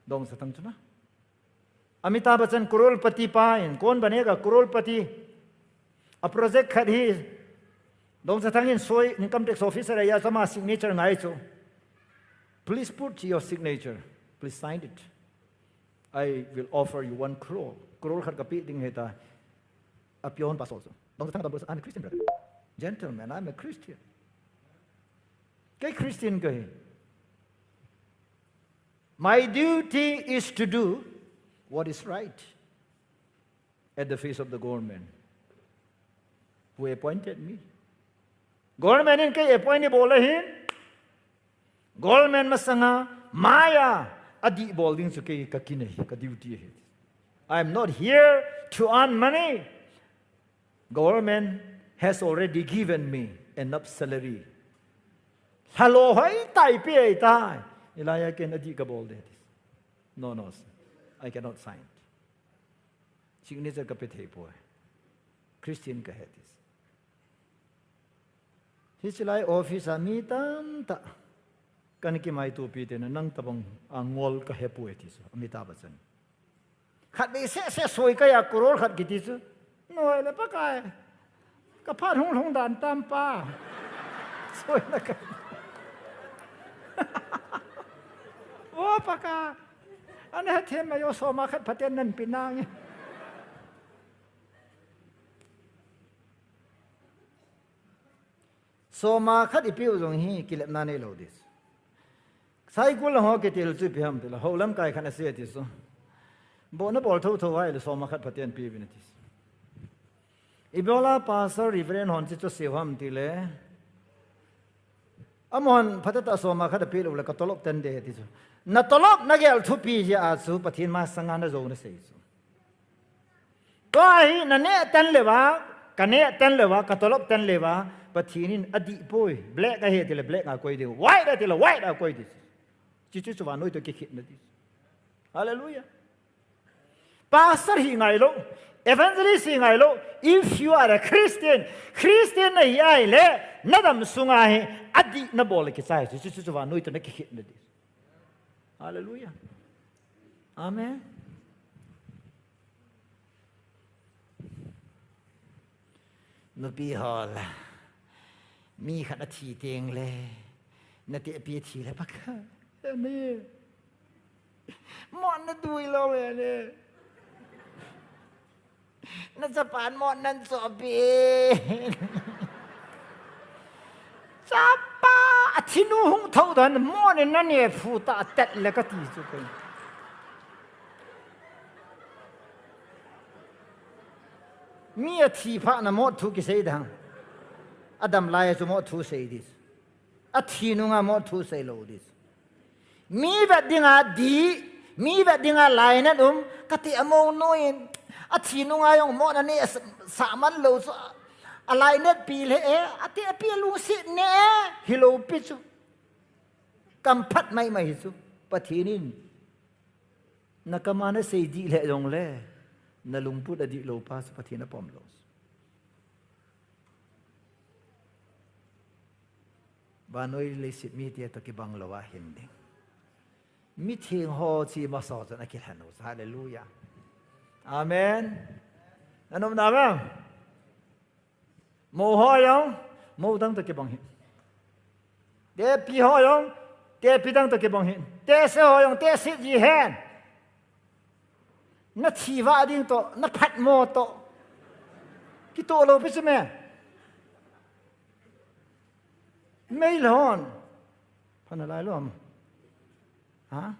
Dongzathang chu na. Amitabh Bachchan crorepati pa in, kaun banega crorepati. A project khat hi, Dongchathang in soi, income tax officer a ya chama signature ngai chu. Please put your signature. Please sign it. I will offer you one crore. Crore khat kapi ding heta. A pion pastor chu. Dongchathang Dongchathang, I'm a Christian brother. Gentleman, I'm a Christian. Kei Christian kahi. My duty is to do what is right at the face of the government who appointed me. Government in kei appoint ni bol ahin. Government masanga maya adih bol ding chu kei kakin ahi, ka duty ahi. I am not here to earn money. Government has already given me enough salary. Lhalo hoi tai pi ai tai. Ilaiya ken adih kabol de. No, no, sir. I cannot sign. Signature kape thei poi. Christian kahi ati. Hichilai office a mi tamtah kana kimaitopi tena nang tabang angol kahe poi ati chu. Amitabh Bachchan. Khat bei seh seh soi kaya crore khat kiti chu. Noi le Pakai. Ka phat hung hung dan tam pa. Soi na ka. O Pakai. Ana hethem mai o soma khat phaten nan pinang. Soma khat ipiu jong hi kilepna neilou ding. Saikul ho kitil chu ipi ham tile, hou lamkai khat asei ati chu. Bo nabol thotho ahile soma khat phaten peuvin ati chu. Ibola pastor reverend hon chu chu asei u ham tile. Amahon phatah tah soma khat apeh lou le ka tolop tan de ati chu. Na tolop nagel thupi jeh a chu Pathen masanga najou nasei chu. Tua hi naneh tan leuva, kaneh tan leuva, katolop tan leuva, Pathen in adih poi, black ahi tile black a koi ding, white ahi tile white a koi ding. Chuchu chu vannoi toh kikhetna ding. Hallelujah. Pastor hi ngailou, evangelist hi ngailou, if you are a Christian, Christian nahi ahile, nadam sunga hi adih nabol le kichai, chuchu chu vannoi toh nakikhetna ding. Hallelujah. Amen. Nupi ho la. Mi khat athi teng le. Natehpi athi le Pakai. Ani. Mo nadui lou le ni. Nachapan mo nan chohpi. Chapa, athinu hung thou dan mo ni nane phu ta tet le kati chu kei. Mi athi phat na mo thu kisei dang. Adam lai chu mo thu sei ding. Athi nunga mo thu sei lou ding. Mi vet dinga dih, mi vet dinga lainat um, kati amou nuin, athi nunga jong mo nane sa, sa man lou chu, alainatpi le e, atehpi alungset ne e, hilou pi chu. Kam phat maimai hi chu, Pathen in. Nakam a nasei dih le jong le, nalungput adih lou pa chu Pathen apom lou. Vannoi leiset mite toh kibang lou ahin ding. Mitheng ho chi masa chun akilhen u. Hallelujah. Amen. Nanom na vang. Mo ho jong, mo dang toh kibang hi. Tepi ho jong, tepi dang toh kibang hi. Tese ho jong, tese ji hen. Nathi vah ding toh, naphat mo toh. Kitoh lou pi chu me. Mei lhon. Pha nalai lou ham. Ha?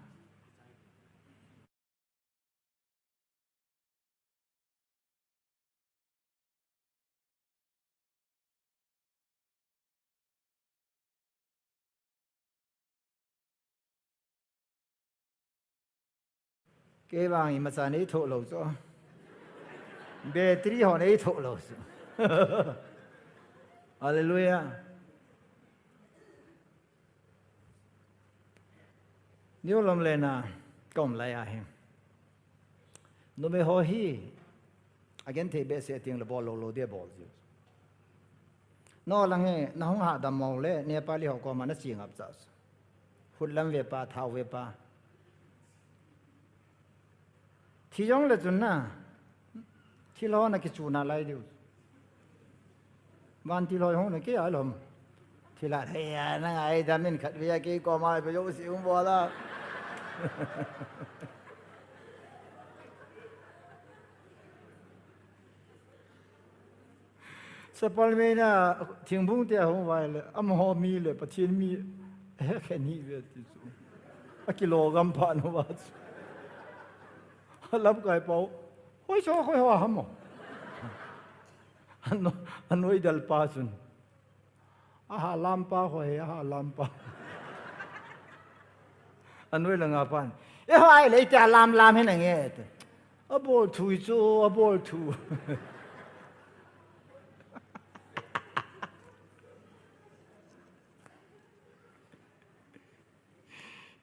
Kei vang imacha nei thoh lou chu. Battery ho nei thoh lou chu. Hallelujah. New Lomlen a ka um lai ahi. Numei ho hi, agenthei behseh teng le bol lou lou dia bol jiu. No lang hi, nahung hadam mo le, Nepali ho koma nache ngap cha. Hutlam ve pa, thao ve pa. Thi jong le chun na. Thilha na kichu nalai diu. Van thilha hung na kei a lom. Thilha hei a na ngai dam in khat vei a kei koma pe jo si um bola. Sapal me na thingbung te hung vai le, amaho mi le, Pathian mi, he khen hi ve ti chu. A kilo gam pha no va chu. A lam kai pau. Hoi so, hoi ho hamo. Ano, ano idal pa chun. Aha lam pa hoi, aha lam pa. Ano ilanga pan. E hoi le, ite lam lam hin ange. Abol thu chu, abol thu.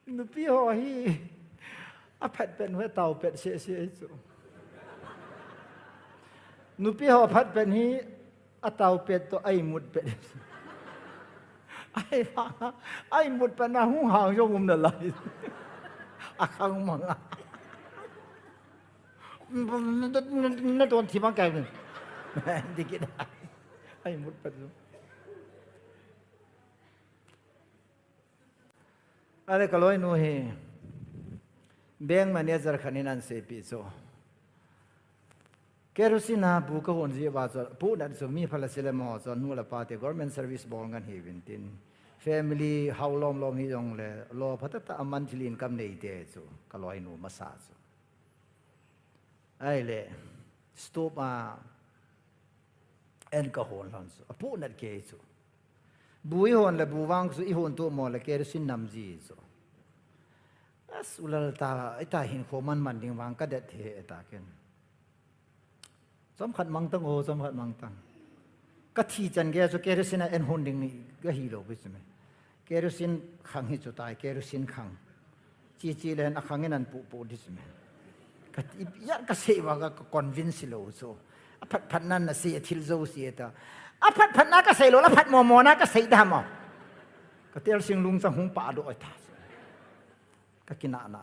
Nupi ho hi, aphat pen hoi tau pet se se chu. Nupi ho phat pen hi, atau pet to ai mut pet. Ai, ai mut pet na hung hang jo um na lai. Akhang manga. Na, na, na, na don thi mang kai. Dikit. Ai mut pet. Ale ka loinu hi bank manager khat in ahin seipeh chu. Kerosene a bu kahon ji uva chu, pu nat chu mi phalou sile mo chu, nu le pa te government service bol ngen hiuvin tin. Family hao lom lom hijongle, lo phatah tah a monthly income nei te chu, ka loinu masa chu. Ahile, stove a an kahon lhon chu, apu nat kei chu. Bu ihon le bu vang chu ihon to mo le kerosene nam ji chu. As ulal ta, ita hinkho man man ding vang ka det he ta ken. Chomkhat mang tang o, chomkhat mang tang. Ka thi chan gei chu kerosene a an hon ding ni ka hilou pi chu me. Kerosene khang hi chu tai, kerosene khang. Chi chi le hen akhang in ahin pu pu di chu me. Ka ti, ya ka sei uva ka, ka convince lou chu. Aphat phat nan na sei a thil jouse ta. Aphat phat na ka sei lou, aphat mo mo na ka sei da mo. Ka tel sing lungchang hung pa doh ta. Ka kinah na.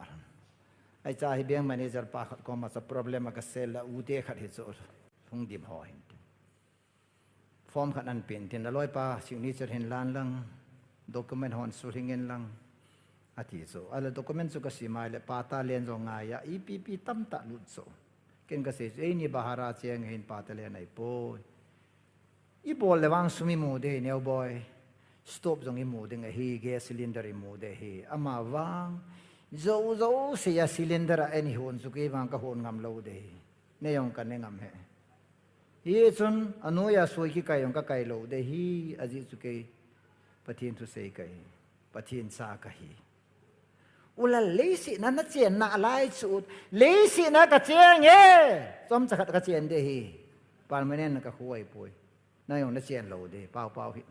Aicha hi bank manager pa khat koma chu problem a ka sei la u te khat hi chu. Hung dim ho hin. Form khat ahin pen tin, la loipa signature hin lan lang, document hon sulhing in lang, ati chu. Ala document chu ka sim a le, patta len jong ngai a, ipi pi tamtah lut chu. Ken ka sei chu, eini bahar a cheng hin patta len ahi poi. I bol le vang sum i mu de, neo boi. Stove jong i mu ding ahi, gas cylinder i mu de hi. Ama vang, jo jo sei a cylinder a an hon chu kei vang ka hon ngam lou de hi. Ne jong ka ne ngam he. Hichun, anoi a soi kikai jong ka kai lou de hi, ajeh chu kei Pathen thusei kahi, Pathen cha kahi. Ulal leiset a na chen nalai chu, leiset a ka cheng e, chomcha khat ka chen de hi, permanent ka khu ahi poi. Na jong na chen lou de, pao pao hi.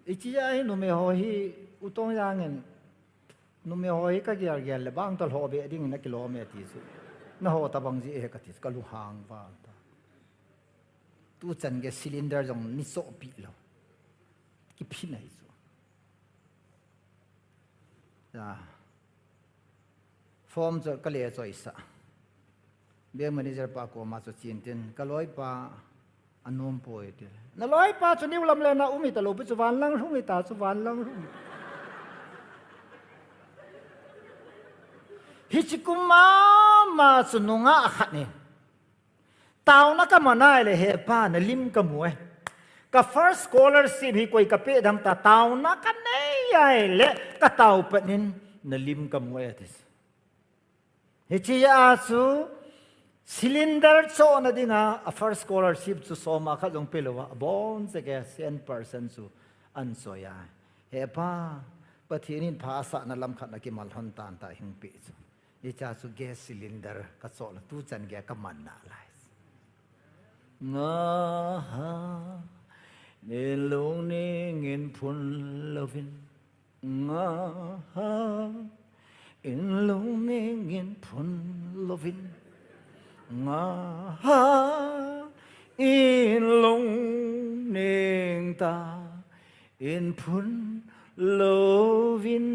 Hiche a hi numei ho hi, u Tongjang in, numei ho hi ka gel gel le bang tah lhoh be ding in akilom e ti chu. Na ho tabang ji e ka ti chu ka lunghang val ta. Tu chan gei cylinder jong ni chohpi lou. Kiphin ahi chu. Ya. Form chu ka le choisa. Bank manager pa koma chu chen tin, ka loipa anom poi ti. Na loipa chu neo lam le na um hita lou pi chu van lang lhung hita chu van lang lhung. Hiche kum mama chu nungah khat in. Taona ka man a le he pa na lim ka mu e. Ka first scholarship hi koi ka pe dam ta taona ka nei a le ka tao pat in na lim ka mu e ati. Hiche a chu cylinder chohna dinga a first scholarship chu soma khat jong pe lou a, abon cheh a cent percent chu ahin choi a. He pa, Pathen in pha asahna lam khat na kimal lhon tan ta hing pe chu. Hiche a chu gas cylinder ka choh lou tu chan gei ka man nalai. Nga ha, ni lungning in phun louvin. Nga ha, in lungning in phun louvin. Nga ha, in lungning tah in phun Lovin.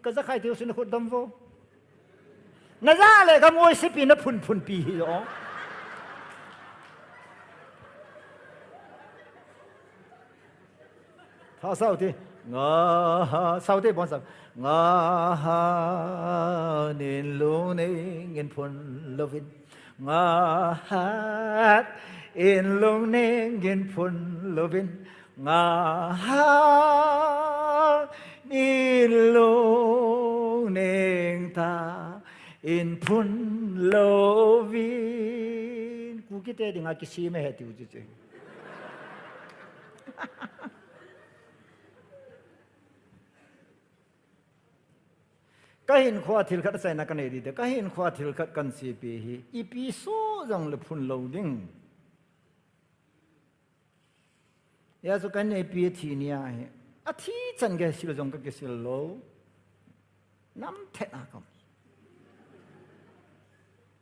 Ka jakhai tiu sin khut dam vo. Na ja le ka ngoi sipi na phun phun pi hi jo. Tha sau ti. Nga ha. Sau ti bon sau. Nga ha nin lung ning in phun lovin. Nga ha in lung ning in phun lovin. Nga ha nin lung ning ta in phun lovin. Kuki te dinga kisem e he tiu chu chu. Ka hinkhoa thil khat achaina ka nei ding te. Ka hinkhoa thil khat kan sepi hi. Ipi so jong le phun lou ding. Hia chu kan neipi athi nia hi. Athi chan ka sil jong ka kisil lou. Nam thet a ka.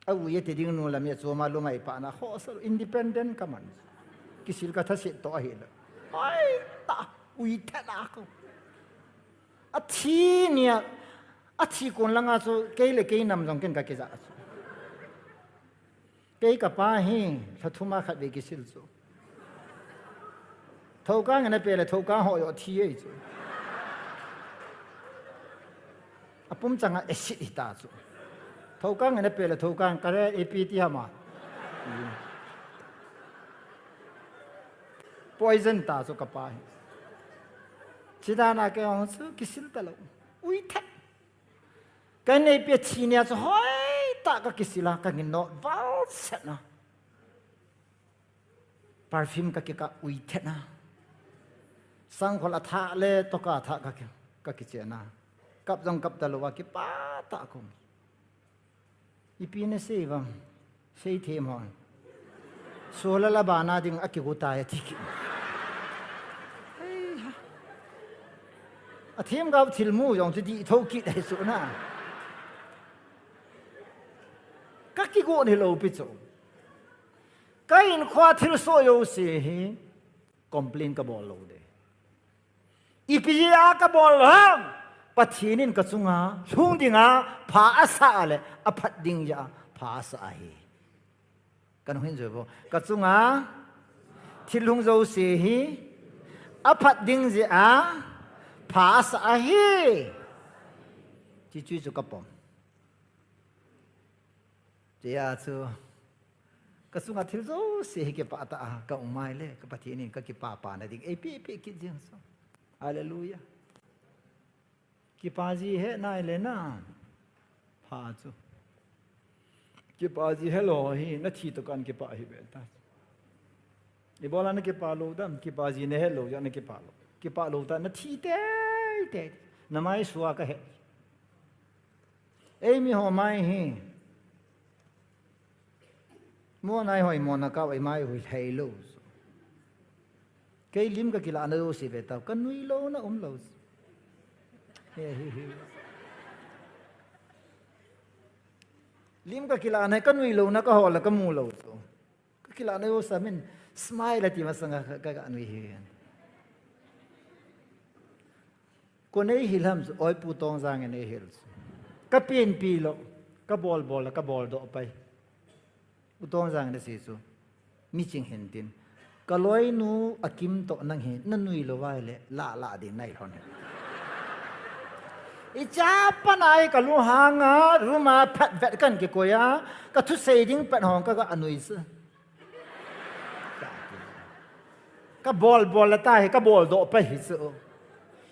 A u ye ti ding nu lam ye chu ma lu mai pa na ho sa independent ka man. Kisil ka tha se to ahi la. Oi ta ui thet a ka. Athi nia, athi kon langa chu kei le kei nam jong ken ka kija chu. Kei ka pa hi, lha thuma khat ve kisil chu. Thokang ina pe le thokang ho yo thi ei chu. Apum changa acid hi ta chu. Thokang ina pe le thokang ka re A P T hama. Poison ta chu ka pa hi. Chidana ke ong chu kisil ta lo. Ui thet. Kan neipi athi nia chu hoi ta ka kisil a ka ngin no val set na. Perfume ka kika ui thet na. Sangkhol atha le toka atha ka ki, ka kiche na. Kap jong kap ta lou a kipa ta kum. Ipi na sei vang. Sei them hon. Sola la bana ding a kigu ta ya tiki. Hei ha. A them ga thil mu jong chu di tho kit ai su na. Ka kigu ni lo pi chu. Ka hinkhoa thil so yo se hi complain ka bol lou de. Ipi a ka bol ham? Pathen in ka chunga lhung dinga pha asa le aphat ding a pha asa ahi. Kan hin jo bo. Ka chunga thil lhung jo se hi aphat ding a pha asa ahi. Chi chui chu ka pom. Tia chu ka chunga thil jo se hi kipa ta a ka umai le ka Pathen in ka kipa pa na ding ei pi pi kit jing so. Hallelujah. Kipa ji he nai le na. Pha chu. Kipa ji he lo hi na thi to kan kipa hi be ta. Ibola na kipa lo dam, kipa ji ne he lo ja na kipa lo. Kipa lo ta na thi te te. Na mai sua ka he. Ei mi ho mai hi. Mo nai hoi mo na ka ei mai hui thei lo. Kei lim ka kila na lo si ve ta, ka nui lo na um lo. He hi hi. Lim ka kila na ka nui lo na ka ho la ka mu lo so. Ka kila na yo sa min smile ati masanga ka, ka, ka nui hi. Ko nei hil ham chu, oi Pu Tongjang in ei hil chu. Ka penpi lo, ka bol bol, ka bol doh pai. Pu Tongjang in asei chu, mi ching hin tin. Ka loinu a Kim toh nang hi, na nui lo vai le, la la ding nai lhon. I cha pa nai ka lu hanga, ruma phat vet kan kikoi a, ka thusei ding phat hong ka ga anui chu. Ka bol bol la ta hi, ka bol doh pa hi chu.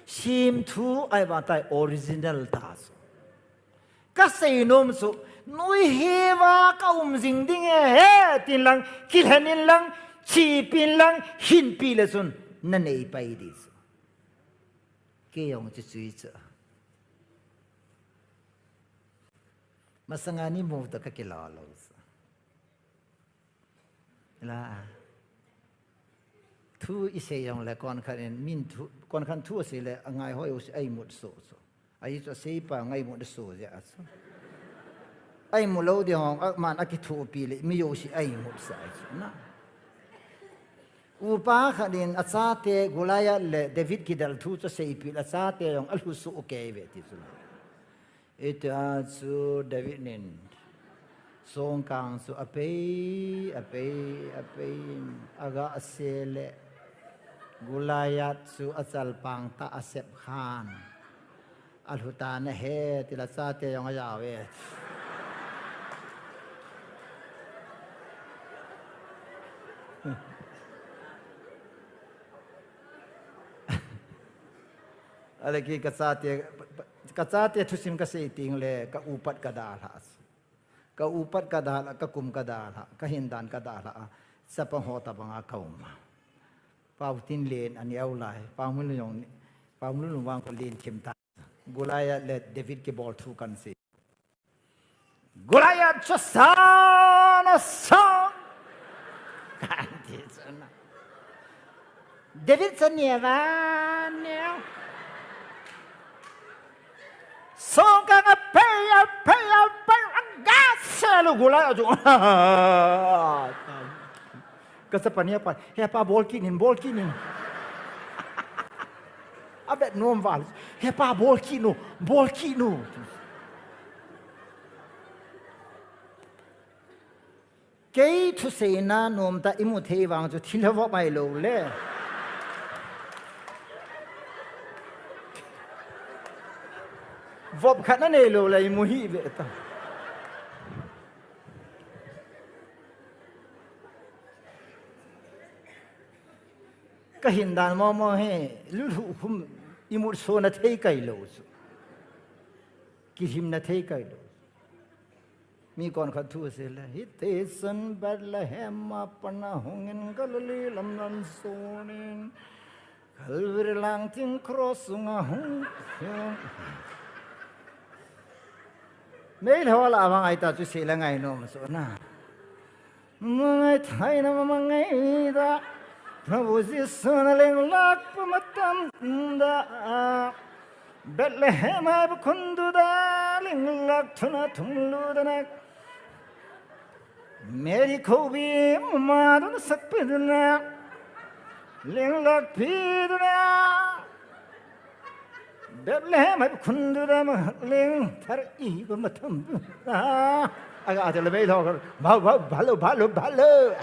Sim thu ai va tai original ta chu. Ka sei nom chu, nui hi va ka um jing ding e he, tin lang, kilhen in lang, chi pin lang, hin pi le chun, na nei pai di chu. Kei jong chu chui chu. Masanga ni mu ta ka kila lo chu. La. Thu i sei jong le kon khan in min thu, kon khan thu sei le a ngai hoi u sei ai mut so so. Ai chu sei pa ngai mut so ja so. Ai mu lo de hong a man a ki thu pi le mi yo sei ai mut sa chu na. Upa khat in achate Goliath le David kidel thu chu seipeh le achate jong alhusuh kei ve ti chu. Hitia chu David in songkang chu apei, apei, apei in aga ase le Goliath chu achalpang tah asep khan. Alhutan ahi, ti le achate jong ajao ve. Ahile kei kachate, kachate thusim kasei teng le ka upat kadalhah. Ka upat kadalhah, ka kum kadalhah, ka hindan kadalhah a, chapang ho tabanga kaum a. Pau tin len aneo lai, Pau Mun Lun jong, Pau Mun Lun vang kho len thim ta. Goliath le David kibol thu kan sei. Goliath chu sana sa. Kan ti chu na. David chu neo va neo. Songkang apei, apei, apei, aga ase le Goliath chu. Ka chapa ni apa, he pa bol kit in, bol kit in. Avet nom val. He pa bol kit in, bol kit in. Kei thuseina nomtah imu thei vang chu thil avop mai lou le. Vop khat nanei lou le imu hih ve ta. Ka hindan momo hi, lulhuh khum imut sona thei kai lou chu. Kilhimna thei kai lou. Mi konkhat thu asei le, hitichun Bethlehem a pat ahungin Galilee lam nan sonin, Calvary lang tin cross sunga hung. Meilhei ho lah a vang ahita chu sei le ngainom chu na. Mangai thaina mangai da. Prabhu Jisu na lenglak pa matam da. Bethlehem a ba khundu da, lenglak thuna thumlu da na. Mary khobi ma dun sakpi dun na. Lenglak pi dun na. Bethlehem a ba khundu da ma leng thar i ba matam. Ah, aga ate le meilhei ho. Ba, ba, balo, balo, balo.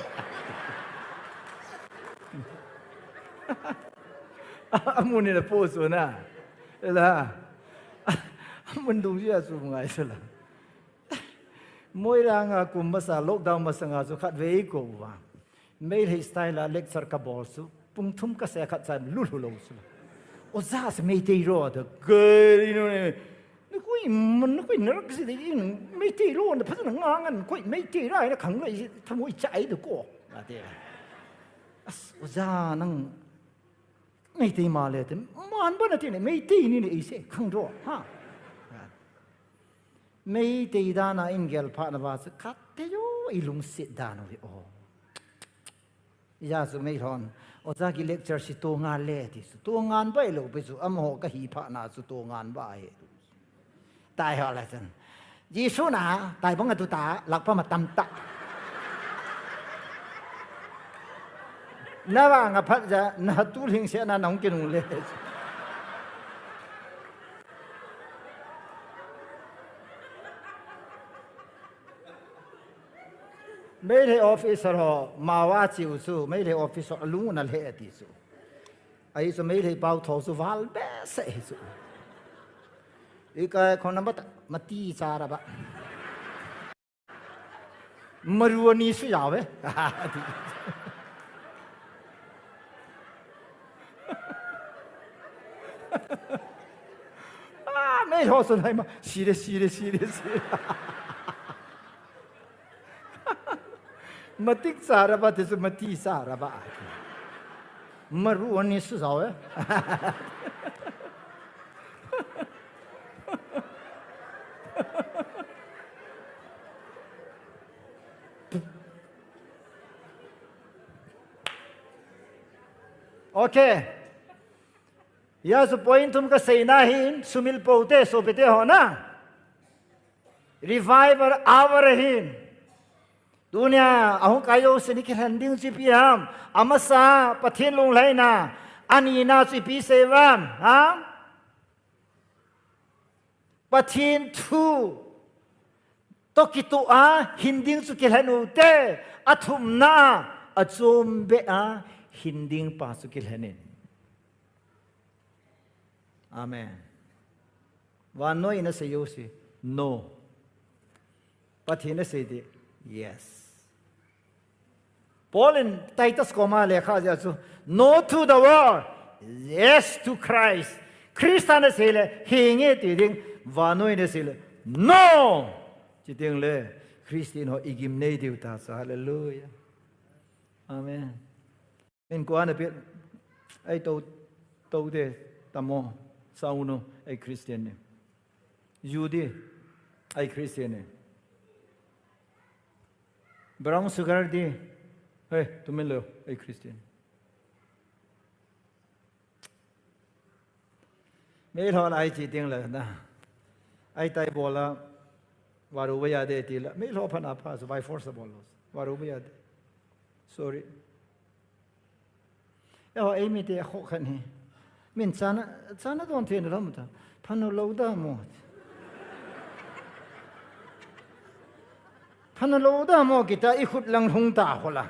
Amun in apo chu na. Ela. Amun dung jia chu ngai sala. Moirang a kum masa lockdown masanga chu khatvei kou va. Meilhei style a lecture kabol chu. Pung thum kasei khat chan lulhu lou chu. Oja se Meitei ro da. Gari no ne. Nakoi man, nakoi narak si de in. Meitei ro na phasana ngangan koi Meitei ra na khanglai si thamoi chai de ko. Ate. As, oja nang Meitei male te, man bana tine, Meitei nine eise, khangdo, ha. Meitei dana in gel pha na va chu khat te jo, ilungset dan uve o. Ija chu meilhon, oja ki lecture si to ngan le ti chu, to ngan bai lou pi chu, amaho kahi pha na chu to ngan bai. Tai ho la chun. Jesu na, tai bang atu ta, lak pa matam ta. Na vang aphat ja, na tu lhing se na nong kinung le. Meilhei officer ho, mawa chiu chu, Meilhei officer alung na le ti chu. Ahi chu Meilhei pau tho chu val behseh hi chu. Ikai khon na mati cha ra ba. Maru ani su ya ve. Ah, Meilhei ho sun hai ma. Serious, serious, serious. Matik cha ra ba, ti chu mati cha ra ba. Maru ani su zau e. Okay. Ya su point thum kasei na hin, sumil pote, sopite ho na. Revival hour ahin. Tunia ahung kai jouse ni kilhen ding chu ipi ham? Amasa Pathen lunglhaina, anina chu ipi sei uvam? Ha? Pathen thu toh kitoh a hin ding chu kilhen ute, athumna a, achom beh a hin ding pa chu kilhen in. Amen. Vannoi in asei jouse, no. Pathen in asei ding, yes. Paul in Titus koma lekha jih a chu, no to the world, yes to Christ. Christa in asei le, henge ti ding, vannoi in asei le, no! Ti ding le, Christian ho igim nei diu ta chu, hallelujah. Amen. Min kua na pi, ei to, to de, tamo, sau no, ei Christian ni. Judy, ei Christian ni. Brown sugar di, hey, tumin lo, ei Christian. Meilhou lai chi ding le na. Ei tai bola, varu vaya de ti la. Meilhou phan apa, so by force bol lo. Varu vaya de. Sorry. Eiho, ei mite kho khan hi. Min chana, chana don thei na lam ta. Phanu lo da mo. Phanu lo da mo kita i khut lang hung ta ho la.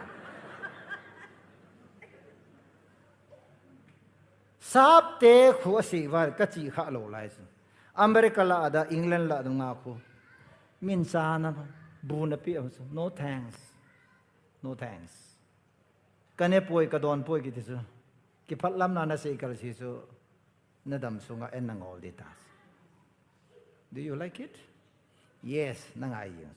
Sapte khu a si va ka chi kha lo lai si. America la da, England la da nga khu. Min chana bu na pi am su. No thanks. No thanks. Ka ne poi, ka don poi kiti chu. Kiphat lam na na sei kal si chu. Na dam sunga en na ngol di ta. Do you like it? Yes, na ngai jing.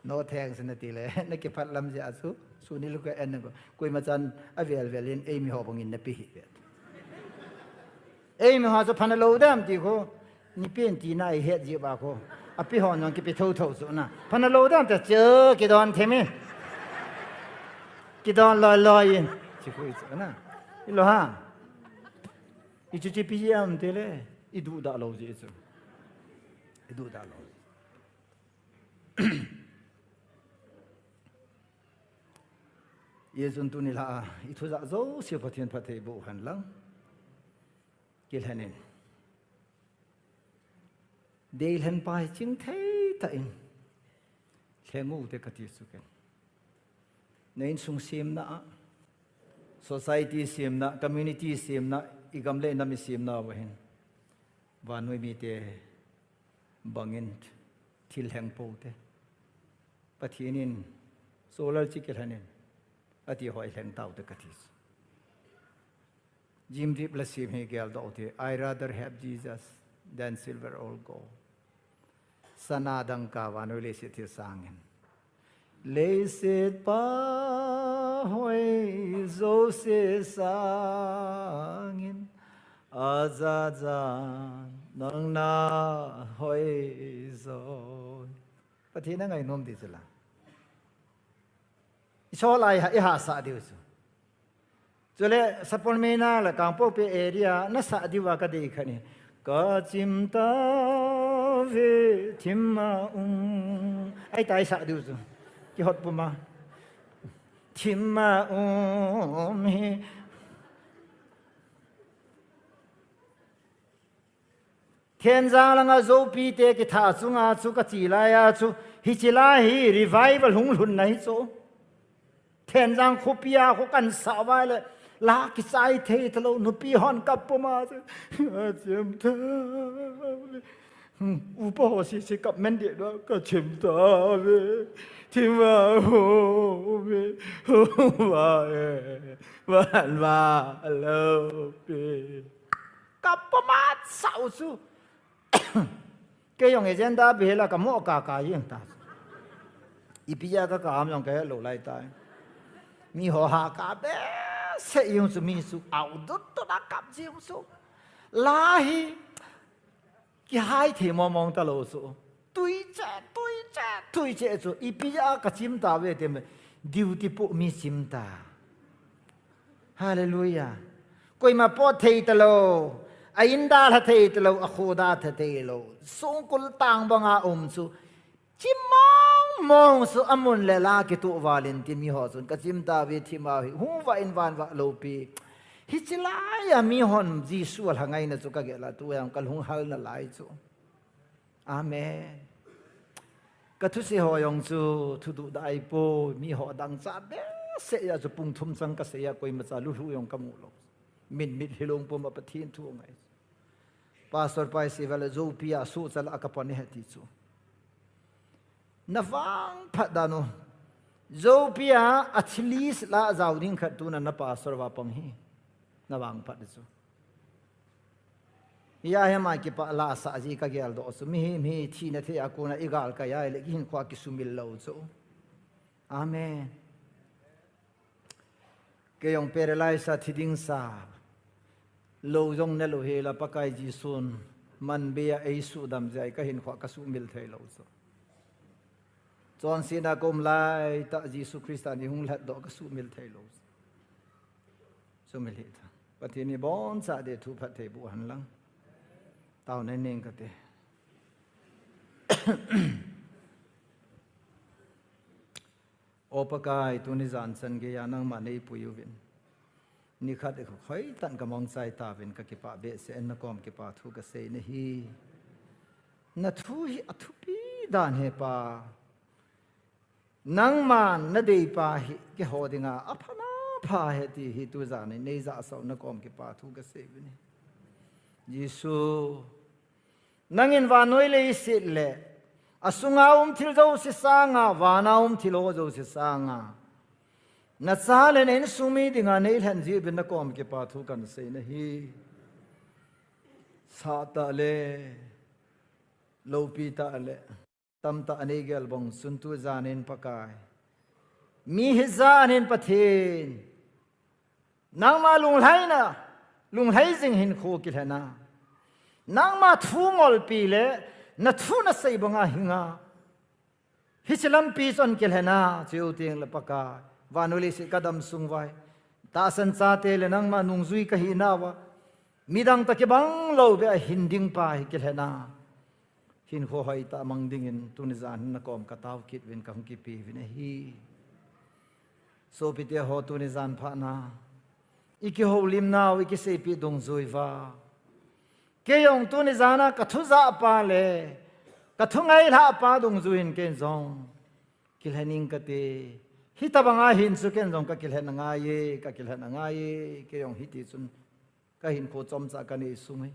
No thanks na ti le, na kiphat lam jeh a chu, suni lu ka en na ko. Koima chan a vel vel in ei mi ho bang in na pi hi vet. Ei mi ho chu phana lo dam ti ko. Ni pen ti na i het ji ba ko. A pi ho nong kipi tho tho chu na. Phana lo dam ta chu kidon themi. Kidon loi loi in. Chi ko i chu na. I lo ha. I chu chi pi ji am te le. I du da lo ji chu. I du da lo. Jeh chun tuni la, i thu ja jouse Pathen phatthei boh hen lang. Kilhen in. Deilhen pa hi chingthei tah in. Lheng u te ka ti chu ken. Na insung semna a, society semna, community semna, i gam le i nam i semna uva hin. Vannoi mite bangin thil lheng pou te. Pathen in solar chi kilhen in. Ati ho i lheng tau te ka ti. Jim Rip la sem hi gel doh te. I rather have Jesus than silver or gold. Sana dangka vannoi leiset thil sangin. Leiset pa hoi jouse sangin. Aja ja nang na hoi joi. Pathen a ngai nom ti chu la. I so lai ha, i hahsa diu chu. Chule Sapormeina le Kangpokpi area na sa diu a ka dei kha ni. Ka chim ta ve thim a um. Ai tai sa diu chu. Kihot puma. Thim a um hi. Thenjang langa Zopi te kitha chunga chu ka chi lai a chu, hichi lai hi revival hung lhun na hi chu. Thenjang khopi a kho kan sa vai le, la kichai thei talo, nupi hon kap puma chu. Ka chim ta ve. Hmm, upa ho si si kap men de do, ka chim ta ve. Thim a ho ve. Ho va e. Va va lo pe. Ka pamat sau chu. Kei jong agenda behela ka mo ka ka jeng ta. Ipi a ka ka am jong ka lo lai tai. Mi ho ha ka behseh jong chu mi chu au dut to na kap jeng chu. La hi kihai thei mong mong ta lo chu. Tui che, tui che, tui che chu. Ipi a ka chim ta ve tem. Duty pu mi chim ta. Hallelujah. Koima pot thei talo, a in dalha thei talo, a kho dalha thei lo. Songkul tang banga um chu. Chim mong mong chu amun le la kituh val in tin mi ho chun ka chim tauve, thim a hi hung vah in van vah loupi. Hiche lai a mi hon Jesu a lha ngaina chu ka gel a tu jong ka lung hal nalai chu. Amen. Ka thusei ho jong chu thuduh dai poi, mi ho dangchah behseh a chu pung thum chang ka sei a koima cha lulhu jong ka mu lou. Min mit hilou pum a Pathen thu ngai. Pastor pa isei val a Zopi a suhchal a ka pon e ti chu. Na vangphat dan u. Zopi a, a thilse la jao ding khat tuna na pastor va pang hi. Na vangphat chu. Hia hi ma kipah la sa ji ka gel doh chu. Mi hi, mi thina thei a kona i gal ka jai le kihinkho kisumil lou chu. Amen. Kei jong paralyze a thi ding sa. Lou jong ne lou hi la Pakai Jesun manbei a ei sudam jeh a ka hinkho ka sumil thei lou chu. Chonsetna kom lai tah Jesu Christa ni hung lhat doh ka sumil thei lou chu. Sumil hi tha. Pathen in ibon cha de thu phat thei boh hen lang. Tao nei ning ka te. O Pakai, tuni jan chan gei a nangma nei pui uvin. Nikhat i khoi tan ka mong chai tauvin ka kipah behseh in na kom kipa thu ka sei na hi. Na thu hi a thupi dan he Pa. Nangman na dei pa hi keiho dinga a pha na pha he ti hi tu jan in nei ja sau na kom kipa thu ka sei uvin. Jesu, nangin vannoi leiset le a sunga um thil jouse sanga, vana um thil ho jouse sanga, na cha le na insung mi dinga nei lhen ji uvin na kom kipa thu kan sei na hi. Sah tah le, loupi tah le, tamtah a nei gel bang chun tu jan in Pakai. Mi hi jan in Pathen. Nangma lunglhaina, lunglhai jing hinkho kilhen a. Nangma thu ngolpi le, na thu na sei banga hinga. Hiche lampi chun kilhen a, cheu teng le Pakai. Vannoi leiset ka dam sung vai. Tahsan chate le nangma nungjui ka hi nauva. Midang toh kibang lou beh a hin ding pa hi kilhen a. Hinkho hoitah mang dingin tuni jan hin na kom ka tao kit uvin ka hung kipe uvin ahi. Sopite ho tuni jan phat na. I kihoulim nau, i kiseipi dungjui uva. Kei jong tuni jan a ka thu ja pa le, ka thu ngailha pa dungjui in ken jong. Kilhen ing ka te. Hitabang a hin chu ken jong ka kilhen angai e, ka kilhen angai e, kei jong hiti chun. Ka hinkho chomcha ka nei sung hi.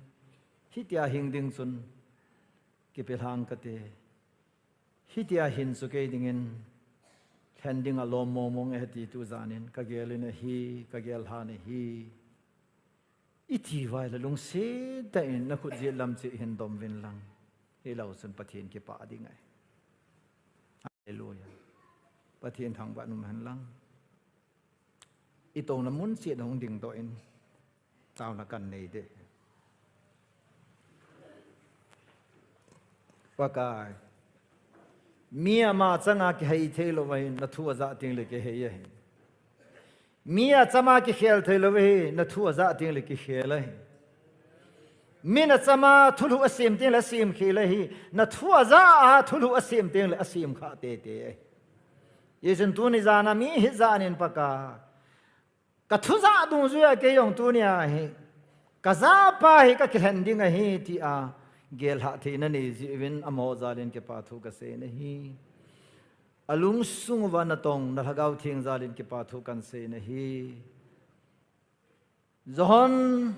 Hitia hing ding chun kipelhang ka te. Hitia hin chu kei dingin lhen ding a lom mong mong e ti tu jan in ka gel in ahi, ka gel lhan ahi. I ti vai le lungset tah in na khut jet lam cheh hin dom uvin lang. Hilou chun Pathen kipah ding ahi. Hallelujah. Pathen thangvah in um hen lang. I touna mun cheh a hung ding doh in. Taona kan nei de. Pakai. Mi ama changa kihei thei lou ahi, na thu a ja teng le kihei ahi. Mi a chama kikhel thei lou ahi, na thu a ja teng le kikhel ahi. Min a chama thulhuh a sem teng le a sem khel ahi, na thu a ja a thulhuh a sem teng le a sem kha tete ahi. Hijeh chun tuni jan a mi hi jan in Pakai. Ka thu ja dungjui a kei jong tuni a hi. Ka ja pa hi ka kilhen ding ahi tia. Gel lhah theina nei ji uvin amaho jal in kipa thu ka sei na hi. A lungsung uva na tong na Lhagao Theng jal in kipa thu kan sei na hi. Johan,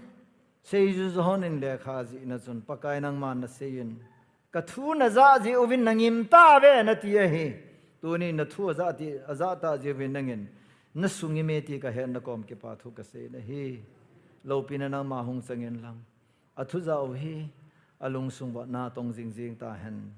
seiju Johan in lekha jihna chun Pakai nangman na sei in. Ka thu na ja ji uvin na ngim tauve na ti ahi. Tuni na thu a ja ti, a ja ta ji uvin nangin. Na sungim e ti ka hen na kom kipa thu ka sei na hi. Loupina nangma hung chang in lang. A thu ja u hi, a lungsung uva na tong jing jing ta hen.